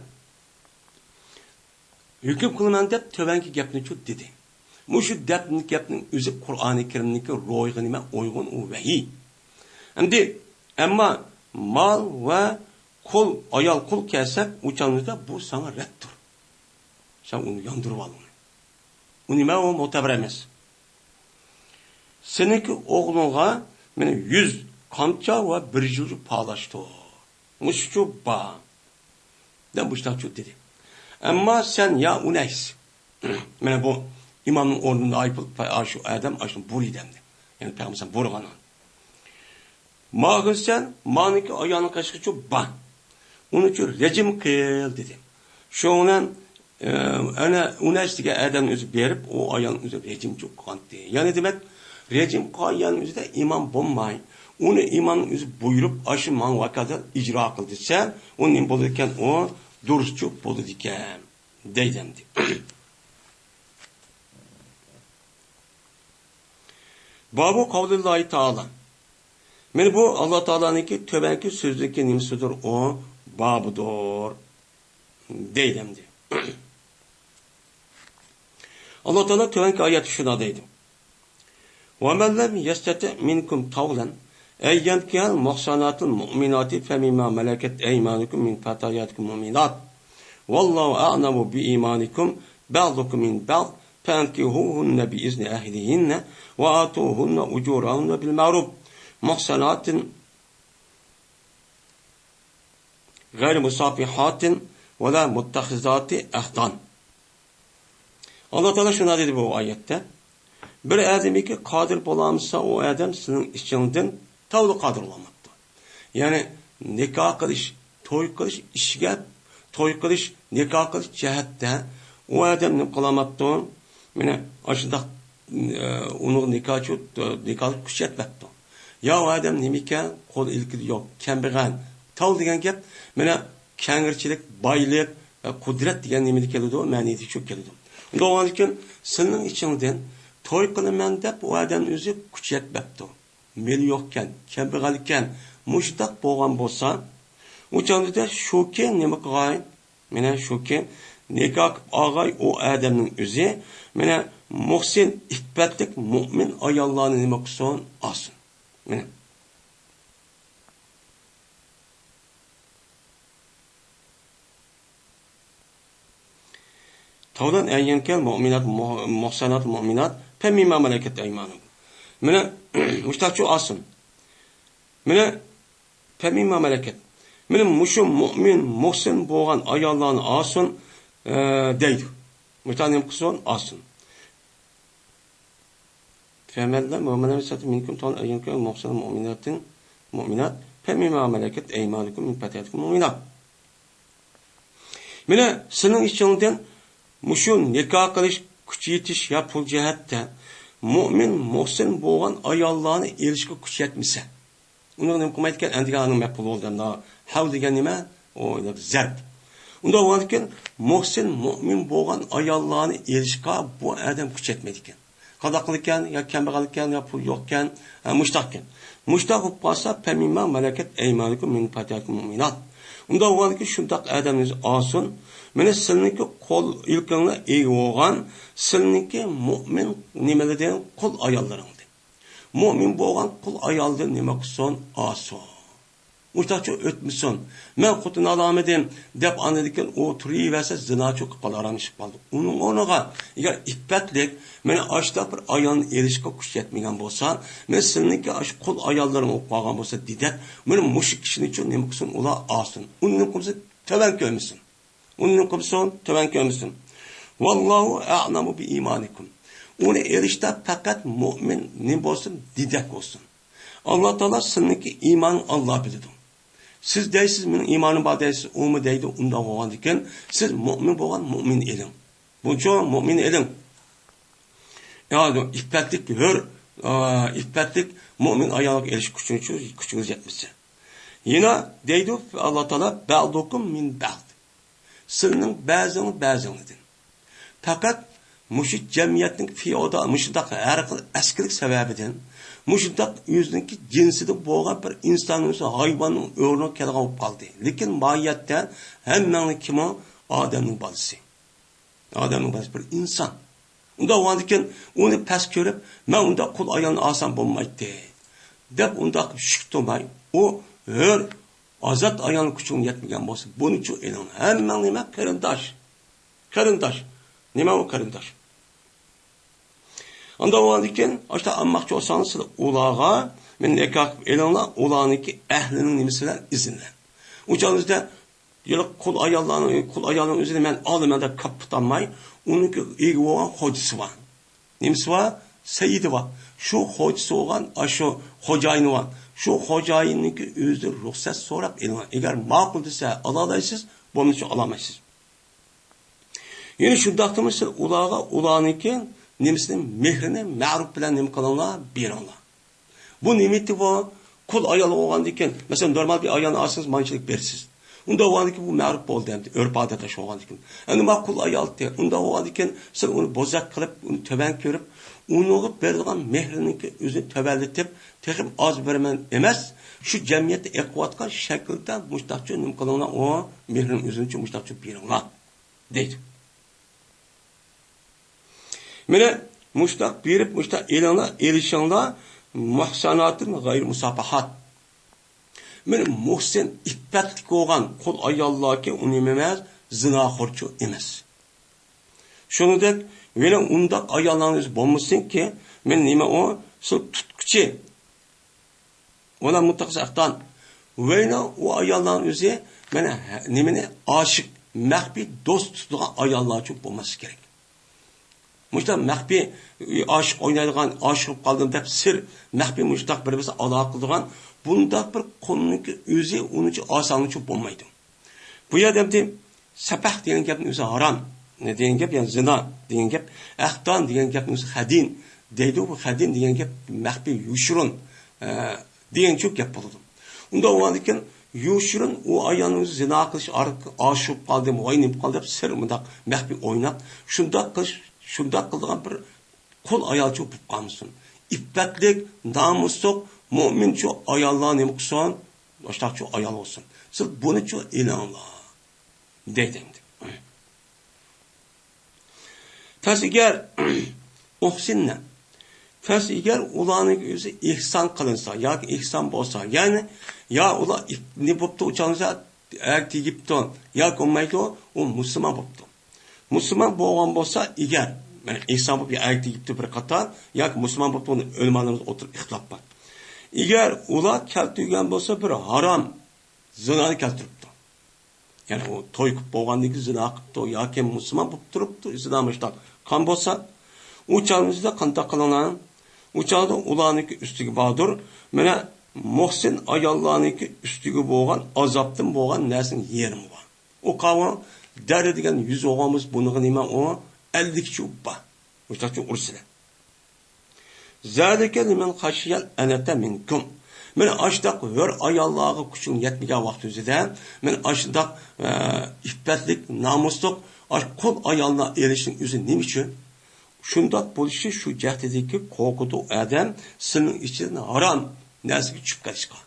ھۆكۈم قىلىمەن دەپ تۆۋەنكى گەپنىچۇ دېدى. مۇشۇ دەپ گەپنىڭ ئۆزى قۇرئانى كەرىمنىڭكى روھىغا نېمە ئۇيغۇن، ئۇ ۋەھىي. ئەمدى، ئەمما مال ۋە قۇل، ئايال قۇل كەلسەك، ئۇ چاغدا بۇ ساڭا رەتتۇر. سەن ئۇنى ياندۇرۇۋال ئۇنى. ئۇ نېمە، ئۇ مۆتەبەر ئەمەس. سېنىڭكى ئوغلۇڭغا مانا يۈز قامچا ۋە بىر يۈز پالاش تۇر. مۇشۇچۇ بار. دەپ مۇشۇنداقچۇ دېدى. ئەمما سەن يا ئۇنەيس، مانا بۇ ئىمامنىڭ ئورنىدا ئايپۇل، ئاشۇ ئادەم ئاشۇنى بۇرىدى ئەمدى. يەنى پەيغەمبەر بۇرىغان. ماغىن سەن، مانىكى ئايالنى قېشىغىچۇ بار. ئۇنىچۇ رەجىم قىل دېدى. شۇنىڭ بىلەن، ئە، ئەنە ئۇنەيس دېگەن ئادەمنىڭ ئۆزى بېرىپ، ئۇ ئايالنىڭ ئۆزى رەجىمچۇ قىلغانتى. يەنى دېمەك، رەجىم قىلغان ئايالنىڭ ئۆزىدە ئىمام بولماي، ئۇنى ئىمامنىڭ ئۆزى بۇيرۇپ، ئاشۇ ماڭا ۋاكالەت ئىجرا قىل دېسە، ئۇ نېمە بولىدىكەن؟ ئۇ دۇرۇسچۇ بولىدىكەن، دەيدۇ ئەمدى. بابۇ قەۋلىللاھى تائالا. مانا بۇ ئاللا تائالانىڭكى تۆۋەنكى سۆزىدىكى نېمىسىدۇر؟ ئۇ بابىدۇر. دەيدۇ ئەمدى. ئاللا تائالا تۆۋەنكى ئايەتتە شۇنداق دەيدۇ. ومن لم يستطع منكم طولا أن ينكح المحصنات المؤمنات فمما ملكت أيمانكم من فتياتكم المؤمنات والله أعلم بإيمانكم بعضكم من بعض فأنكحوهن بإذن أهلهن وآتوهن أجورهن بالمعروف محصنات غير مسافحات ولا متخذات أخدان. ئاللا تائالا شۇنداق دېدى بۇ ئايەتتە. بىر ئادەمكى قادىر بولالمىسا، ئۇ ئادەم سىلىنىڭ ئىچىڭدىن تاۋلا قادىر بولالماپتۇ. يەنى نىكاھ قىلىش، توي قىلىش ئىشىگە، توي قىلىش، نىكاھ قىلىش جەھەتتە ئۇ ئادەم نېمە قىلالماپتۇ؟ مانا ئاشۇنداق، ئە، ئۇنىڭ نىكاھچۇ، نىكاھلىق كۈچ يەتمەپتۇ. يا ئۇ ئادەم نېمىكەن؟ قول ئىلكىدە يوق، كەمبەغەل. تاۋ دېگەن گەپ، مانا كەڭرىچىلىك، بايلىق، ئە، قۇدرەت دېگەن نېمىدە كېلىدۇ؟ مەنىدە شۇ كېلىدۇ. ئۇنداق بولغاندىكىن، سىلىنىڭ ئىچىڭدىن توي قىلىمەن دەپ ئۇ ئادەم ئۆزى كۈچ يەتمەپتۇ. مېلى يوقكەن، كەمبەغەلكەن، مۇشۇنداق بولغان بولسا، ئۇ چاغدا شۇكى نېمە قىلغاي؟ مانا شۇكى، نىكاھ قىلىپ ئالغاي ئۇ ئادەمنىڭ ئۆزى، مانا مۇھسىن، ئىپپەتلىك مۇئمىن ئاياللارنى نېمە قىلسۇن؟ ئالسۇن. مانا. تولن أن ينكح المؤمنات المح-، المحصنات المؤمنات فمما ملكت أيمانكم. مانا، مۇشتاقچۇ ئالسۇن. مانا، فمما ملكت. مانا مۇشۇ مۇئمىن، مۇھسىن بولغان ئاياللارنى ئالسۇن، ئە، دەيدۇ. مۇشتاق نېمە قىلسۇن؟ ئالسۇن. فمن لم، ومن لم يستطع منكم طولا أن ينكح المحصنات المؤمنات، المؤمنات، فمما ملكت أيمانكم من فتياتكم المؤمنات. مانا سېنىڭ ئىچىڭدىن مۇشۇ نىكاھ قىلىش كۈچ يېتىش يا پۇل جەھەتتە مۇئمىن، مۇھسىن بولغان ئاياللارنى ئېلىشقا كۈچ يەتمىسە، ئۇنىڭ نېمە قىلمايدىكەن؟ ئەندىگە ئانىڭ مەپئۇلى بولدى ئەمدى. ھەۋ دېگەن نېمە؟ ئۇ زەرب. ئۇنداق بولغاندىكىن، مۇھسىن، مۇئمىن بولغان ئاياللارنى ئېلىشقا بۇ ئادەم كۈچ يەتمەيدىكەن. قانداق قىلىدىكەن؟ يا كەمبەغەلكەن، يا پۇل يوقكەن، ھە، مۇشتاقكەن. مۇشتاق بولۇپ قالسا، فَمِمَّا مَلَكَتْ أَيْمَانُكُمْ مِنْ فَتَيَاتِكُمُ الْمُؤْمِنَاتِ. ئۇنداق بولغاندىكىن، شۇنداق ئادەمنى ئالسۇن. مانا سىلىنىڭكى قول ئىلكىڭلار ئىگە بولغان، سىلىنىڭكى مۇئمىن نېمىلىدىن؟ قۇل ئاياللىرىڭدىن. مۇئمىن بولغان قۇل ئايالدىن نېمە قىلسۇن؟ ئالسۇن. مۇشتاقچە ئۆتمىسۇن. مەن خوتۇن ئالالمىدىم دەپ ئاندىن كېيىن ئۇ تۇرۇۋەرسە زىناچى قىلىپ قالىدۇ، ھارام ئىش قىلىپ قالىدۇ. ئۇنىڭ ئورنىغا ئەگەر ئىپپەتلىك، مانا ئاشۇنداق بىر ئايالنى ئېلىشقا كۈچ يەتمىگەن بولسا، مانا سىلىنىڭكى ئاشۇ قۇل ئاياللىرىڭ بولۇپ قالغان بولسا دېدەك، مانا مۇشۇ كىشىنىچۇ نېمە قىلسۇن؟ ئۇلار ئالسۇن. ئۇنى نېمە قىلمىسۇن؟ تۆۋەن كۆرمىسۇن. ئۇنى نېمە قىلمىسۇن؟ تۆۋەن كۆرمىسۇن. وَاللَّهُ أَعْلَمُ بِإِيمَانِكُمْ. ئۇنى ئېلىشتا پەقەت مۇئمىن نېمە بولسۇن؟ دېدەك بولسۇن. ئاللا تائالا سىلىنىڭكى ئىمانىنى ئاللا بىلىدۇ. سىز دەيسىز، مېنىڭ ئىمانىم بار دەيسىز، ئۇمۇ دەيدۇ، ئۇنداق بولغاندىكىن سىز مۇئمىن بولغان مۇئمىن ئېلىڭ. بۇنچە مۇئمىن ئېلىڭ. يا، ئىپپەتلىك ھۆر، ئا، ئىپپەتلىك مۇئمىن ئايالغا ئېلىش كۈچىڭىز، كۈچىڭىز يەتمىسە. يەنە دەيدۇ ئاللا تائالا، بَعْضُكُمْ مِنْ بَعْضٍ. سىلىنىڭ بەزىڭىز بەزىڭىزدىن. پەقەت مۇشۇ جەمئىيەتنىڭ فېئودال، مۇشۇنداق ھەر خىل ئەسكىلىك سەۋەبىدىن، مۇشۇنداق ئۆزىنىڭكى جىنسىدە بولغان بىر ئىنسان ئۆزى ھايۋاننىڭ ئورنىغا كەلگەن بولۇپ قالدى. لېكىن ماھىيەتتە ھەممەڭنىڭ كىمۇ؟ ئادەمنىڭ بالىسى. ئادەمنىڭ بالىسى بىر ئىنسان. ئۇنداق بولغاندىكىن ئۇنى پەس كۆرۈپ، مەن ئۇنداق قۇل ئايالنى ئالسام بولمايتتى دەپ ئۇنداق شۈك تۇرماي، ئۇ ھۆر ئازاد ئايالنىڭ كۈچىگە يەتمىگەن بولسا، بۇنىچۇ ئېلىڭ. ھەممەڭ نېمە؟ قېرىنداش. قېرىنداش. نېمە ئۇ قېرىنداش؟ ئاندىن ئۇنىڭدىن كېيىن، ئاشۇنداق ئالماقچى بولساڭلار، سىلەر ئۇلارغا مېنى نىكاھ قىلىپ ئېلىڭلار، ئۇلارنىڭكى ئەھلىنىڭ نېمىسى بىلەن ئىزنى بىلەن. ئۇ چاغدا بىزدە قۇل ئاياللارنىڭ، قۇل ئايالنىڭ ئۆزىنى مەن ئالىمەن دەپ كاپپىتانماي، ئۇنىڭكى ئىگە بولغان خوجىسى بار. نېمىسى بار؟ سەييىدى بار. شۇ خوجىسى بولغان، ئاشۇ خوجايىنى بار. شۇ خوجايىننىڭكى ئۆزى رۇخسەت سوراپ ئېلىڭلار. ئەگەر ماقۇل دېسە، ئالالايسىز، بولمىسا ئالالمايسىز. يەنە شۇنداقتىمۇ سىز ئۇلارغا ئۇلارنىڭكى نېمىسىنى، مېھرىنى مەرۇپ بىلەن نېمە قىلىڭلار، بېرىڭلار. بۇ نېمىتى بۇ؟ قۇل ئايال بولغاندىن كېيىن، مەسىلەن، نورمال بىر ئايالنى ئالسىڭىز، مانچىلىك بېرىسىز. ئۇنداق بولغاندىن كېيىن بۇ مەرۇپ بولدى ئەمدى، ئۆرپ-ئادەت ئاشۇ بولغاندىن كېيىن. ئەمدى ما قۇل ئايالتى، ئۇنداق بولغاندىن كېيىن سىز ئۇنى بوزەك قىلىپ، ئۇنى تۆۋەن كۆرۈپ، ئۇنىڭغا بېرىدىغان مېھرىنىڭكى ئۆزىنى تۆۋەنلىتىپ، تېخىمۇ ئاز بېرىمەن ئەمەس، شۇ جەمئىيەتتە ئېقىۋاتقان شەكىلدە مۇشتاقچۇ نېمە قىلىڭلار، ئۇ مېھرىنىڭ ئۆزىنىچۇ مۇشتاقچۇ بېرىڭلار. دەيدۇ. مانا مۇشتاق بېرىپ، مۇشتاق ئېلىڭلار، ئېلىشىڭلار، مۇھساناتىن غەيرى مۇساپىھات. مانا مۇھسىن، ئىپپەتلىك بولغان قۇل ئاياللاركى ئۇ نېمە ئەمەس، زىناخورچۇ ئەمەس. شۇنىڭدەك، ۋەلى ئۇنداق ئاياللارنىڭ ئۆزى بولمىسۇنكى، مانا نېمە ئۇ، شۇ تۇتقۇچى، ۋەلا مۇتەخەسسىس ئەختان. ۋەينى ئۇ ئاياللارنىڭ ئۆزى، مانا، ھە، نېمىنى ئاشىق، مەخپىي دوست تۇتىدىغان ئاياللارچۇ بولماسلىقى كېرەك. مۇشۇنداق مەخپىي ئاشىق ئوينايدىغان، ئاشىق بولۇپ قالدىم دەپ سىر، مەخپىي مۇشۇنداق بىر-بىرسى ئالاقە قىلىدىغان، بۇنداق بىر قۇلنىڭكى ئۆزى ئۇنچە ئاسانلىقچە بولمايدۇ. بۇ يەردە ئەمدى سەپەھ دېگەن گەپنىڭ ئۆزى ھارام دېگەن گەپ، يەنى زىنا دېگەن گەپ، ئەختان دېگەن گەپنىڭ ئۆزى خەدىن دەيدۇ. بۇ خەدىن دېگەن گەپ مەخپىي، يوشۇرۇن، ئە، دېگەنچۇ گەپ بولىدۇ. ئۇنداق بولغاندىكىن يوشۇرۇن ئۇ ئايالنىڭ ئۆزى زىنا قىلىش ئارقا-، ئاشىق بولۇپ قالدى، ۋاي نېمە قىلدى دەپ سىر مۇنداق مەخپىي ئويناپ، شۇنداق قىلىش، شۇنداق قىلىدىغان بىر قۇل ئايالچۇ بولۇپ قالمىسۇن. ئىپپەتلىك، نامۇسلۇق، مۇئمىنچۇ ئاياللار نېمە قىلسۇن؟ مۇشتاقچۇ ئايال بولسۇن. سىز بۇنىچۇ ئېلىڭلار. دەيدۇ ئەمدى. پەس ئىگەر ئۇھسىننە. پەس ئىگەر ئۇلارنىڭ ئۆزى ئېھسان قىلىنسا ياكى ئېھسان بولسا، يەنى يا ئۇلار ئىپ-، نېمە بوپتۇ، ئۇچالمىسا ئەگىپ تېگىپتۇ ياكى بولمايدۇ، ئۇ مۇسۇلمان بوپتۇ. مۇسۇلمان بولغان بولسا ئىگەر، مانا ئېھسان بولۇپ يا ئەگىپ تېگىپتۇ بىر قاتار، ياكى مۇسۇلمان بوپتۇ، ئۇنى ئۆلىمالىرىمىز ئوتتۇرىدا ئىختىلاپ بار. ئىگەر ئۇلار كەلتۈرگەن بولسا بىر ھارام زىنانى كەلتۈرۈپتۇ. يەنى ئۇ توي قىلىپ بولغاندىن كېيىن زىنا قىپتۇ ياكى مۇسۇلمان بولۇپ تۇرۇپتۇ، زىنا مۇشتاق قىلغان بولسا، ئۇ چاغدا قانداق قىلىڭلار؟ ئۇ چاغدا ئۇلارنىڭكى ئۈستىگە باردۇر. مانا مۇھسىن ئاياللارنىڭكى ئۈستىگە بولغان ئازابتىن بولغان نەرسىنىڭ يېرىمى بار. ئۇ قاۋۇ دەررە دېگەن يۈز ئوغۇمىز بۇنىڭغا نېمە ئۇ؟ ئەللىك چۇ بار. مۇشتاقچە ئۇرسىلە. زالىكە لىمەن خەشىيەل ئەنەتە مىنكۇم. مانا ئاشۇنداق ھۆر ئاياللارغا كۈچۈڭ يەتمىگەن ۋاقتىڭىزدا، مانا ئاشۇنداق، ئە، ئىپپەتلىك، نامۇسلۇق، ئاش-، قۇل ئاياللار ئېلىشنىڭ ئۆزى نېمە ئۈچۈن؟ شۇنداق بولۇشى شۇ جەھەتتىكى قورقىدۇ ئادەم سىلنىڭ ئىچىدىن ھارام نەرسىگە چۈشۈپ قېلىشقا.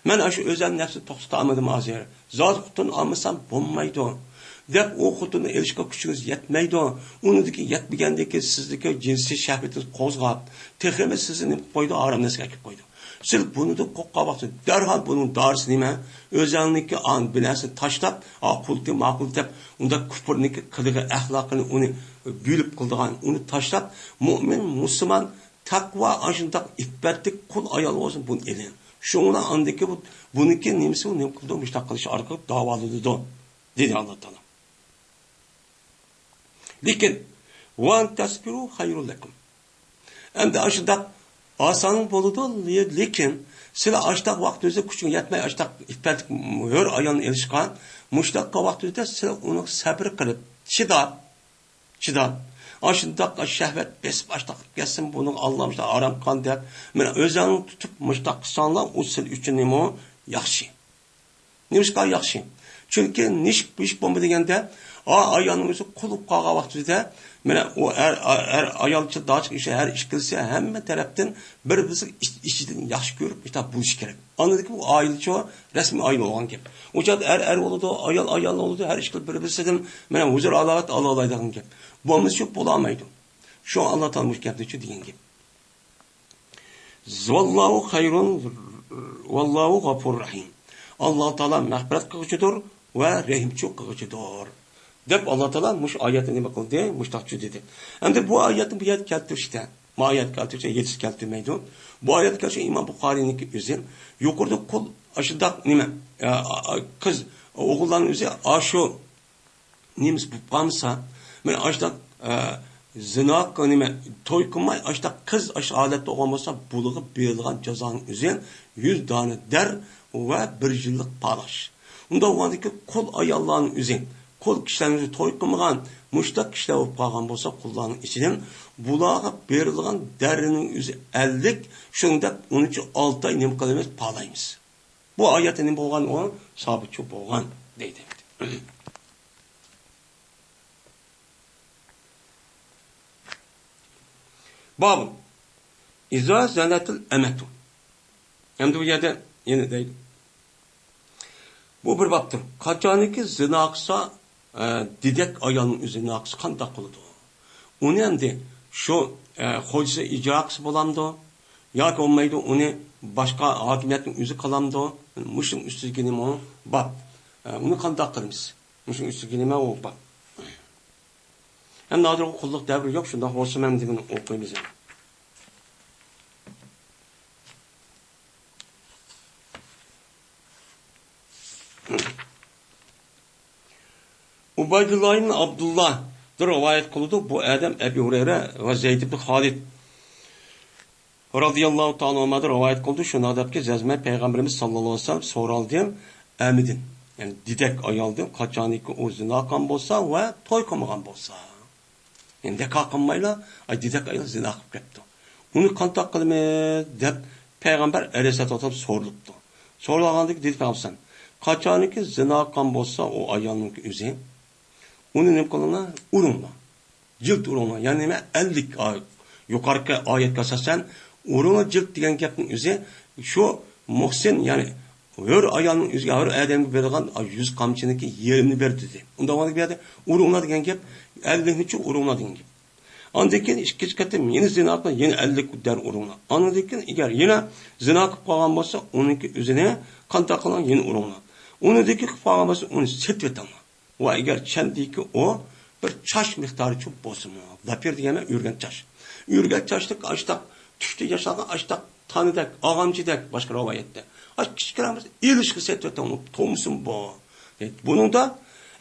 مەن ئاشۇ ئۆزۈم نەپسىنى توختىتالمىدىم ھازىر. زادى خوتۇن ئالمىسام بولمايدۇ، دەپ ئۇ خوتۇننى ئېلىشقا كۈچىڭىز يەتمەيدۇ. ئۇنىڭدىكى يەتمىگەندىكى سىزدىكى جىنسىي شەھۋىتىڭىز قوزغاپ، تېخىمۇ سىزنى نېمە قىلىپ قويىدۇ؟ ھارام نەرسىگە ئەكىپ قويىدۇ. سىز بۇنىڭدىن قورققان ۋاقتىدا دەرھال بۇنىڭ دارىسى نېمە؟ ئۆزۈڭنىڭكى ئان بىناسىنى تاشلاپ، ئا، قۇلتى ماقۇل دەپ، ئۇنداق كۇپۇرنىڭكى قىلىقى ئەخلاقىنى ئۇنى بۆلۈپ قىلىدىغان، ئۇنى تاشلاپ، مۇئمىن، مۇسۇلمان، تەقۋا، ئاشۇنداق ئىپپەتلىك قۇل ئايال بولسۇن، بۇنى ئېلىڭ. شۇڭا ئاندىكى بۇ، بۇنىڭكى نېمىسى، ئۇ نېمە قىلىدۇ؟ مۇشۇنداق قىلىش ئارقىلىق داۋالىنىدۇ، دېدى ئاللا تائالا. لېكىن، ۋان تەسبىرۇ خەيرۇل لەكۇم. ئەمدى ئاشۇنداق ئاسان بولىدۇ، لېكىن سىلەر ئاشۇنداق ۋاقتىڭىزدا كۈچۈڭ يەتمەي، ئاشۇنداق ئىپپەتلىك ھۆر ئايالنى ئېلىشقا، مۇشۇنداق ۋاقتىڭىزدا سىلەر ئۇنىڭغا سەبرى قىلىپ، چىداپ، چىداپ، ئاشۇنداق شەھۋەت بېسىپ، ئاشۇنداق قىلىپ كەتسىمۇ، بۇنىڭغا ئاللا مۇشۇنداق ھارام قىلغان دەپ، مانا ئۆزۈڭنى تۇتۇپ، مۇشۇنداق قىلساڭلار، ئۇ سىلەر ئۈچۈن نېمە ياخشى. نېمىشقا ياخشى؟ چۈنكى نېمە ئىش بولما دېگەندە، ئا، ئايالنىڭ ئۆزى قۇل بولۇپ قالغان ۋاقتىدا، مانا ئۇ ئەر، ئەر ئايالچە داچىق ئىش، ھەر ئىش قىلسا، ھەممە تەرەپتىن بىر-بىرسى ئىچ-، ئىچىدىن ياخشى كۆرۈپ، مۇشۇنداق بولۇشى كېرەك. ئاندىن كېيىن ئۇ ئائىلىچۇ، رەسمىي ئائىلە بولغان گەپ. ئۇ چاغدا ئەر ئەر بولىدۇ، ئايال ئايال بولىدۇ، ھەر ئىش قىلىپ بىر-بىرسىدىن، مانا ھۇزۇر ھالاۋەت ئالالايدىغان گەپ. بولمىسا شۇ بولالايدۇ. شۇ ئاللا تائالا مۇشۇ گەپنىچۇ دېگەن گەپ. ۋاللاھۇ خەيرۇن، ۋاللاھۇ غەپۇر رەھىم. ئاللا تائالا مەغپىرەت قىلغۇچىدۇر ۋە رەھىمچۇ قىلغۇچىدۇر، دەپ ئاللا تائالا مۇشۇ ئايەتنى نېمە قىلدى؟ مۇشتاقچۇ دېدى. ئەمدى بۇ ئايەتنى بۇ يەردە كەلتۈرۈشتە، بۇ ئايەتنى كەلتۈرۈشتە ھېچ كەلتۈرمەيدۇ. بۇ ئايەتنى كەلتۈرۈشتە ئىمام بۇخارىينىڭكى ئۆزى يۇقىرىدا قۇل ئاشۇنداق نېمە، ئە، ئە، قىز، ئوغۇللارنىڭ ئۆزى ئاشۇ نېمىسى بولۇپ قالمىسا، مانا ئاشۇنداق، ئە، زىنا قىل-، نېمە، توي قىلماي، ئاشۇنداق قىز ئاشۇ ھالەتتە بولغان بولسا، بۇلىغا بېرىلغان جازانىڭ ئۆزى يۈز دانە دەر ۋە بىر يىللىق پالاش. ئۇنداق بولغاندىكىن قۇل ئاياللارنىڭ ئۆزى، قۇل كىشىلەرنىڭ ئۆزى توي قىلمىغان، مۇشۇنداق كىشىلەر بولۇپ قالغان بولسا، قۇللارنىڭ ئىچىدىن بۇلارغا بېرىلغان دەرنىڭ ئۆزى ئەللىك، شۇنىڭ دەپ ئۇنىڭ ئۈچۈن ئالتە ئاي نېمە قىلىمىز؟ پالايمىز. بۇ ئايەتتە نېمە بولغان ئۇ؟ سابىتچۇ بولغان دەيدۇ. باب. ئىزا زەنەتىل ئەمەتۇ. ئەمدى بۇ يەردە يەنە دەيدۇ. بۇ بىر بابتۇر. قاچانكى زىنا قىلسا، ئە، دېدەك ئايالنىڭ ئۆزى زىنا قىلسا قانداق قىلىدۇ؟ ئۇنى ئەمدى شۇ، ئە، خوجىسى ئىجرا قىلسا بولامدۇ؟ ياكى بولمايدۇ، ئۇنى باشقا ھاكىمىيەتنىڭ ئۆزى قىلامدۇ؟ مۇشۇنىڭ ئۈستىدىكى نېمە ئۇ؟ باب. ئە، ئۇنى قانداق قىلىمىز؟ مۇشۇنىڭ ئۈستىدىكى نېمە ئۇ؟ باب. ھەم ھازىرغۇ قۇللۇق دەۋرى يوق، شۇنداق بولسىمۇ ئەمدى بۇنى ئوقۇيمىز. ئۇبەيدۇللا ئىبن ئابدۇللا رىۋايەت قىلىدۇ. بۇ ئادەم ئەبى ھۇرەيرە ۋە زەيد ئىبن خالىد رازىياللاھۇ تائالا ئەنھۇمادىن رىۋايەت قىلىدۇ. شۇنداق دەپكى، جەزمەن پەيغەمبىرىمىز ساللاللاھۇ ئەلەيھى ۋەسەللەم سورالدى ئەمىدىن، يەنى دېدەك ئايالدىن، قاچانكى ئۇ زىنا قىلغان بولسا ۋە توي قىلمىغان بولسا. يەنى نىكاھ قىلمايلا، ئاي، دېدەك ئايال زىنا قىلىپ كەپتۇ. ئۇنى قانداق قىلىمىز؟ دەپ پەيغەمبەر ئەلەيھىسسالاتۇ ۋەسسالام سورىلىپتۇ. سورىلغاندىكى دېدى پەيغەمبەر، قاچانكى زىنا قىلغان بولسا ئۇ ئايالنىڭكى ئۆزى، ئۇنى نېمە قىلىڭلار؟ ئۇرۇڭلار. جىلد ئۇرۇڭلار. يەنى نېمە؟ ئەللىك ئاي-، يۇقىرىقى ئايەتكە ئاساسەن، ئۇرۇڭلار جىلد دېگەن گەپنىڭ ئۆزى شۇ مۇھسىن، يەنى ھۆر ئايالنىڭ ئۆزىگە، ھۆر ئادەمگە بېرىدىغان يۈز قامچىنىڭكى يېرىمىنى بېرىدۇ دېدى. ئۇنداق بولغاندا بۇ يەردە ئۇرۇڭلار دېگەن گەپ، ئەللىكنىچۇ ئۇرۇڭلار دېگەن گەپ. ئاندىن كېيىن ئىككىنچى قېتىم يەنە زىنا قىلىپ، يەنە ئەللىك دەر ئۇرۇڭلار. ئاندىن كېيىن ئەگەر يەنە زىنا قىلىپ قالغان بولسا، ئۇنىڭكى ئۆزىنى قانداق قىلىڭ؟ يەنە ئۇرۇڭلار. ئۇنىڭدىن كېيىن قىلىپ قالغان بولسا، ئۇنى سېتىۋېتىڭلار. ۋە ئەگەر چەندىكى ئۇ بىر چاچ مىقدارىچۇ بولسىمۇ، داپىر دېگەن ئۆرگەن چاچ. ئۆرگەن چاچلىق ئاشتاق، تۈشتە ياسالغان ئاشتاق تانىدەك، ئاغامچىدەك، باشقا رىۋايەتتە. ئاش كىچىكرەك بولسا ئېلىشقا سېتىۋېتىڭ، تومسۇن بۇ. بۇنىڭدا،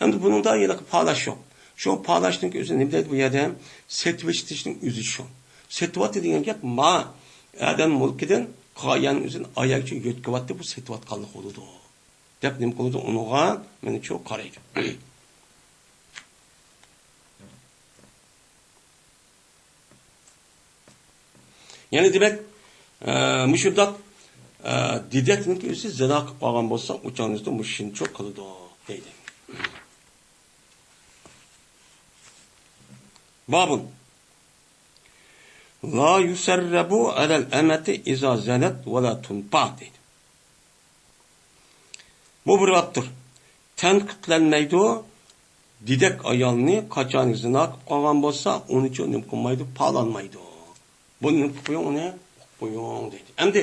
ئەمدى بۇنىڭدا ھېلىقى پالاش يوق. شۇ پالاشنىڭكى ئۆزى نېمە دەيدۇ بۇ يەردە؟ سېتىۋېتىشنىڭ ئۆزى شۇ. سېتىۋاتتى دېگەن گەپ، ما ئادەم مۈلكىدىن قايان ئۆزىنى ئاياغىچە يۆتكىۋاتتى، بۇ سېتىۋاتقانلىق بولىدۇ. دەپ نېمە قىلىدۇ؟ ئۇنىڭغا مېنىچۇ قارايدۇ. يەنى دېمەك، ئە، مۇشۇنداق، ئە، دېدەكنىڭكى ئۆزى زىنا قىلىپ قالغان بولسا، ئۇ چاغنىڭدا مۇشۇنچە قىلىدۇ، دەيدۇ. بابۇن. لا يسرب على الأمة إذا زنت ولا تنفع دەيدۇ. بۇ بىر بابتۇر. تەنقىدلەنمەيدۇ. دېدەك ئايالنى قاچان زىنا قىلىپ قالغان بولسا، ئۇنىچۇ نېمە قىلمايدۇ، پالانمايدۇ. بۇنى نېمە قىلىپ قويۇڭ، ئۇنى ئوقۇپ قويۇڭ دەيدۇ. ئەمدى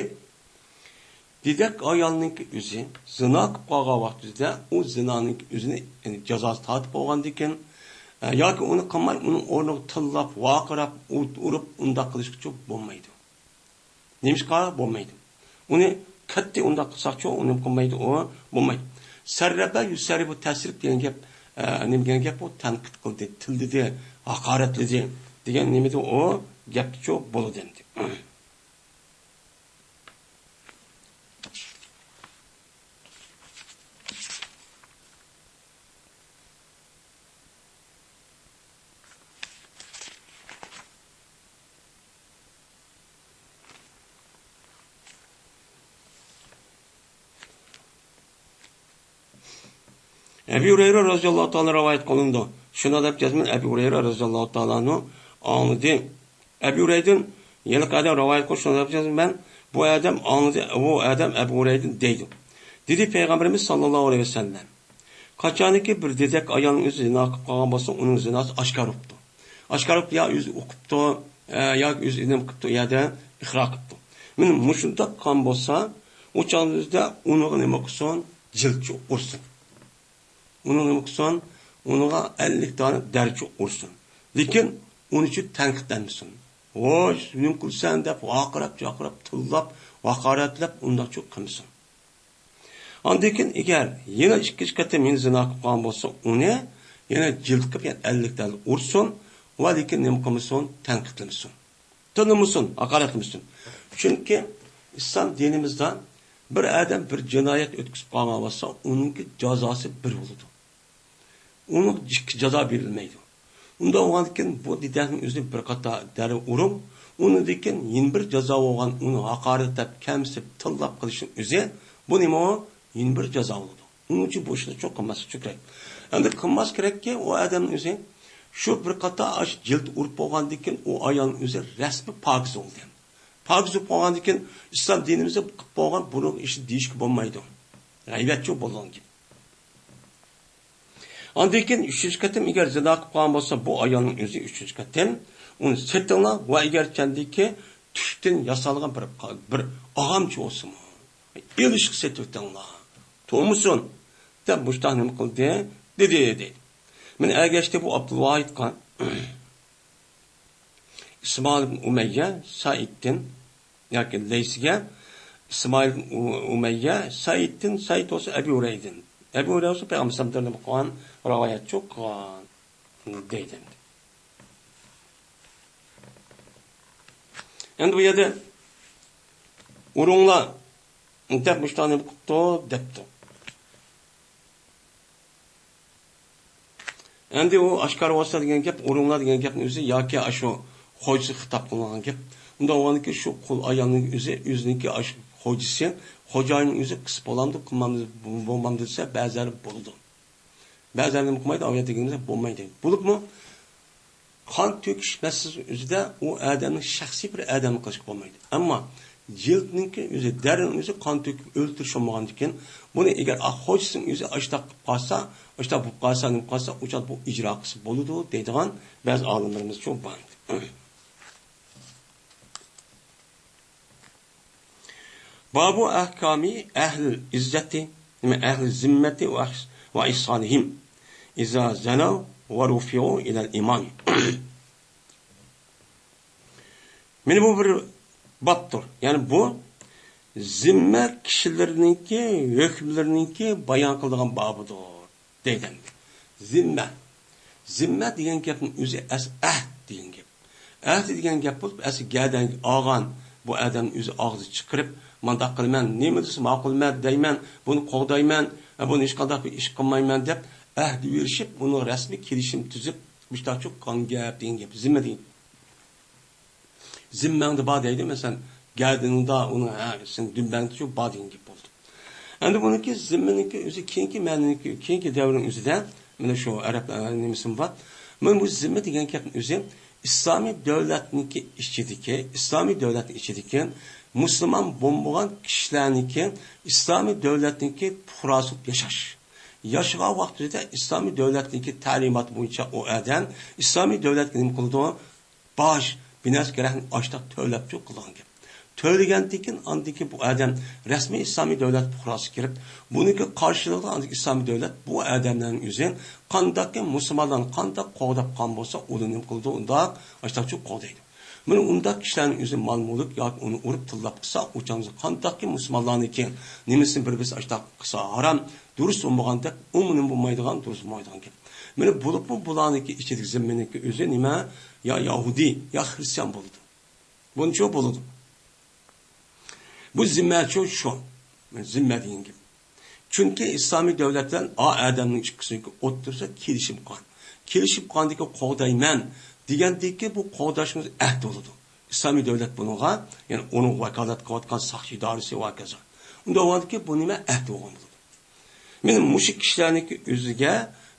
دېدەك ئايالنىڭكى ئۆزى زىنا قىلىپ قالغان ۋاقتىدا ئۇ زىنانىڭكى ئۆزىنى، يەنى جازاسى تارتىپ بولغاندىكىن، ئە، ياكى ئۇنى قىلماي، ئۇنىڭ ئورنىغا تىللاپ، ۋارقىراپ، ئۇ-، ئۇرۇپ، ئۇنداق قىلىشقىچۇ بولمايدۇ. نېمىشقا بولمايدۇ؟ ئۇنى قەتئىي ئۇنداق قىلساقچۇ، ئۇنى قىلمايدۇ، ئۇ بولمايدۇ. سەررەبە يۇسەررىبۇ تەسرىب دېگەن گەپ، ئە، نېمە دېگەن گەپ ئۇ؟ تەنقىد قىلدى، تىللىدى، ھاقارەتلىدى دېگەن نېمىدۇ ئۇ؟ گەپتىچۇ بولىدۇ ئەمدى. ئەبۇ ھۇرەيرە رەزىياللاھۇ تائالا رىۋايەت قىلىنىدۇ. شۇنداق دەپ يازىمەن، ئەبۇ ھۇرەيرە رەزىياللاھۇ تائالانۇ ئاڭلىدى. ئەبۇ ھۇرەيرىدىن يەنە قەدەم رىۋايەت قىلىپ، شۇنداق دەپ يازىمەن، بۇ ئادەم ئاڭلىدى، بۇ ئادەم ئەبۇ ھۇرەيرىدىن دەيدۇ. دېدى پەيغەمبىرىمىز ساللاللاھۇ ئەلەيھى ۋەسەللەم، قاچانكى بىر دېدەك ئايالنىڭ ئۆزى زىنا قىلىپ قالغان بولسا، ئۇنىڭ زىناسى ئاشكارا بوپتۇ. ئاشكارا بوپتۇ، يا ئۆزى ئۇقۇپتۇ، ئە، ياكى ئۆزى نېمە قىپتۇ، يا ئىقرار قىپتۇ. مانا مۇشۇنداق قىلغان بولسا، ئۇ چاغدا ئۇنىڭغا نېمە قىلسۇن؟ جىلدچە ئۇرسۇن. ئۇنىڭغا نېمە قىلسۇن؟ ئۇنىڭغا ئەللىك دانە دەرچە ئۇرسۇن. لېكىن ئۇنى ئۈچۈن تەنقىدلەنمىسۇن. ۋوي، نېمە قىلىسەن دەپ ۋارقىراپ، چاقىراپ، تىللاپ، ھاقارەتلەپ، ئۇنداقچۇ قىلمىسۇن. ئاندىن كېيىن ئەگەر يەنە ئىككىنچى قېتىم يەنە زىنا قىلىپ قالغان بولسا، ئۇنى يەنە جىلد قىلىپ، يەنە ئەللىك دانە ئۇرسۇن ۋە لېكىن نېمە قىلمىسۇن؟ تەنقىدلىمىسۇن. تىللىمىسۇن، ھاقارەتلىمىسۇن. چۈنكى ئىسلام دىنىمىزدا بىر ئادەم بىر جىنايەت ئۆتكۈزۈپ قالغان بولسا، ئۇنىڭكى جازاسى بىر بولىدۇ. ئۇنىڭ ئىككى جازا بېرىلمەيدۇ. ئۇنداق بولغاندىكىن بۇ دېدەكنىڭ ئۆزىنى بىر قاتار دەررۇ ئۇرۇڭ، ئۇنىڭدىن كېيىن يەنە بىر جازا بولغان، ئۇنى ھاقارەتلەپ، كەمسىتىپ، تىللاپ قىلىشنىڭ ئۆزى، بۇ نېمە ئۇ؟ يەنە بىر جازا بولىدۇ. ئۇنىڭ ئۈچۈن بۇ ئىشنى چوڭ قىلماسلىق كېرەك. ئەمدى قىلماس كېرەككى، ئۇ ئادەمنىڭ ئۆزى شۇ بىر قاتار ئاش جىلد ئۇرۇپ بولغاندىن كېيىن، ئۇ ئايالنىڭ ئۆزى رەسمىي پاكىز بولدى. پاكىز بولۇپ قالغاندىن كېيىن، ئىسلام دىنىمىزدا قىلىپ بولغان بۇنىڭ ئىشى دېيىشكە بولمايدۇ. غەيۋەتچۇ بولغان گەپ. ئاندىن كېيىن ئۈچىنچى قېتىم ئەگەر زىنا قىلىپ قالغان بولسا، بۇ ئايالنىڭ ئۆزى ئۈچىنچى قېتىم ئۇنى سېتىڭلار ۋە ئەگەر چەندىكى تۈكتىن ياسالغان بىر، بىر ئاغامچە بولسىمۇ، ئېلىشقا سېتىۋېتىڭلار، تۇرمىسۇن، دەپ مۇشتاق نېمە قىلدى، دېدى، دەيدۇ. مانا ئەگەشتى بۇ ئابدۇلۋاھىدقا. ئىسمائىل ئىبن ئۇمەييە سەئىدتىن ياكى لەيسىگە، ئىسمائىل ئىبن ئۇ-، ئۇمەييە سەئىدتىن، سەئىد بولسا ئەبۇ ھۇرەيرىدىن. ئەبۇ ھۇرەيرە بولسا پەيغەمبەر سەللەللاھۇ ئەلەيھى ۋەسەللەم قىلغان رىۋايەتچۇ قىلغان دەيدۇ. ئەمدى بۇ يەردە ئۇرۇڭلار دەپ مۇشۇنداق نېمە قىپتۇ دەپتۇ. ئەمدى ئۇ ئاشكارا بولسا دېگەن گەپ، ئۇرۇڭلار دېگەن گەپنىڭ ئۆزى ياكى ئاشۇ خوجىسىغا خىتاب قىلىنغان گەپ. ئۇنداق بولغاندىكىن شۇ قۇل ئايالنىڭ ئۆزى، ئۆزىنىڭكى ئاشۇ خوجىسى، خوجايىننىڭ ئۆزى قىلسا بولامدۇ، قىلمامدۇ، بولمامدۇ دېسە، بەزىلەر بولىدۇ. بەزىلەر نېمە قىلمايدۇ، ئاۋۇ يەردە دېگىنىمىزدەك بولمايدۇ. بولۇپمۇ قان تۆكۈش مەسىلىسى ئۆزىدە ئۇ ئادەمنىڭ شەخسىي بىر ئادەمنى قىلىشقا بولمايدۇ. ئەمما جىلدنىڭكى ئۆزى، دەررىنىڭ ئۆزى قان تۆكۈپ ئۆلتۈرۈش بولمىغاندىكىن، بۇنى ئەگەر خوجىسىنىڭ ئۆزى ئاشتاق قىلىپ قالسا، ئاشتاق بولۇپ قالسا، نېمە قالسا، ئۇ چاغدا بۇ ئىجرا قىلسا بولىدۇ دەيدىغان بەزى ئالىملىرىمىزچۇ بار. بابۇ ئەھكامى ئەھلىل ئىززەتى، نېمە، ئەھلى زىممەتى ۋە ئىخ-، ۋە ئىخسانىھىم ئىزا زەنەۋ ۋە رۇفىئۇ ئىلەل ئىمان. مانا بۇ بىر بابتۇر. يەنى بۇ زىممە كىشىلىرىنىڭكى ھۆكۈملىرىنىڭكى بايان قىلىدىغان بابىدۇر. دەيدۇ ئەمدى. زىممە. زىممە دېگەن گەپنىڭ ئۆزى ئەس-، ئەھد دېگەن گەپ. ئەھد دېگەن گەپ بولۇپ، ئەسلى گەدەنگە ئالغان بۇ ئادەمنىڭ ئۆزى ئاغزى چىقىرىپ، مانداق قىلىمەن، نېمە دېسە ماقۇل مەن دەيمەن، بۇنى قوغدايمەن، ھە، بۇنى ھېچقانداق بىر ئىش قىلمايمەن دەپ ئەھدە بېرىشىپ، ئۇنىڭ رەسمىي كېلىشىم تۈزۈپ، مۇشتاق چوققان گەپ دېگەن گەپ. زىممە دېگەن. زىممەڭدە بار دەيدۇ، مەسىلەن، گەدىنىڭدا ئۇنىڭ، ھە، سېنىڭ دۈمبەڭدە شۇ بار دېگەن گەپ بولدى. ئەمدى بۇنىڭكى زىممىنىڭكى ئۆزى كېيىنكى مەنىنىڭكى، كېيىنكى دەۋرنىڭ ئۆزىدە، مانا شۇ ئەرەب، ئە، نېمىسىمۇ بار. مانا بۇ زىممە دېگەن گەپنىڭ ئۆزى ئىسلامىي دۆلەتنىڭكى ئىچىدىكى، ئىسلامىي دۆلەتنىڭ ئىچىدىكى مۇسۇلمان بولمىغان كىشىلەرنىڭكى ئىسلامىي دۆلەتنىڭكى پۇقراسى بولۇپ ياشاش. ياشىغان ۋاقتىدا ئىسلامىي دۆلەتنىڭكى تەلىماتى بويىچە ئۇ ئادەم ئىسلامىي دۆلەتكە نېمە قىلىدۇ؟ باج، بىنەس كېرەكنى ئاشتاق تۆلەپچۇ قىلغان گەپ. تۆلىگەندىن كېيىن ئاندىن كېيىن بۇ ئادەم رەسمىي ئىسلامىي دۆلەت پۇقراسى كىرىپ، بۇنىڭكى قارشىلىقىدا ئاندىن ئىسلامىي دۆلەت بۇ ئادەملەرنىڭ ئۆزى قانداقكى مۇسۇلمانلارنى قانداق قوغداپ قالغان بولسا، ئۇنى نېمە قىلىدۇ؟ ئۇنداق ئاشتاقچۇ قوغدايدۇ. مانا ئۇنداق كىشىلەرنىڭ ئۆزى مال-مۈلۈك ياكى ئۇنى ئۇرۇپ تىللاپ قىلسا، ئۇ چاغدا قانداقكى مۇسۇلمانلارنىڭكى نېمىسىنى بىر-بىرسى ئاشتاق قىلسا ھارام، دۇرۇس بولمىغاندەك، ئۇمۇ نېمە بولمايدىغان، دۇرۇس بولمايدىغان گەپ. مانا بولۇپمۇ بۇلارنىڭكى ئىچىدىكى زىممىنىڭكى ئۆزى نېمە؟ يا يەھۇدىي، يا خرىستىيان بولىدۇ. بۇنچە بولىدۇ. بۇ زىممەچۇ شۇ. زىممە دېگەن گەپ. چۈنكى ئىسلامىي دۆلەت بىلەن ئا ئادەمنىڭ ئىككىسىنىڭكى ئوتتۇرىسىدا كېلىشىم قىلغان. كېلىشىپ قالغاندىكى قوغدايمەن دېگەندىكى بۇ قوغداشىڭىز ئەھدى بولىدۇ. ئىسلامىي دۆلەت بۇنىڭغا، يەنى ئۇنىڭ ۋاكالەت قىلىۋاتقان ساقچى ئىدارىسى ۋە ھاكازا. ئۇنداق بولغاندىكى بۇ نېمە؟ ئەھدى بولغان بولىدۇ. مانا مۇشۇ كىشىلەرنىڭكى ئۆزىگە،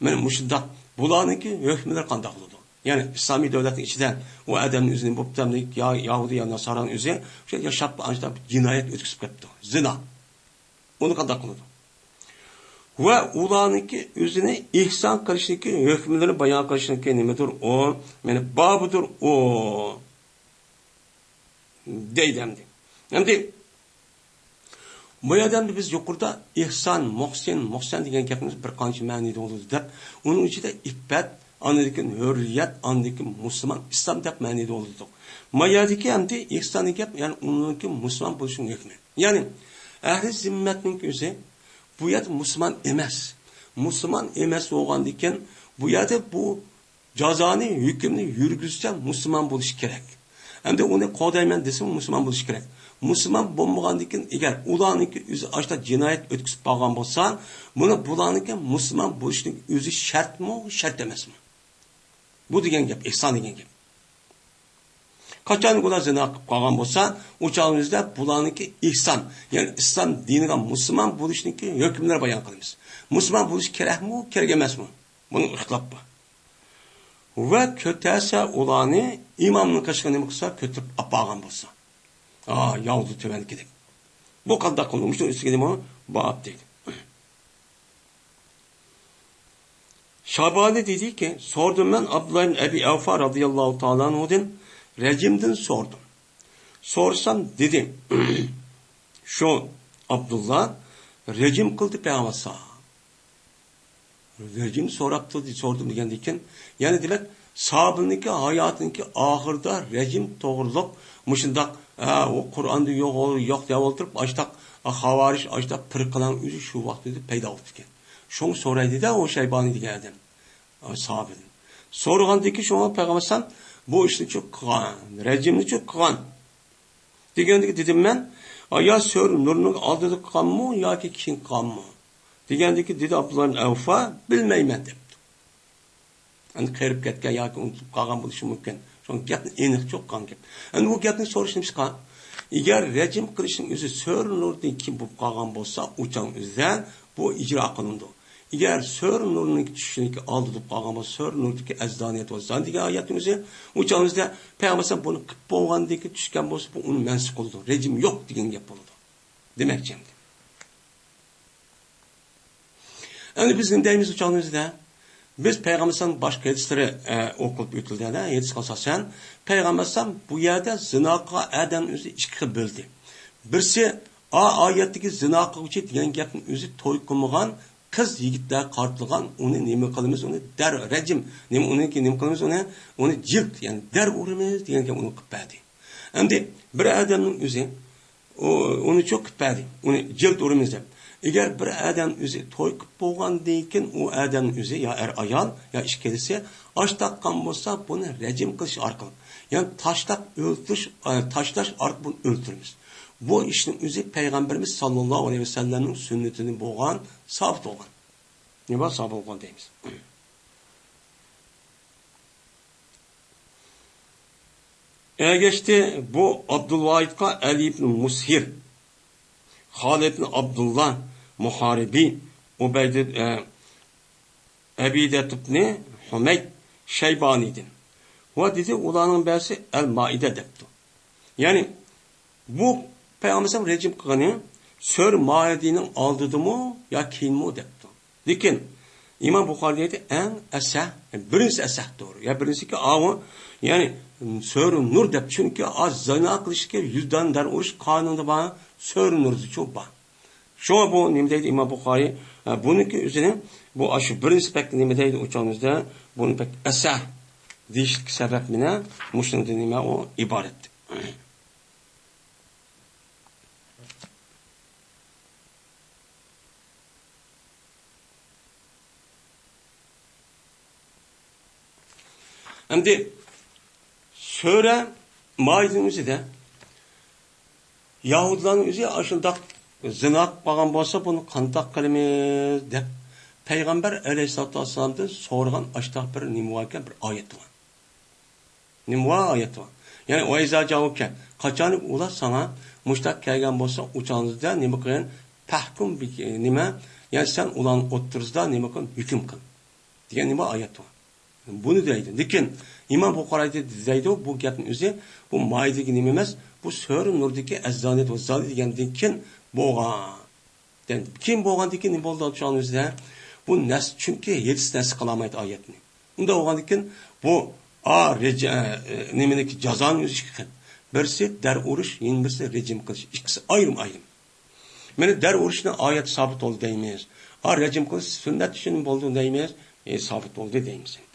مانا مۇشۇنداق، بۇلارنىڭكى ھۆكۈملىرى قانداق بولىدۇ؟ يەنى ئىسلامىي دۆلەتنىڭ ئىچىدە ئۇ ئادەمنىڭ ئۆزىنى بوپتۇ، يا يەھۇدىي، يا ناسارانىڭ ئۆزى شۇ ياشاپ، ئاشۇنداق جىنايەت ئۆتكۈزۈپ كەپتۇ. زىنا. ئۇنى قانداق قىلىدۇ؟ ۋە ئۇلارنىڭكى ئۆزىنى ئېھسان قىلىشنىڭكى ھۆكۈملىرىنى بايان قىلىشنىڭكى نېمىدۇر ئۇ؟ يەنى بابىدۇر ئۇ. دەيدۇ ئەمدى. ئەمدى بۇ يەردە ئەمدى بىز يۇقىرىدا ئېھسان، مۇھسىن، مۇھسەن دېگەن گەپنى بىر قانچە مەنىدە بولىدۇ دەپ، ئۇنىڭ ئىچىدە ئىپپەت، ئاندىن كېيىن ھۆرىيەت، ئاندىن كېيىن مۇسۇلمان، ئىسلام دەپ مەنىدە بولىدۇ. ما يەردىكى ئەمدى ئېھسان دېگەن گەپ، يەنى ئۇنىڭكى مۇسۇلمان بولۇشىنىڭ ھۆكمى. يەنى ئەھلى زىممەتنىڭ ئۆزى بۇ يەردە مۇسۇلمان ئەمەس. مۇسۇلمان ئەمەس بولغاندىكىن بۇ يەردە بۇ جازانى، ھۆكۈمنى يۈرگۈزسە مۇسۇلمان بولۇشى كېرەك. ئەمدى ئۇنى قوغدايمەن دېسىمۇ مۇسۇلمان بولۇشى كېرەك. مۇسۇلمان بولمىغاندىكىن ئەگەر ئۇلارنىڭكى ئۆزى ئاشتا جىنايەت ئۆتكۈزۈپ قالغان بولسا، بۇنى بۇلارنىڭكى مۇسۇلمان بولۇشنىڭ ئۆزى شەرتمۇ، شەرت ئەمەسمۇ؟ بۇ دېگەن گەپ، ئېھسان دېگەن گەپ. قاچان ئۇلار زىنا قىلىپ قالغان بولسا، ئۇ چاغنىڭ ئۆزىدە بۇلارنىڭكى ئېھسان، يەنى ئىسلام دىنىغا مۇسۇلمان بولۇشنىڭكى ھۆكۈملىرى بايان قىلىمىز. مۇسۇلمان بولۇش كېرەكمۇ، كېرەك ئەمەسمۇ؟ بۇنىڭ ئىختىلاپ بار. ۋە كۆتەرسە ئۇلارنى ئىمامنىڭ قېشىغا نېمە قىلسا، كۆتۈرۈپ ئاپارغان بولسا. ئا، ياۋۇزى تۆۋەنكى دەپ. بۇ قانداق قىلىدۇ؟ مۇشۇنىڭ ئۈستىگە نېمە بار دەيدۇ. شابانى دېدىكى، سورىدىم مەن ئابدۇللا ئىبن ئەبى ئەۋفا رازىياللاھۇ تائالا ئەنھۇدىن، رەجىمدىن سورىدىم. سورىسام دېدى، شۇ ئابدۇللا رەجىم قىلدى پەيغەمبەر. رەجىم سوراپتۇ، سورىدىم دېگەندىن كېيىن، يەنى دېمەك، ساھابىنىڭكى ھاياتىنىڭكى ئاخىرىدا رەجىم توغرۇلۇق مۇشۇنداق، ھە، ئۇ قۇرئاندا يوق، يوق دەپ ئولتۇرۇپ، ئاشتاق خاۋارىج، ئاشتاق پىرقىلارنىڭ ئۆزى شۇ ۋاقىتتا پەيدا بوپتىكەن. شۇڭا سورايدىدە ئۇ شەيبانى دېگەن ئادەم، ئە، ساھابىدىن. سورىغاندىكى شۇڭا پەيغەمبەر بۇ ئىشنىچۇ قىلغان، رەجىمنىچۇ قىلغان. دېگەندىكى دېدىم مەن، ئايا سۆر نۇرنىڭ ئالدىدا قىلغانمۇ ياكى كېيىن قىلغانمۇ؟ دېگەندىكى دېدى ئابدۇللا ئىبن ئەۋفا، بىلمەيمەن دەپتۇ. ئەمدى قېرىپ كەتكەن ياكى ئۇنتۇلۇپ قالغان بولۇشى مۇمكىن. شۇڭا گەپنى ئېنىق چوققان گەپ. ئەمدى بۇ گەپنى سورىشىمىزغا، ئەگەر رەجىم قىلىشنىڭ ئۆزى سۆر نۇردىن كېيىن بولۇپ قالغان بولسا، ئۇ چاغ ئۆزىدە بۇ ئىجرا قىلىنىدۇ. ئەگەر سۆر نۇرنىڭ چۈشۈشىنىڭكى ئالدىدا بولۇپ قالغان بولسا، سۆر نۇردىكى ئەزدانىيەت ۋە زان دېگەن ئايەتنىڭ ئۆزى، ئۇ چاغ ئۆزىدە پەيغەمبەر بۇنى قىلىپ بولغاندىن كېيىن چۈشكەن بولسا، بۇ ئۇنى مەنسۇخ قىلىدۇ. رەجىم يوق دېگەن گەپ بولىدۇ. دېمەكچى ئەمدى. ئەمدى بىز نېمە دەيمىز ئۇ چاغنىڭ ئۆزىدە؟ بىز پەيغەمبەر ئەلەيھىسسالام باشقا ھەدىسلىرى، ئە، ئوقۇلۇپ ئۆتۈلدى، ھەدىسقا ئاساسەن، پەيغەمبەر ئەلەيھىسسالام بۇ يەردە زىنا قىلغان ئادەمنى ئۆزى ئىككى خىل بۆلدى. بىرسى، ئا ئايەتتىكى زىنا قىلغۇچى دېگەن گەپنىڭ ئۆزى توي قىلمىغان قىز يىگىتلەرگە قارىتىلغان، ئۇنى نېمە قىلىمىز، ئۇنى دەر رەجىم، نېمە، ئۇنىڭكى نېمە قىلىمىز، ئۇنى، ئۇنى جىلد، يەنى دەر ئۇرىمىز دېگەن گەپ ئۇنى قىلىپ بەردى. ئەمدى بىر ئادەمنىڭ ئۆزى ئۇ، ئۇنى چوقۇپ بەردى. ئۇنى جىلد ئۇرىمىز دەپ. ئەگەر بىر ئادەم ئۆزى توي قىلىپ بولغاندىن كېيىن، ئۇ ئادەمنىڭ ئۆزى يا ئەر ئايال، يا ئىككىلىسى ئاش تاققان بولسا، بۇنى رەجىم قىلىش ئارقىلىق، يەنى تاشلاپ ئۆلتۈرۈش، ئە، تاشلاش ئارقىلىق بۇنى ئۆلتۈرىمىز. بۇ ئىشنىڭ ئۆزى پەيغەمبىرىمىز ساللاللاھۇ ئەلەيھى ۋەسەللەمنىڭ سۈننىتىدىن بولغان، سابىت بولغان. نېمە سابىت بولغان دەيمىز؟ ئەگەشتى بۇ ئابدۇلۋاھىدقا ئەلى ئىبن مۇسھىر، خالىد ئىبن ئابدۇللا مۇھارىبى، ئۇبەيدە، ئە، ئەبىدەت ئىبن ھۇمەيد شەيبانىدىن. ۋە دېدى، ئۇلارنىڭ بەزىسى ئەل مائىدە دەپتۇ. يەنى بۇ پەيغەمبەر رەجىم قىلغىنى سۆرە مائىدىنىڭ ئالدىدىمۇ يا كېيىنمۇ دەپتۇ. لېكىن ئىمام بۇخارى دەيدۇ، ئەڭ ئەسەھ، بىرىنچىسى ئەسەھتۇر. يا بىرىنچىسىكى ئاۋۇ، يەنى سۆرە نۇر دەپ، چۈنكى ئاز زىنا قىلىشقا يۈز دان دەر ئۇرۇش قانۇندا بار، سۆرە نۇردىچۇ بار. شۇڭا بۇ نېمە دەيدۇ ئىمام بۇخارى، ئە، بۇنىڭكى ئۆزىنى، بۇ ئاشۇ بىرىنچىسى بەك نېمە دەيدۇ ئۇ چاغىمىزدا، بۇنى بەك ئەسەھ دېيىشلىك سەۋەب مانا مۇشۇنىڭدىن نېمە ئۇ ئىبارەت. ئەمدى سۈرە مائىدىنىڭ ئۆزىدە يەھۇدىيلارنىڭ ئۆزى ئاشۇنداق زىنا قىلىپ قالغان بولسا، بۇنى قانداق قىلىمىز دەپ پەيغەمبەر ئەلەيھىسسالاتۇ ۋەسسالامدىن سورىغان ئاشۇنداق بىر نېمە باركەن، بىر ئايەت بار. نېمە بار ئايەت بار. يەنى، ۋەئىزا جاءۇكە، قاچان ئۇلار ساڭا مۇشتاق كەلگەن بولسا، ئۇچاڭلىزدا نېمە قىلغىن؟ پەھكۇم بى-، نېمە؟ يەنى سەن ئۇلارنىڭ ئوتتۇرىسىدا نېمە قىل؟ ھۆكۈم قىل. دېگەن نېمە ئايەت بار. بۇنى دەيدۇ. لېكىن ئىمام بۇخارى دەيدۇ، بۇ گەپنىڭ ئۆزى، بۇ مائىدىدىكى نېمە ئەمەس، بۇ سۈرە نۇردىكى ئەززانىيەت ۋەززانى دېگەندىن كېيىن بولغان. دەيدۇ. كېيىن بولغاندىن كېيىن نېمە بولدى شۇنىڭ ئۆزىدە؟ بۇ نەس، چۈنكى ھېدىس نەس قىلالمايدۇ ئايەتنى. ئۇنداق بولغاندىن كېيىن بۇ ئا رەج-، ئە، نېمىنىڭكى جازانىڭ ئۆزى ئىككى خىل. بىرسى دەر ئۇرۇش، يەنە بىرسى رەجىم قىلىش. ئىككىسى ئايرىم-ئايرىم. مانا دەر ئۇرۇشنى ئايەت سابىت بولدى دەيمىز. ئا رەجىم قىلىش سۈننەت ئۈچۈن بولدى دەيمىز. ئى، سابىت بولدى دەيمىز ئەمدى.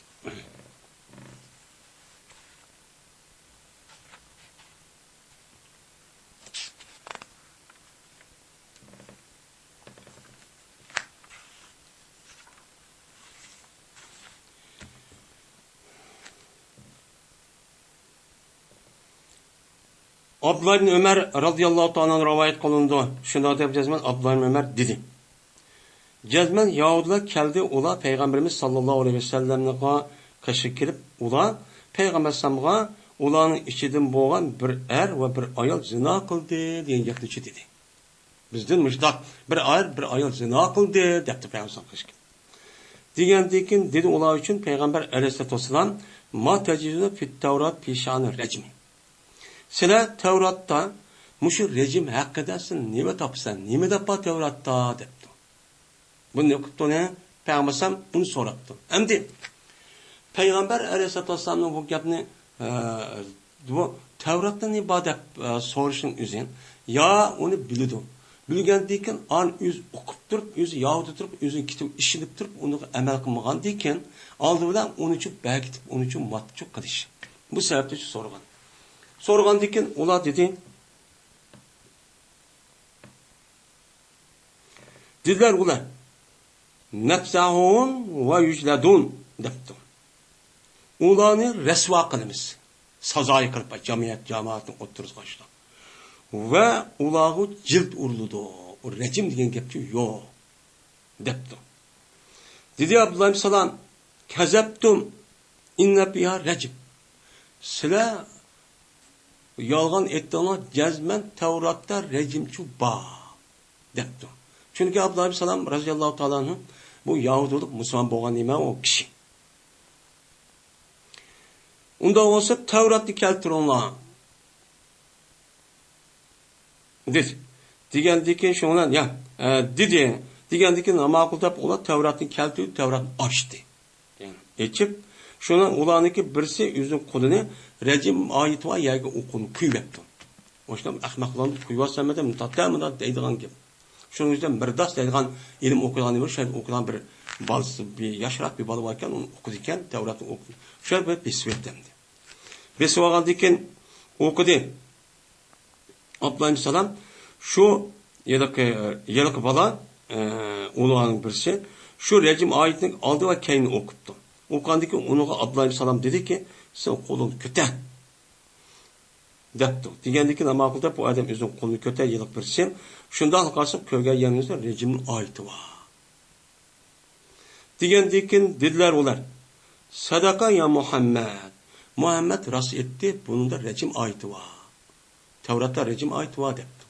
ئابدۇللا ئىبن ئۆمەر رازىياللاھۇ تائالا ئەنھۇ رىۋايەت قىلىنىدۇ. شۇنداق دەپ جەزمەن ئابدۇللا ئىبن ئۆمەر دېدى. جەزمەن يەھۇدىيلار كەلدى، ئۇلار پەيغەمبىرىمىز ساللاللاھۇ ئەلەيھى ۋەسەللەمنىڭ قېشىغا كېلىپ، ئۇلار پەيغەمبەر ئەلەيھىسسالامغا، ئۇلارنىڭ ئىچىدىن بولغان بىر ئەر ۋە بىر ئايال زىنا قىلدى دېگەن گەپنىچۇ دېدى. بىزدىن مۇشۇنداق بىر ئەر، بىر ئايال زىنا قىلدى دەپتۇ پەيغەمبەر ئەلەيھىسسالام قېشىغا كېلىپ. دېگەندىن كېيىن دېدى ئۇلار ئۈچۈن پەيغەمبەر ئەلەيھىسسالاتۇ ۋەسسالام، ما تەجىدۇنە فىت تەۋرات پى شەئنى رەجمى. سىلەر تەۋراتتا مۇشۇ رەجىم ھەققىدە سىلەر نېمە تاپىسىلەر؟ نېمە دەپ بار تەۋراتتا؟ دەپتۇ. بۇنى قىپتۇ نە؟ پەيغەمبەر ئەلەيھىسسالام بۇنى سوراپتۇ. ئەمدى پەيغەمبەر ئەلەيھىسسالاتۇ ۋەسسالامنىڭ بۇ گەپنى، ئە، بۇ تەۋراتتا نېمە بار دەپ، ئە، سورىشىنىڭ ئۆزى يا ئۇنى بىلىدۇ. بىلگەندىن كېيىن ئانى ئۆزى ئوقۇپ تۇرۇپ، ئۆزى يەھۇدىي تۇرۇپ، ئۆزىنىڭ كىتابى ئىشىنىپ تۇرۇپ، ئۇنىڭغا ئەمەل قىلمىغاندىن كېيىن ئالدى بىلەن ئۇنىچۇ بەركىتىپ، ئۇنىچۇ ماتچۇ قىلىش. بۇ سەۋەبتىن شۇ سورىغان. سورىغاندىن كېيىن ئۇلار دېدى، دېدىلەر ئۇلار، نەفزەھۇم ۋە يۇجلەدۇن دەپتۇ. ئۇلارنى رەسۋا قىلىمىز. سازايى قىلىپ، جەمئىيەت، جامائەتنىڭ ئوتتۇرىسىغا ئاشۇنداق. ۋە ئۇلارغا جىلد ئۇرۇلىدۇ. ئۇ رەجىم دېگەن گەپچۇ يوق. دەپتۇ. دېدى ئابدۇللا ئىبن سالام، كەزەپتۇم، ئىننە پىھا رەجم. سىلەر يالغان ئېيتتىڭلار، جەزمەن تەۋراتتا رەجمچۇ بار، دەپتۇ. چۈنكى ئابدۇللا ئىبن سالام رازىياللاھۇ تائالا ئەنھۇ بۇ يەھۇدىيلىق مۇسۇلمان بولغان نېمە ئۇ كىشى. ئۇنداق بولسا تەۋراتنى كەلتۈرۈڭلار. دېدى. دېگەندىن كېيىن شۇنىڭ بىلەن، يا، ئە، دېدى. دېگەندىن كېيىن ماقۇل دەپ ئۇلار تەۋراتنى كەلتۈردى، تەۋرات ئاچتى. ئېچىپ، شۇنىڭ ئۇلارنىڭكى بىرسى ئۆزىنىڭ قولىنى رەجىم ئايىتى بار يەرگە ئۇ قولىنى قويۇۋەپتۇ. ئاشۇنداق ئەخمەقلارنى قويۇۋاتسام دەپ، مۇنداق دەيدىغان گەپ. شۇنىڭ ئۈچۈن مىرداس دەيدىغان ئىلىم ئوقۇيدىغان، شۇ يەردە ئوقۇيدىغان بىر بالىسى، بىر ياشراق بىر بالا باركەن، ئۇنى ئوقۇيدىكەن، تەۋراتنى ئوقۇيدۇ. شۇ يەردە بېسىۋەتتى ئەمدى. بېسىۋالغاندىن كېيىن ئوقۇدى. ئابدۇللا ئىبن سالام شۇ ھېلىقى، ھېلىقى بالا، ئە، ئۇلارنىڭ بىرسى شۇ رەجىم ئايىتىنى ئالدى ۋە كەينىدىن ئوقۇپتۇ. ئوقۇغاندىن كېيىن ئۇنىڭغا ئابدۇللا ئىبن سالام دېدىكى، سەن قولۇڭنى كۆتەر. دەپتۇ. دېگەندىن كېيىن ماقۇل دەپ، بۇ ئادەم ئۆزىنىڭ قولىنى كۆتەر، ھېلىقى بىرسى. شۇنداقلا قارىسا، كۆرگەن يېرىمىزدە رەجىمنىڭ ئايىتى بار. دېگەندىن كېيىن دېدىلەر ئۇلار، سەدەقە يا مۇھەممەد، مۇھەممەد راست ئېيتتى، بۇنىڭدا رەجىم ئايىتى بار. تەۋراتتا رەجىم ئايىتى بار دەپتۇ.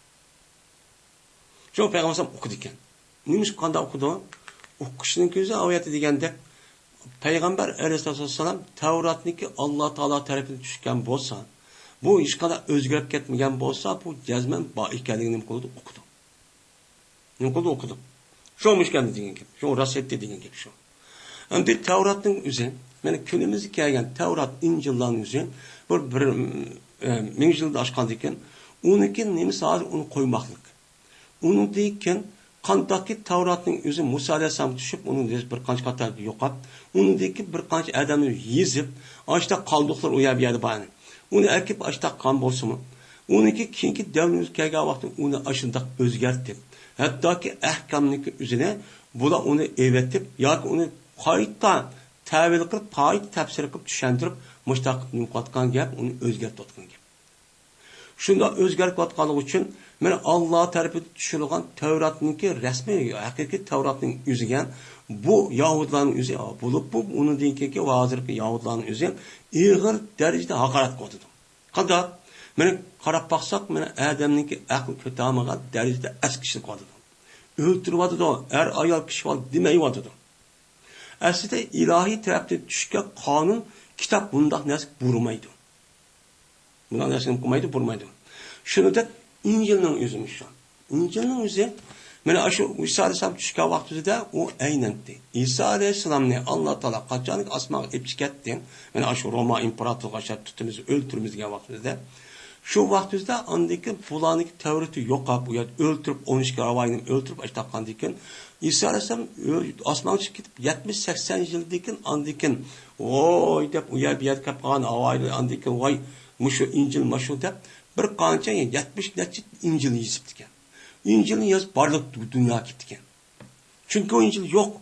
شۇ پەيغەمبەر ئوقۇدىكەن. نېمىشقا قانداق ئوقۇدۇ؟ ئوقۇشنىڭ كۆزى ئاۋايەتتە دېگەندەك، پەيغەمبەر ئەلەيھىسسالاتۇ ۋەسسالام تەۋراتنىكى ئاللا تائالا تەرىپىدىن چۈشكەن بولسا، بۇ ھېچقانداق ئۆزگىرىپ كەتمىگەن بولسا، بۇ جەزمەن بار ئىكەنلىكىنى نېمە قىلدى؟ ئوقۇدى. نېمە قىلدى؟ ئوقۇدى. شۇ مۇشۇ گەپنى دېگەن گەپ. شۇ راست ئېيتتى دېگەن گەپ شۇ. ئەمدى تەۋراتنىڭ ئۆزى، مانا كۈنىمىزگە كەلگەن تەۋرات، ئىنجىللارنىڭ ئۆزى بىر، بىر، ئە، مىڭ يىلدىن ئاشقاندىن كېيىن، ئۇنىڭكى نېمىسى ھازىر ئۇنى قويماقلىق. ئۇنىڭدىن كېيىن قانداقكى تەۋراتنىڭ ئۆزى مۇسا ئەلەيھىسسالام چۈشۈپ، ئۇنىڭ بىر قانچە قاتار يوقاپ، ئۇنىڭدىكى بىر قانچە ئادەمنى يېزىپ، ئاشتا قالدۇقلار ئۇ يەر، بۇ يەردە بار. ئۇنى ئەكىپ ئاشتا قان بولسىمۇ، ئۇنىڭكى كېيىنكى دەۋرىمىزگە كەلگەن ۋاقىتتا ئۇنى ئاشۇنداق ئۆزگەرتىپ، ھەتتاكى ئەھكامنىڭكى ئۆزىنى بۇلار ئۇنى ئېۋەتىپ ياكى ئۇنى قايتا تەۋىل قىلىپ، قايتا تەپسىر قىلىپ چۈشەندۈرۈپ، مۇشۇنداق قىلىپ نېمە قىلىۋاتقان گەپ، ئۇنى ئۆزگەرتىۋاتقان گەپ. شۇنداق ئۆزگەرتىۋاتقانلىقى ئۈچۈن، مانا، ئاللا تەرىپىدىن چۈشۈرۈلگەن تەۋراتنىڭكى رەسمىي، ھەقىقىي تەۋراتنىڭ ئۆزىگە بۇ يەھۇدىيلارنىڭ ئۆزى بولۇپ، بۇ ئۇنىڭدىن كېيىنكى ۋە ھازىرقى يەھۇدىيلارنىڭ ئۆزى ئېغىر دەرىجىدە ھاقارەت قىلىۋاتىدۇ. قانداق؟ مانا، قاراپ باقساق، مانا، ئادەمنىڭكى ئەقلى كۆتەرمىگەن دەرىجىدە ئەسكى ئىشلىتىۋاتىدۇ. ئۆلتۈرۈۋاتىدۇ، ئەر ئايال كىشى بار دېمەيۋاتىدۇ. ئەسلىدە ئىلاھىي تەرەپتىن چۈشكەن قانۇن، كىتاب بۇنداق نەرسىگە بۇرىمايدۇ. بۇنداق نەرسىنى قىلمايدۇ، بۇرىمايدۇ. شۇنىڭدەك ئىنجىلنىڭ ئۆزىمۇ شۇ. ئىنجىلنىڭ ئۆزى، مانا شۇ ئىسا ئەلەيھىسسالام چۈشكەن ۋاقتىدا ئۇ ئەينەنتى. ئىسا ئەلەيھىسسالامنى ئاللا تائالا قاچانكى ئاسمانغا ئېلىپ چىقىپ كەتتى، مانا شۇ روما ئىمپېراتورىغا ئوخشاپ تۇتىمىز، ئۆلتۈرىمىز دېگەن ۋاقتىدا، شۇ ۋاقتىدا ئاندىن كېيىن بۇلارنىڭكى تەۋرىتى يوقاپ، ئۇ يەردە ئۆلتۈرۈپ، ئون ئىككى راۋايىنى ئۆلتۈرۈپ ئاشتاققاندىن كېيىن، ئىسا ئەلەيھىسسالام ئۆ-، ئاسمانغا چىقىپ كېتىپ، يەتمىش سەكسەن يىلدىن كېيىن، ئاندىن كېيىن، ۋوي دەپ، ئۇ يەر، بۇ يەردە كەپ قالغان ئاۋايلار، ئاندىن كېيىن، ۋاي، مۇشۇ ئىنجىل، مۇشۇ دەپ، بىر قانچە، يەتمىش نەچچە ئىنجىلنى يېزىپتىكەن. ئىنجىلنى يېزىپ، بارلىق دۇ-، دۇنياغا كېتىپتىكەن. چۈنكى ئۇ ئىنجىل يوق.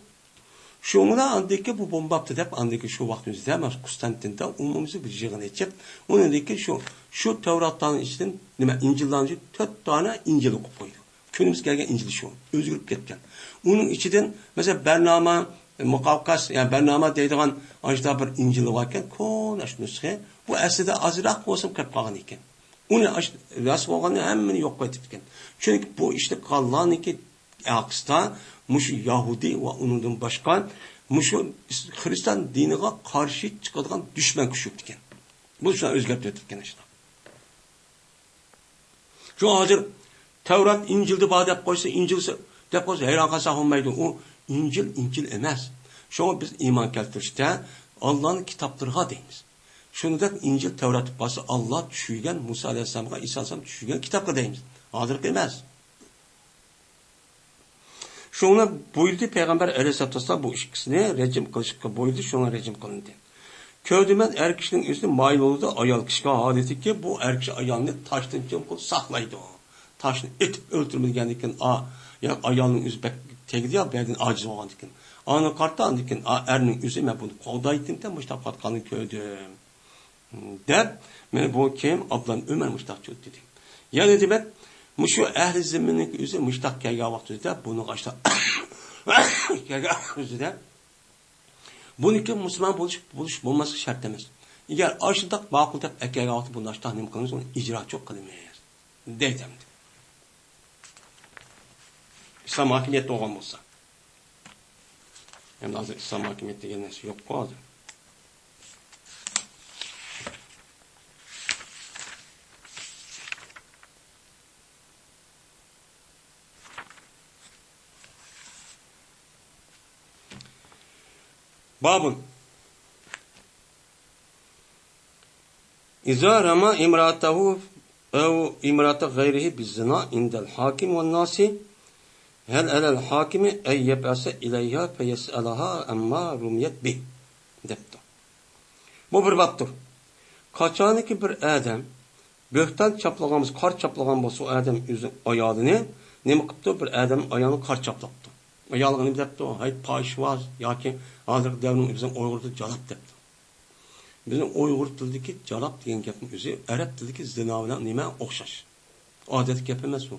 شۇڭا ئاندىن كېيىن بۇ بولماپتۇ دەپ، ئاندىن كېيىن شۇ ۋاقىتنىڭ ئۆزىدە مانا قۇستانتىندا ئومۇميۈزلۈك بىر يىغىن ئېچىپ، ئۇنىڭدىن كېيىن شۇ، شۇ تەۋراتلارنىڭ ئىچىدىن، نېمە، ئىنجىللارنىڭ ئىچىدىن تۆت دانە ئىنجىل ئوقۇپ قويدى. كۈنىمىزگە كەلگەن ئىنجىل شۇ. ئۆزگىرىپ كەتكەن. ئۇنىڭ ئىچىدىن، مەسىلەن، بەرنامە، مۇقەۋقەس، يەنى بەرنامە دەيدىغان ئاشۇنداق بىر ئىنجىل باركەن، كونا شۇ نۇسخا. بۇ ئەسلىدە ئازراق بولسىمۇ كىرىپ قالغان ئىكەن. ئۇنى ئاش-، راست بولغاننى ھەممىنى يوق قىلىۋېتىپتىكەن. چۈنكى بۇ ئىشنى قىلغانلارنىڭكى ئارقىسىدا مۇشۇ يەھۇدىي ۋە ئۇنىڭدىن باشقا مۇشۇ ئىس-، خىرىستىيان دىنىغا قارشى چىقىدىغان دۈشمەن كۈچىيىپتىكەن. بۇ شۇنداق ئۆزگەرتىۋېتىپتىكەن ئىشلار. شۇ ھازىر تەۋرات ئىنجىلدا بار دەپ قويسا، ئىنجىل دەپ قويسا، ھەيران قالساق بولمايدۇ. ئۇ ئىنجىل، ئىنجىل ئەمەس. شۇڭا بىز ئىمان كەلتۈرۈشتە ئاللانىڭ كىتابلىرىغا دەيمىز. شۇنىڭدەك ئىنجىل، تەۋرات بولسا ئاللا چۈشۈرگەن، مۇسا ئەلەيھىسسالامغا، ئىسا ئەلەيھىسسالام چۈشۈرگەن كىتابقا دەيمىز. ھازىرقى ئەمەس. شۇڭا بۇيرۇدى پەيغەمبەر ئەلەيھىسسالاتۇ ۋەسسالام بۇ ئىككىسىنى رەجىم قىلىشقا بۇيرۇدى، شۇڭا رەجىم قىلىندى. كۆردۈم مەن، ئەر كىشىنىڭ ئۆزىنى مايىل بولىدۇ ئايال كىشىگە، ھالىتىكى بۇ ئەر كىشى ئايالنى تاشتىن چوڭقۇر ساقلايدۇ. تاشنى ئېتىپ ئۆلتۈرمىگەندىكىن، ئا، يا ئايالنىڭ ئۆزى بەك تەگدى يا، بەدىنى ئاجىز بولغاندىكىن. ئانا قارىتا ئاندىكىن، ئا، ئەرنىڭ ئۆزى مەن بۇنى قوغدايتتىم، مۇشۇنداق قىلىۋاتقاننى كۆردۈم. دەپ، مانا بۇ كىم؟ ئابدۇللا ئۆمەر مۇشتاق چۆت دېدى. يەنى دېمەك، مۇشۇ ئەھلى زىممىنىڭ ئۆزى مۇشتاق كەلگەن ۋاقتىدا، بۇنىڭغا ئاشتا كەلگەن ئۆزىدە، بۇنىڭكى مۇسۇلمان بولۇش، بولۇش بولماسلىقى شەرت ئەمەس. ئەگەر ئاشۇنداق ماقۇل دەپ ئەكەلگەن ۋاقىتتا، بۇنى ئاشتا نېمە قىلىمىز؟ ئۇنى ئىجرا چوق قىلىمىز. دەيدۇ ئەمدى. ئىسلام ھاكىمىيەت بولغان بولسا. ئەمدى ھازىر ئىسلام ھاكىمىيەت دېگەن نەرسە يوققۇ ھازىر. بابٌ. إذا رمى امرأته أو امرأة غيره بالزنا عند الحاكم والناس، هل على الحاكم أن يبعث إليها فيسألها عما رميت به؟ دەپتۇ. بۇ بىر بابتۇر. قاچانكى بىر ئادەم بۆھتان چاپلىغان بولسا، قارا چاپلىغان بولسا، ئۇ ئادەم ئۆزىنىڭ ئايالىنى نېمە قىپتۇ؟ بىر ئادەم ئايالىنى قارا چاپلاپتۇ. ئايالىغا نېمە دەپتۇ؟ ھەي، پاھىشۋاز ياكى ھازىرقى دەۋرنىڭ بىزنىڭ ئۇيغۇردا جالاپ دەپتۇ. بىزنىڭ ئۇيغۇر تىلىدىكى جالاپ دېگەن گەپنىڭ ئۆزى ئەرەب تىلىدىكى زىنا بىلەن نېمە ئوخشاش. ئادەتتىكى گەپ ئەمەس ئۇ.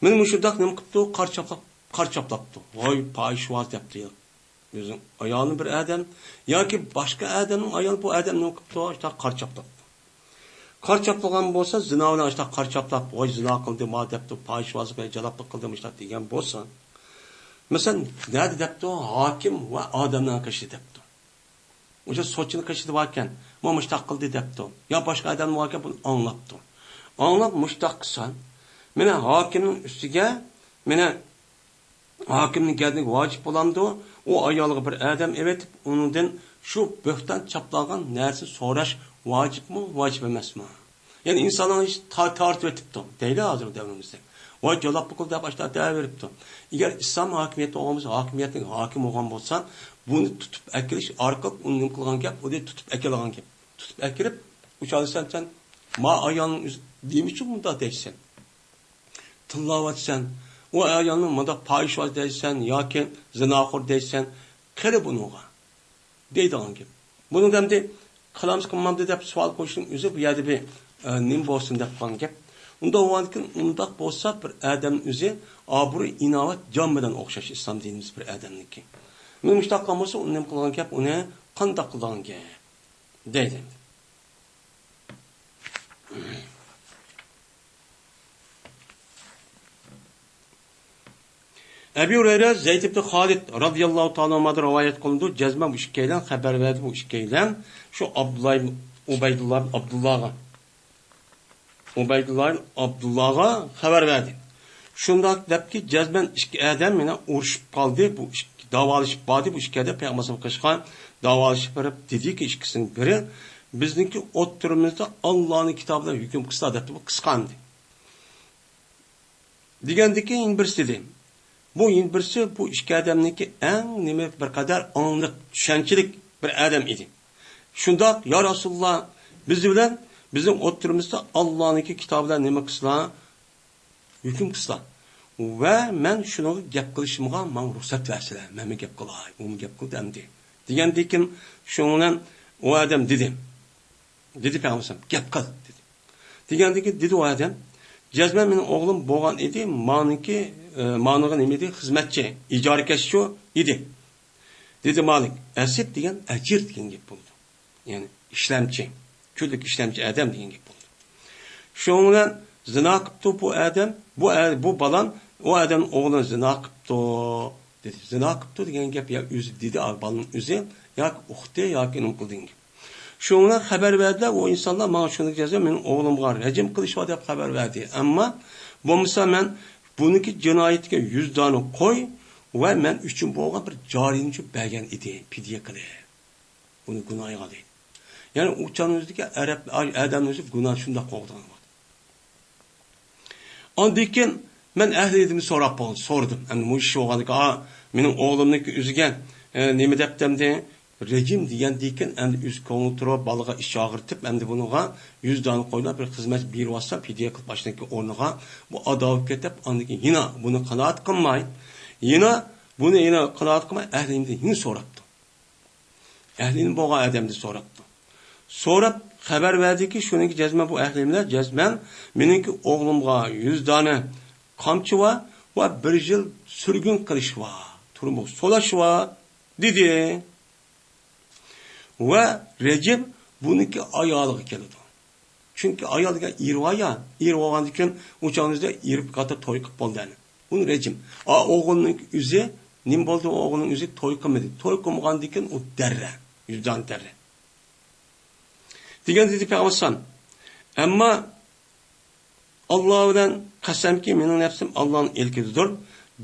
مانا مۇشۇنداق نېمە قىپتۇ؟ قارا چاپلاپ، قارا چاپلاپتۇ. ۋاي، پاھىشۋاز دەپتۇ. ئۆزىنىڭ ئايالىنى بىر ئادەم ياكى باشقا ئادەمنىڭ ئايالى، بۇ ئادەم نېمە قىپتۇ؟ ئاشۇنداق قارا چاپلاپتۇ. قارا چاپلىغان بولسا، زىنا بىلەن ئاشۇنداق قارا چاپلاپ، ۋاي زىنا قىلدى ما دەپتۇ، پاھىشىۋازلىق ۋە جالاپلىق قىلدى مۇشۇنداق دېگەن بولسا، مەسىلەن، نەدە دەپتۇ؟ ھاكىم ۋە ئادەمنىڭ قېشىدا دەپتۇ. ئوشۇ سوتچىنىڭ قېشىدا باركەن، ما مۇشۇنداق قىلدى دەپتۇ. يا باشقا ئادەم باركەن، بۇنى ئاڭلاپتۇ. ئاڭلاپ مۇشۇنداق قىلسا، مانا ھاكىمنىڭ ئۈستىگە، مانا ھاكىمنىڭ گەردىنىگە ۋاجىپ بولامدۇ؟ ئۇ ئايالغا بىر ئادەم ئېۋېتىپ، ئۇنىڭدىن شۇ بۆھتان چاپلانغان نەرسىنى سوراش ۋاجىپمۇ، ۋاجىپ ئەمەسمۇ؟ يەنى ئىنساننىڭ ئىشى تا-، تارتىۋېتىپتۇ دەيلى ھازىر دەۋرىمىزدە. ۋاي جالاپلىق قىل دەپ ئاشۇنداق دەۋېرىپتۇ. ئەگەر ئىسلام ھاكىمىيەتتە بولغان بولسا، ھاكىمىيەتنىڭ ھاكىمى بولغان بولسا، بۇنى تۇتۇپ ئەكېلىش ئارقىلىق ئۇنى نېمە قىلغان گەپ؟ ئۇنى تۇتۇپ ئەكېلىدىغان گەپ. تۇتۇپ ئەكىرىپ، ئۇ چاغدا سەن، سەن ما ئايالنىڭ ئۆزى نېمە ئۈچۈن مۇنداق دەيسەن؟ تىللاۋاتىسەن. ئۇ ئايالنى مۇنداق پاھىشۋاز دەيسەن ياكى زىناخور دەيسەن، قېرى بۇنىڭغا دەيدىغان گەپ. بۇنىڭدا ئەمدى قىلامسا قىلمامدۇ دەپ سوئال قويۇشنىڭ ئۆزى بۇ يەردە بىر، ئە، نېمە بولسۇن دەپ قالغان گەپ. ئۇنداق بولغاندىكىن، ئۇنداق بولسا بىر ئادەمنىڭ ئۆزى ئابرۇي، ئىناۋەت، جان بىلەن ئوخشاش ئىسلام دىنىمىز بىر ئادەمنىڭكى. مانا مۇشۇنداق قىلغان بولسا، ئۇنى نېمە قىلغان گەپ، ئۇنى قانداق قىلىدىغان گەپ دەيدۇ. ئەبۇ ھۇرەيرە، زەيد ئىبن خالىد رازىياللاھۇ تائالا ئەنھۇمدىن رىۋايەت قىلىنىدۇ، جەزمەن بۇ ئىككىيلەن خەۋەر بەردى، بۇ ئىككىيلەن شۇ ئابدۇللا ئىبن ئۇبەيدۇللا ئىبن ئابدۇللاغا، ئۇبەيدۇللا ئىبن ئابدۇللاغا خەۋەر بەردى. شۇنداق دەپكى، جەزمەن ئىككى ئادەم يەنە ئۇرۇشۇپ قالدى، بۇ ئىككى، داۋالىشىپ باردى، بۇ ئىككى ئادەم پەيغەمبەر قېشىغا داۋالىشىپ بېرىپ دېدىكى، ئىككىسىنىڭ بىرى، بىزنىڭكى ئوتتۇرىمىزدا ئاللانىڭ كىتابى بىلەن ھۆكۈم قىلسا دەپتۇ، بۇ قىسقاندى. دېگەندىكىن يەنە بىرسى دېدى. بۇ يەنە بىرسى بۇ ئىككى ئادەمنىڭكى ئەڭ نېمە بىر قەدەر ئاڭلىق، چۈشەنچىلىك بىر ئادەم ئىدى. شۇنداق، يا رەسۇلاللا، بىز بىلەن بىزنىڭ ئوتتۇرىمىزدا ئاللانىڭكى كىتابى بىلەن نېمە قىلسىلا، ھۆكۈم قىلسىلا. ۋە مەن شۇنىڭغا گەپ قىلىشىمغا ماڭا رۇخسەت بەرسىلە، مەنمۇ گەپ قىلاي، ئۇمۇ گەپ قىلدى ئەمدى. دېگەندىكىن شۇنىڭ بىلەن ئۇ ئادەم دېدى. دېدى پەيغەمبەر، گەپ قىل، دېدى. دېگەندىكىن دېدى ئۇ ئادەم، جەزمەن مېنىڭ ئوغلۇم بولغان ئىدى، مانىڭكى، ئە، مانىڭغا نېمە ئىدى؟ خىزمەتچى، ئىجارىكەشچۇ ئىدى. دېدى مالىك، ئەسىب دېگەن ئەجىر دېگەن گەپ بولىدۇ. يەنى ئىشلەمچى، كۈنلۈك ئىشلەمچى ئادەم دېگەن گەپ بولىدۇ. شۇنىڭ بىلەن زىنا قىپتۇ بۇ ئادەم، بۇ ئە-، بۇ بالام، ئۇ ئادەمنىڭ ئوغلى زىنا قىپتۇ، دېدى. زىنا قىپتۇ دېگەن گەپ يا ئۆزى دېدى، بالىنىڭ ئۆزى، ياكى ئۇقتى، ياكى نېمە قىلدى دېگەن گەپ. شۇنىڭ بىلەن خەۋەر بەردىلەر، ئۇ ئىنسانلار ماڭا شۇنى جەزا، مېنىڭ ئوغلۇمغا رەجىم قىلىش بار دەپ خەۋەر بەردى. ئەمما بولمىسا مەن بۇنىڭكى جىنايىتىگە يۈز دانە قوي ۋە مەن ئۈچۈن بولغان بىر جارىينى بەرگەن ئىدى، پىدىيە قىلىپ. ئۇنى گۇناھىغا دەيدۇ. يەنى ئۇ چاغنىڭ ئۆزىدىكى ئەرەب، ئادەمنىڭ ئۆزى گۇناھ شۇنداق قوغدىغان ۋاقىت. ئاندىن كېيىن مەن ئەھلى ئىلىمنى سوراپ بولدى، سورىدىم. ئەمدى مۇشۇ ئىش بولغاندىكىن، ئا، مېنىڭ ئوغلۇمنىڭكى ئۆزىگە، ئە، نېمە دەپتۇ ئەمدى؟ رېجىم دېگەندىكىن ئەمدى ئۆزى كۆڭلى تۇرۇپ، بالىغا ئىچ ئاغرىتىپ، ئەمدى بۇنىڭغا يۈز دانە قويلا بىر خىزمەت بېرىۋاتسام، پىدىيە قىلىپ ئاشۇنىڭكى ئورنىغا بۇ ئادا بولۇپ كېتىپ، ئاندىن كېيىن يەنە بۇنى قانائەت قىلماي، يەنە بۇنى يەنە قانائەت قىلماي، ئەھلى ئىلىمدىن يەنە سوراپتۇ. ئەھلى ئىلىم بولغان ئادەمدىن سوراپتۇ. سوراپ خەۋەر بەردىكى، شۇنىڭكى جەزمەن بۇ ئەھلى ئىلىملەر جەزمەن مېنىڭكى ئوغلۇمغا يۈز دانە قامچا ۋە، ۋە بىر يىل سۈرگۈن قىلىش ۋە تۈرمىگە سولاش ۋە دېدى. ۋە رەجىم بۇنىڭكى ئايالىغا كېلىدۇ. چۈنكى ئايال دېگەن ئېرى بار يا، ئېرى بولغاندىن كېيىن ئۇ چاغنىڭ ئۆزىدە ئېرى بىر قاتار توي قىلىپ بولدى ئەنە. ئۇنى رەجىم. ئا، ئوغلىنىڭ ئۆزى، نېمە بولدى ئۇ ئوغلىنىڭ ئۆزى؟ توي قىلمىدى. توي قىلمىغاندىن كېيىن ئۇ دەررە، يۈز دانە دەررە. دېگەن دېدى پەيغەمبەر ئەلەيھىسسالام. ئەمما ئاللا بىلەن قەسەمكى، مېنىڭ نەپسىم ئاللانىڭ ئىلكىدىدۇر.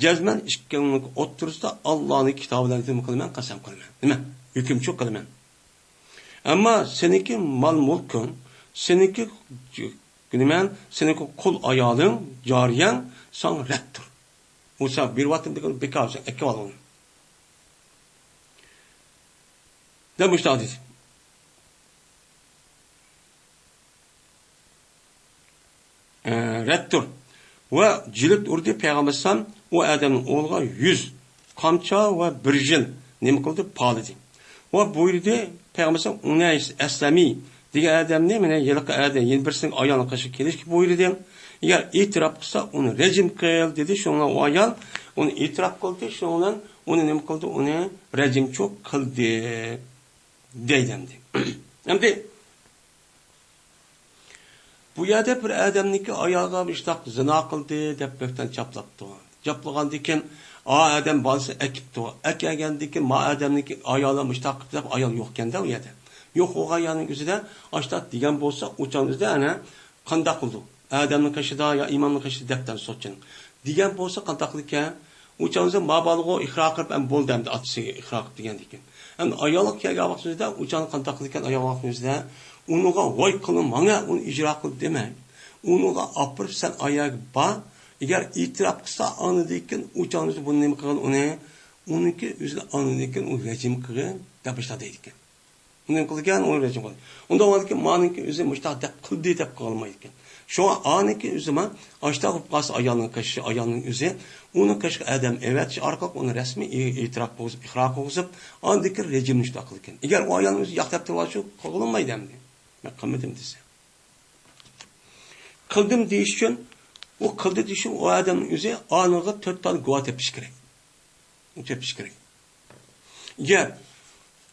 جەزمەن ئىككىڭلارنىڭ ئوتتۇرىسىدا ئاللانىڭ كىتابى بىلەن نېمە قىلىمەن؟ قەسەم قىلىمەن. نېمە؟ ھۆكۈمچى قىلىمەن. ئەمما سېنىڭكى مال-مۈلكۈڭ، سېنىڭكى، نېمە، سېنىڭكى قۇل ئايالىڭ، جارىيەڭ ساڭا رەتتۇر. ئۇ ساڭا بېرىۋاتىمەن دېگەن بىكار، سەن ئەكىۋال ئۇنى. دەپ مۇشۇنداق دېدى. ئە، رەتتۇر. ۋە جىلىت ئۇردى پەيغەمبەر ئەلەيھىسسالام ئۇ ئادەمنىڭ ئوغلىغا يۈز قامچا ۋە بىر يىل نېمە قىلدى؟ پالىدى. ۋە بۇيرۇدى پەيغەمبەر ئەلەيھىسسالام ئۇنەيس ئەسلەمى دېگەن ئادەمنى، مانا ھېلىقى ئادەم يەنە بىرسىنىڭ ئايالىنىڭ قېشىغا كېلىشكە بۇيرۇدى. ئەگەر ئېتىراپ قىلسا، ئۇنى رەجىم قىل، دېدى. شۇڭا ئۇ ئايال ئۇنى ئېتىراپ قىلدى، شۇنىڭ بىلەن ئۇنى نېمە قىلدى؟ ئۇنى رەجىمچۇ قىلدى، دەيدۇ ئەمدى. ئەمدى بۇ يەردە بىر ئادەمنىڭكى ئايالىغا مۇشتاق زىنا قىلدى دەپ بۆھتان چاپلاپتۇ. چاپلىغاندىن كېيىن، ئا ئادەم بالىسى ئەكىپتۇ. ئەكەلگەندىن كېيىن، ما ئادەمنىڭكى ئايالى مۇشتاق قىپتۇ دەپ، ئايال يوقكەندە ئۇ يەردە. يوق بولغان يەرنىڭ ئۆزىدە ئاشتاق دېگەن بولسا، ئۇ چاغنىڭ ئۆزىدە ئەنە قانداق قىلىدۇ؟ ئادەمنىڭ قېشىدا يا ئىمامنىڭ قېشىدا دەپتەن سوتچىنىڭ. دېگەن بولسا قانداق قىلىدىكەن؟ ئۇ چاغنىڭ ئۆزىدە ما بالىغۇ ئىقرار قىلىپ، ئەمدى بولدى، ئەمدى ئاتىسىغا ئىقرار قىلىپ دېگەندىكىن. ئەمدى ئايالغا كەلگەن ۋاقتىمىزدا ئۇ چاغنى قانداق قىلىدىكەن؟ ئايال ۋاقتىمىزدا ئۇنىڭغا ۋاي قىلىڭ، ماڭا ئۇنى ئىجرا قىل دېمەي. ئۇنىڭغا ئاپىرىپ سەن ئاياغا بار. ئەگەر ئېتىراپ قىلسا ئاندىن كېيىن ئۇ چاغنىڭ ئۆزىدە بۇنى نېمە قىلغىن ئۇنى؟ ئۇنىڭكى ئۆزىنى ئاندىن كېيىن ئۇ رەجىم قىلغىن دەپ مۇشۇنداق دەيدىكەن. ئۇنى قىلغان، ئۇنى رەجىم قىلغان. ئۇنداق بولغاندىكىن مانىڭكى ئۆزى مۇشتاق دەپ قىلدى دەپ قالمايدىكەن. شۇڭا ئانىڭكى ئۆزى ما ئاشتاق بولۇپ قالسا ئايالنىڭ قېشى، ئايالنىڭ ئۆزى ئۇنىڭ قېشىغا ئادەم ئەۋەتىش ئارقىلىق ئۇنى رەسمىي ئېتىراپ قىلغۇزۇپ، ئىقرار قىلغۇزۇپ، ئاندىن كېيىن رەجىمنى شۇنداق قىلىدىكەن. ئەگەر ئۇ ئايالنىڭ ئۆزى ياق دەپ تۇرۇۋالسا، قىلغىلىمايدۇ ئەمدى. مەن قىلمىدىم دېسە. قىلدىم دېيىش ئۈچۈن، ئۇ قىلدى دېيىش ئۈچۈن ئۇ ئادەمنىڭ ئۆزى ئانىغا تۆت تال گۇۋاھ تېپىش كېرەك. تېپىش كېرەك. گەپ،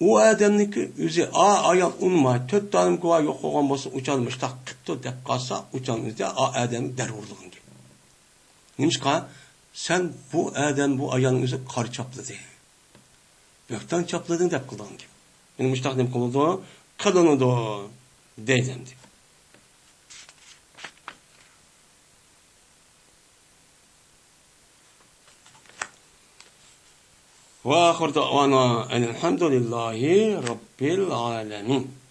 ئۇ ئادەمنىڭكى ئۆزى، ئا ئايال ئۇنىماي، تۆت تال گۇۋاھ يوق بولغان بولسا، ئۇ چاغدا مۇشتاق قىپتۇ دەپ قالسا، ئۇ چاغنىڭ ئۆزىدە ئا ئادەمگە دەرۋۇرلىغان گەپ. نېمىشقا؟ سەن بۇ ئادەم، بۇ ئايالنىڭ ئۆزى قارا چاپلىدى. بۆھتان چاپلىدىڭ دەپ قىلىدىغان گەپ. يەنى مۇشتاق نېمە قىلىدۇ؟ قىلىنىدۇ. دەيدۇ ئەمدى. وآخر دعوانا أن الحمد لله رب العالمين.